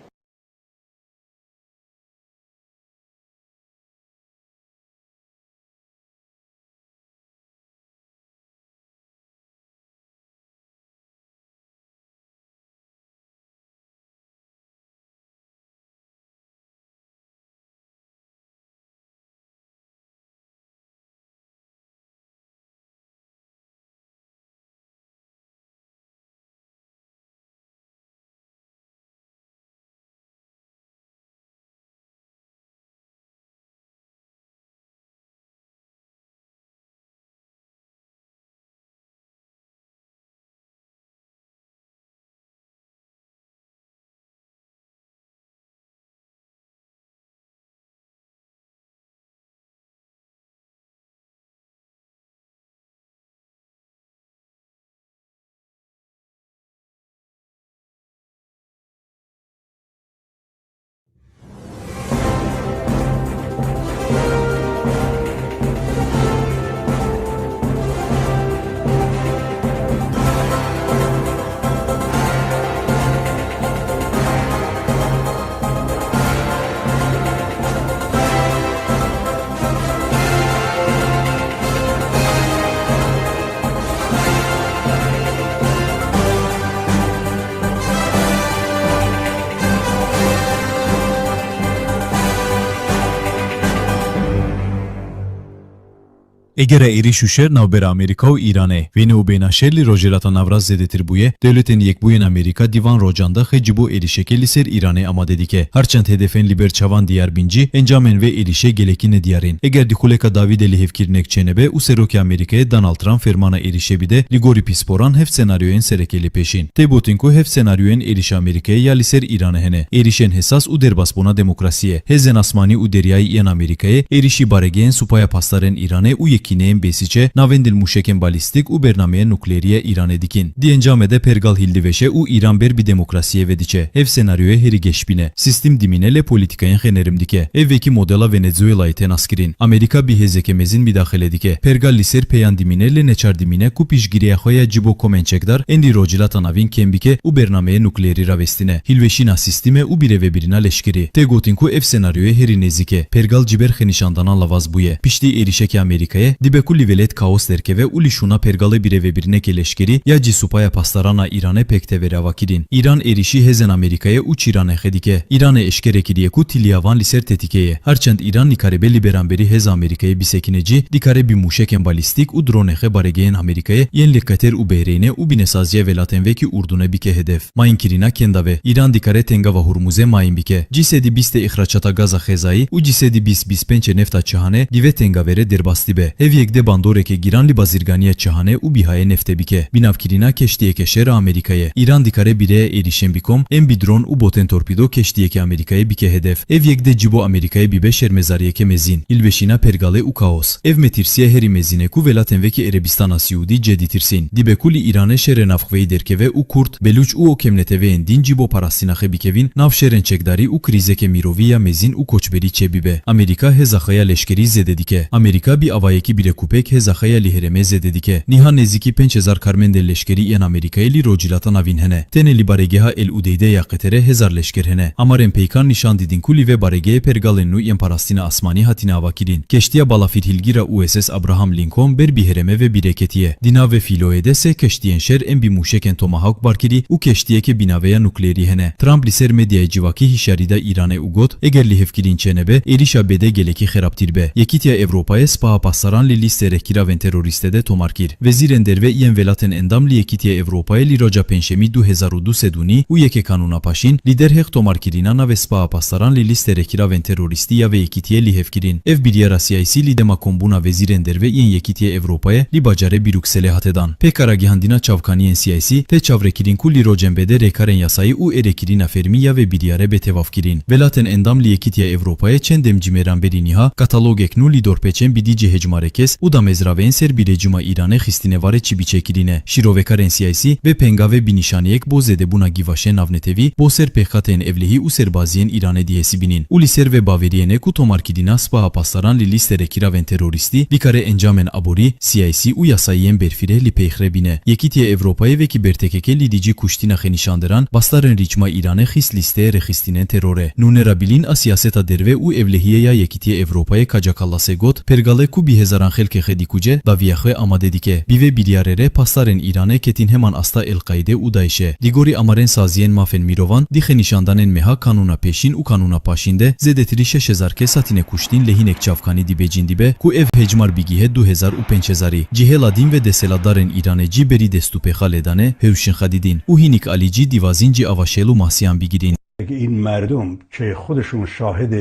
Egera êrîş û şer navbera Amerîka û Îranê, wêne û bêhna şer li Rojhilata Navrast zêdetir bûye, Dewletên Yekbûyên Amerîka di van rocan de xwe ji bo êrîşekê li ser Îranê amade dike. Her çend hedefên li ber çavan diyar bin jî, encamên vê êrîşê gelekî nediyar in. Eger di xuleka dawî de lihevkirinek çênebe û Serokê Amerîkayê Donald Trump fermana êrîşê bide, li gorî pisporan heft senaryoyên sereke li pêş in. Tê gotin ku heft senaryoyên êrîşa Amerîkayê ya li ser Îranê hene. Êrîşên hesas û derbasbûna demokrasiyê. Hêzên asmanî û deryayî yên Amerîkayê êrîşî baregehên Supaya Pasdarên Îranê û yekîneyên Bêsîçe navendin mûşekên balîstîk û bernameyên nukleerî ya Îranê dikin. Di encamê de pergal hildivêşe û Îran ber bi demokrasiyê ve diçe. Ev senaryoyê herî geşbîn e. Sîstem dimîne lê polîtîkayên xwe nerm dike. Ev wekî modela Venezuelayê tê naskirin. Amerîka bi hêzeke mezin midaxile dike. Pergal li ser peyan dimîne lê neçar dimîne ku piştgiriya xwe ya ji bo komên çekdar ên li Rojhilata Navîn kêm bike û bernameyê nukleerî ravestine. Hilweşîna sîstemê û birêvebirina leşkerî. Tê gotin ku ev senaryoyê herî nêzîk e. Pergal ji ber xwenîşandanan lawaz bûye. Piştî êrîşeke Amerîkayê, dibe ku li welêt kaos derkeve û li şûna pergalê birêvebirinekê leşkerî ya jî Supaya Pasdaran a Îranê pêk tevere avakirin. Îran êrîşî hêzên Amerîkayê û çîranê xwe dike. Îranê eşkere kiriye ku tiliya van li ser tetîkê ye. Her çend Îran nikaribe li beramberî hêza Amerîkayê bisekine jî, dikare bi mûşekên balîstîk û dronê xwe baregehên Amerîkayê yên li Qeter û Behreynê û binesaziya welatên wekî Urdunê bike hedef. Mayînkirina kenda ve, Îran dikare tengava Hurmuzê mayîn bike. Cî sedî bîst ê îxracata gaza xwezayî û cî sedî bîst bîst pênc ê nefta cîhanê di vê tengavê re derbas dibe. Ev yek dê bandoreke giran li bazirganiya cîhanê û bihayê neftê bike. Binavkirina keştiyeke şer a Amerîkayê. Îran dikare bi rêya êrîşên bi kom, ên bi dron û botên torpîdo keştiyeke Amerîkayê bike hedef. Ev yek dê ji bo Amerîkayê bibe şermezariyeke mezin. Hilweşîna pergalê û kaos. Ev metirsiya herî mezin e ku welatên wekî Erebistana Siûdî cê ditirsîn. Dibe ku li Îranê şerê navxweyî derkeve û Kurd, Belûç û o kemneteweyên din ji bo parastina xwe bikevin nav şerên çekdarî û krîzeke mirovî ya mezin û koçberî çêbibe. Amerîka hêza xwe ya leşkerî zêde dike. Amerîka bi avayekî birekûpêk hêza xwe ya li herêmê zêde dike. Niha nêzîkî pênc hezar karmendên leşkerî yên Amerîkayê li Rojhilata Navîn hene. Tenê li baregeha El Udeydê ya Qeterê hezar leşker hene. Amarên peykan nîşan didin ku li vê baregehê pergalên nû yên parastina asmanî hatine avakirin. Keştiya balafîrhilgîr a U S S Abraham Lincoln ber bi herêmê ve bîre ketiye. Di nav vê fîloyê de sê keştiyên şer ên bi mûşekên Tomahawk barkirî û keştiyeke binaveya nukleerî hene. Trump li ser medyaya civakî hişyarî da Îranê û got, eger lihevkirin çênebe, êrîşa bêdê gelekî xerabtîr be. Yekîtiya Ewropayê Spaha Pasdaran li lîstê rêkiravên terorîstê de tomar kir. Wezîrên derve yên welatên endam li Yekîtiya Ewropayê li roja Pêncşemî du hezar û du sed û nî û yekê kanûna paşîn, li derheq tomarkirina navê Spaha Pasdaran li lîstê rêkiravên terorîstî ya vê yekîtiyê lihevkirin. Ev biryara siyasî li dema kombûna wezîrên derve yên Yekîtiya Ewropayê li bajarê Brukselê hate dan. Pêka ragihandina çavkaniyên siyasî tê çavrekirin ku li rocên bêdê rêkarên yasayî û êrêkirina fermî ya vê biryarê bê tevafkirin. Welatên endam li Yekîtiya Ewropayê çend demcî mêran berî niha katalogek nû li dorpêçên bi dî cî hejmarê kes û damezraveyên ser bi rejîma Îranê xistine vare çi biçe kirîne. Şîrovekarên siyasî vê pengavê bi nîşaneyek bo zêdebûna gîvaşên navnetewî bo ser pêxateyên ewlehî û serbaziyên Îranê dihesibînin û li ser vê baweriyê ne ku tomarkirina Spaha Pasdaran li lîstê rêkiravên terorîstî dikare encamên aborî, siyasî û yasayiyên berfireh li pêxre bîne. Yekîtiya Ewropayê wekî bertekeke li dijî kuştina xenîşanderan, bastarên rejîma Îranê xist lîsteyê rêxistinên terorê. Nûnera Bilîn a siyaseta derve û ewlehiyê ya Yekîtiya Ewropayê Kaja Kallasê got, pergalê ku bi hezaran xelkê xwe dikuce, dawiya xwe amade dike. Bi vê biryarê re pastarên Îranê ketin heman asta El-Qaîde û DAIŞê. Di gorî amarên saziyên mafên mirovan, di xenîşandanên meha kanûna pêşîn û kanûna paşîn de zêdetirî şeş hezar kes hatine kuştin lê hinek çavkanî dibêjin dibe ku ev hejmar bigihe du hezar û pênc hezarî. Cihêla din ve desthilatdarên Îranê cî berî destûpêxa lêdanê hewşin xwe didin û hinik alî cî dîwazîn cî ava şêl û masiyan bigirin. این مردم که خودشون شاهد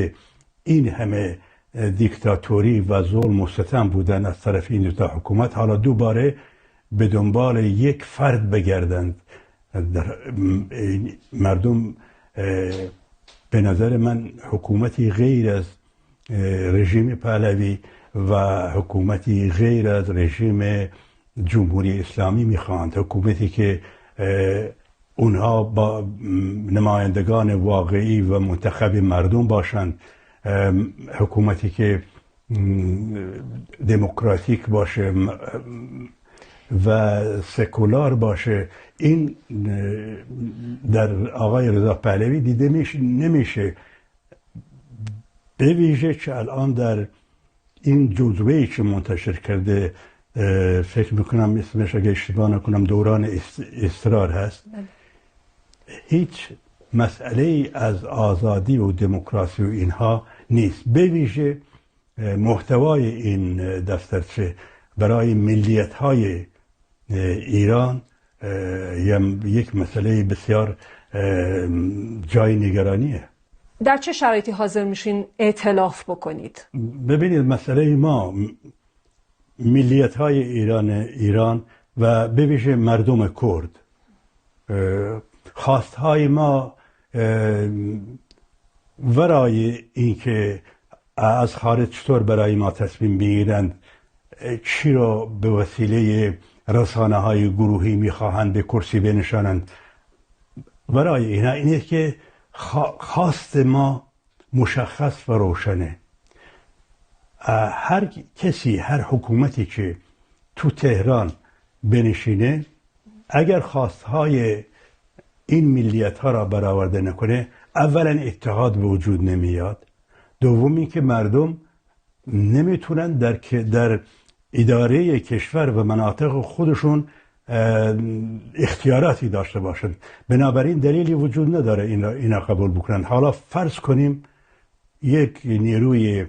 این همه دیکتاتوری و ظلم و ستم بودن از طرف این دوتا حکومت، حالا دوباره به دنبال یک فرد بگردند. در، مردم، اه، به نظر من حکومتی غیر از، اه، رژیم پهلوی و حکومتی غیر از رژیم جمهوری اسلامی می‌خواهند. حکومتی که، اه، اونها با نمایندگان واقعی و منتخب مردم باشند، اه، حکومتی که، م، دموکراتیک باشه، م، و سکولار باشه، این، اه، در آقای رضا پهلوی دیده می‌ش-، نمیشه. به ویژه که الان در این جزوه‌ای که منتشر کرده، اه، فکر می‌کنم اسمش، اگه اشتباه نکنم، دوران اس-، اصرار هست. بله. هیچ مسئله‌ای از آزادی و دموکراسی و اینها نیست. به ویژه e, muhtewayê în, e, defterçe, berayê milliyethayê, e, Îran, e, yem yek meseleyê bisyar, e, cayê nîgeranî ye. در چه شرایطی حاضر میشین ائتلاف بکنید؟ ببینید، مسئلهٔ ما، م-، ملیت‌های ایران، ایران و به ویژه مردم کرد، اه، خواست‌های ما، اه، ورای اینکه از خارج چطور برای ما تصمیم بگیرند، چی را به وسیلهٔ رسانه‌های گروهی می‌خواهند به کرسی بنشانند، برای اینا اینه که خوا-، خواست ما مشخص و روشنه. اه، هر کسی، هر حکومتی که تو تهران بنشینه، اگر خواستهای این ملیت‌ها را برآورده نکنه، اولاً اتحاد به وجود نمیاد، دوم اینکه مردم نمی‌تونن در ک-، در ادارهٔ کشور و مناطق خودشون، اه، اختیاراتی داشته باشند. بنابراین دلیلی وجود نداره این را، اینا قبول بکنن. حالا فرض کنیم یک نیروی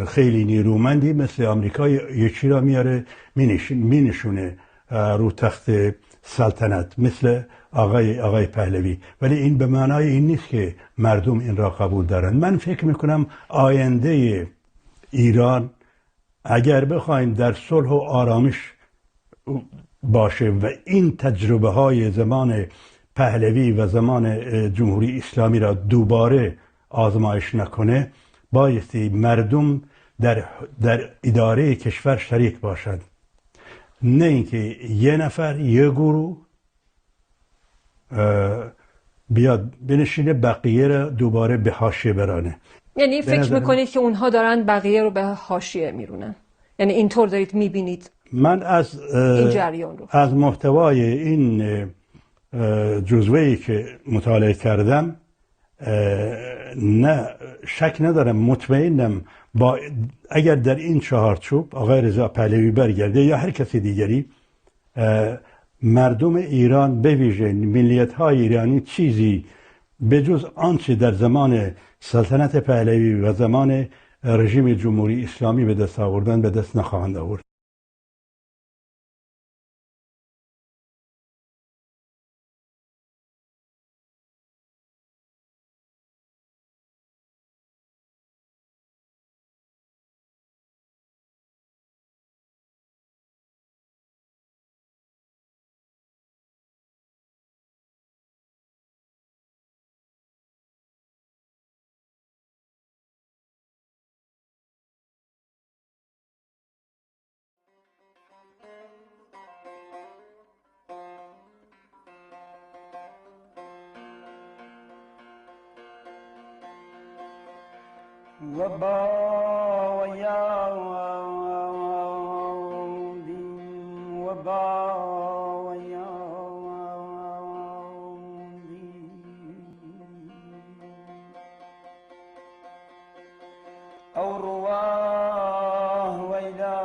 خیلی نیرومندی مثل آمریکا یه چی را میاره، مینش-، مینشونه، اه، رو تخت سلطنت، مثل آقای، آقای پهلوی. ولی این به معنای این نیست که مردم این را قبول دارند. من فکر می‌کنم آیندهٔ ایران، اگر بخوایم در صلح و آرامش باشه و این تجربه‌های زمان پهلوی و زمان، اه، جمهوری اسلامی را دوباره آزمایش نکنه، بایستی مردم در، در ادارهٔ کشور شریک باشد، نه اینکه یه نفر، یه گروه، اه، بیاد بنشینه، بقیه را دوباره به حاشیه برانه. یعنی به فکر نظر من می‌کنید که اونها دارن بقیه رو به حاشیه می‌رونن؟ یعنی اینطور دارید می‌بینید من از، اه، این جریان رو؟ از محتوای این، اه، جزوه‌ای که مطالعه کردم، اه، نه، شک ندارم، مطمئنم با، اگر در این چهارچوب آقای رضا پهلوی برگرده یا هر کس دیگری، اه، مردم ایران، به ویژه ملیت‌های ایرانی، چیزی به جز آنچه در زمان سلطنت پهلوی و زمان رژیم جمهوری اسلامی به دست آوردن، به دست نخواهند آورد. وبا ويا دين، وبا ويا دين. ئەو ڕووە وەیدا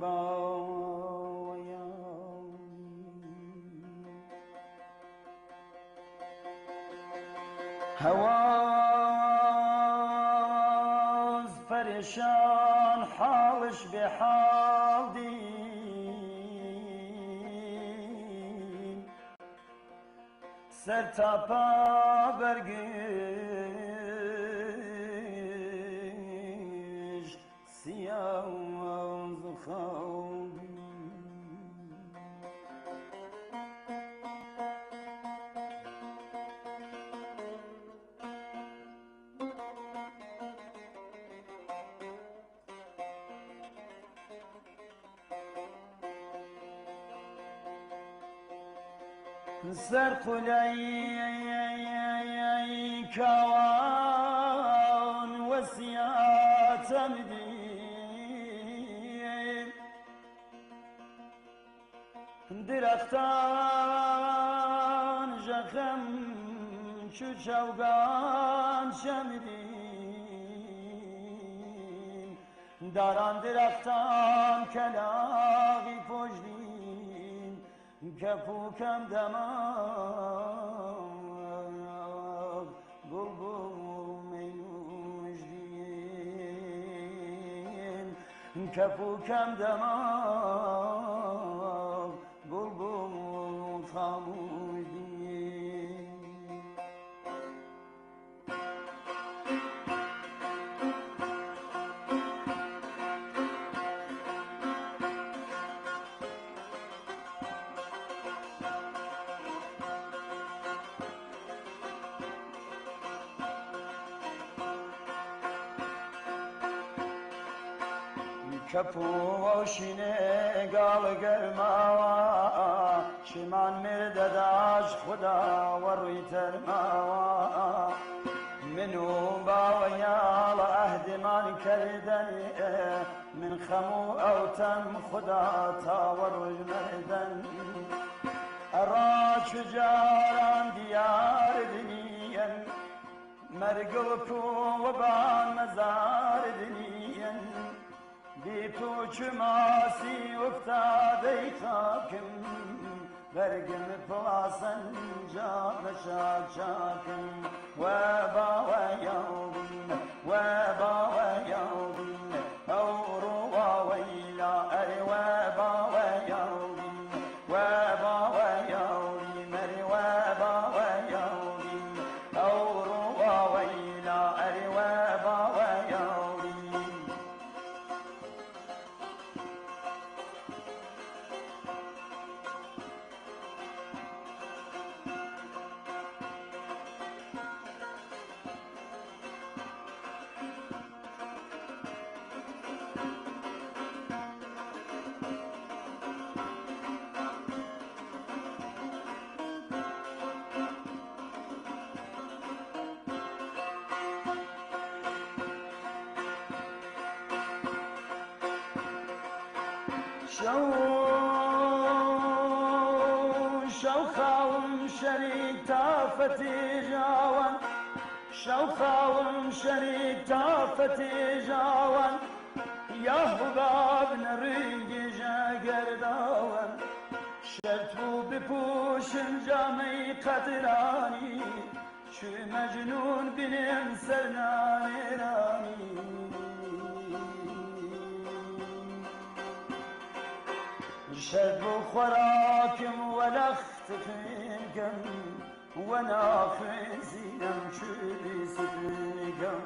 باوەیە. هەواز پەرێشان، حاڵش بێ حاڵ دین. سەر تا پا بەرگژ سیاز خاو بی. سەر قولەی کاوان وەسیاتەم دی. درەختان ژەخەم چو چەوگان شەمرین، داران درەختان کەلاغی پۆشدین، کەپووکەم دەماغ بوو بوو مەینوو. Kef û kem dema bulbul xamûdî. Kep û weşînê gal germawa, şiman mirde daş Xuda we rûy termawa. Min û bawe ya li ehdê man kerdene, min xem û ew tem Xuda ta we roj merden. Era çu caran diyar diniyen, merg û ku we ban mezar diniyen. Bî tu çi masî ufta dey xakim, bergim pilasen ca meşa çakim. We bawe yawbin, we bawe yawbin, ew ruwa weyla, ey we bawe yawbin. We bawe yawî, merî we bawe yawî, ew ruwa weyla, erî we bawe yawî. Şew, şew xawim şerîk tafetî jawan. Şew xawim şerîk tafetê jawan, ya Xuda bine ringê je gerdawan. Şert bû bipûşim camey qediranî, çû Mecnûn bînim ser nanêranî. Şert bû xwerakim welex tifinkim. We naxwîzînim çû bî stûnî kem.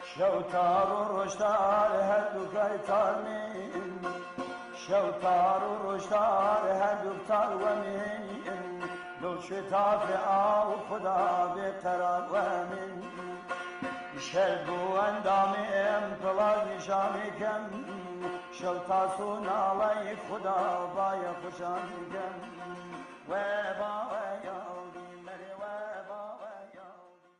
Şew tar û roj tar her du kay tar min. Şew tar û roj tar her du tar we min. Dil şitafê aw Xuda bê qerar we min. Şer bû endamê em pilaz nîşanê kem. Şew tas û nalay Xuda baye xuşan kem. We bawe yawdî, merê we bawe yawdî.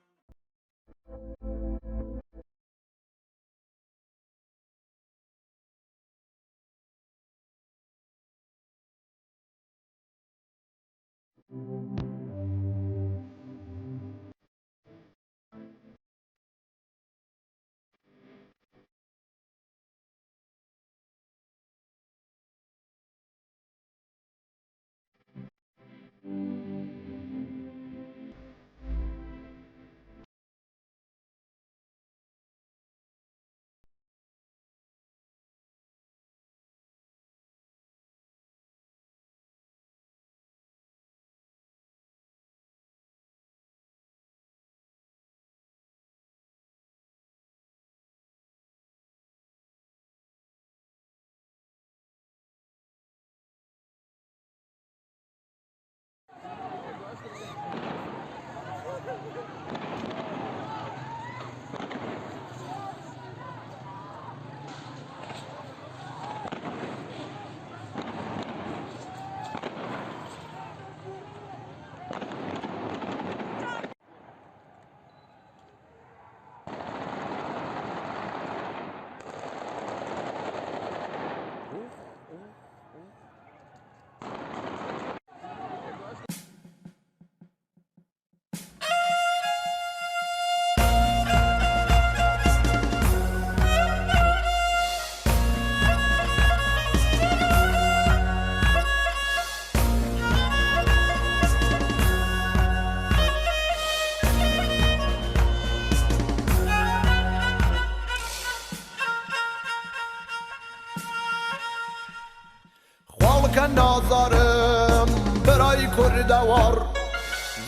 Ke nazarim birayî Kurdewar,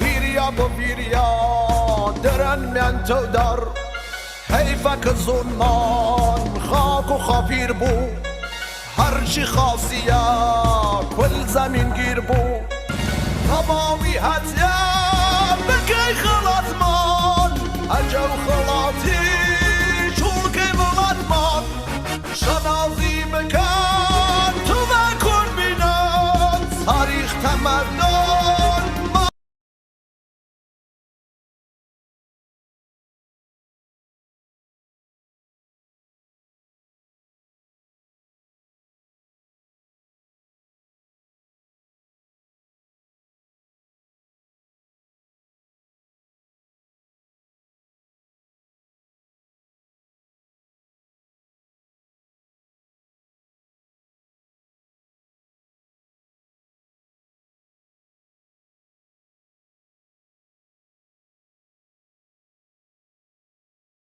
vîriya bi vîriya direnmên tewdar. Heyfek zonman xak û xapîr bû, her jî xasiya kul zemîngîr bû. Hema wî hetiye bikey xelatman, ecew xelat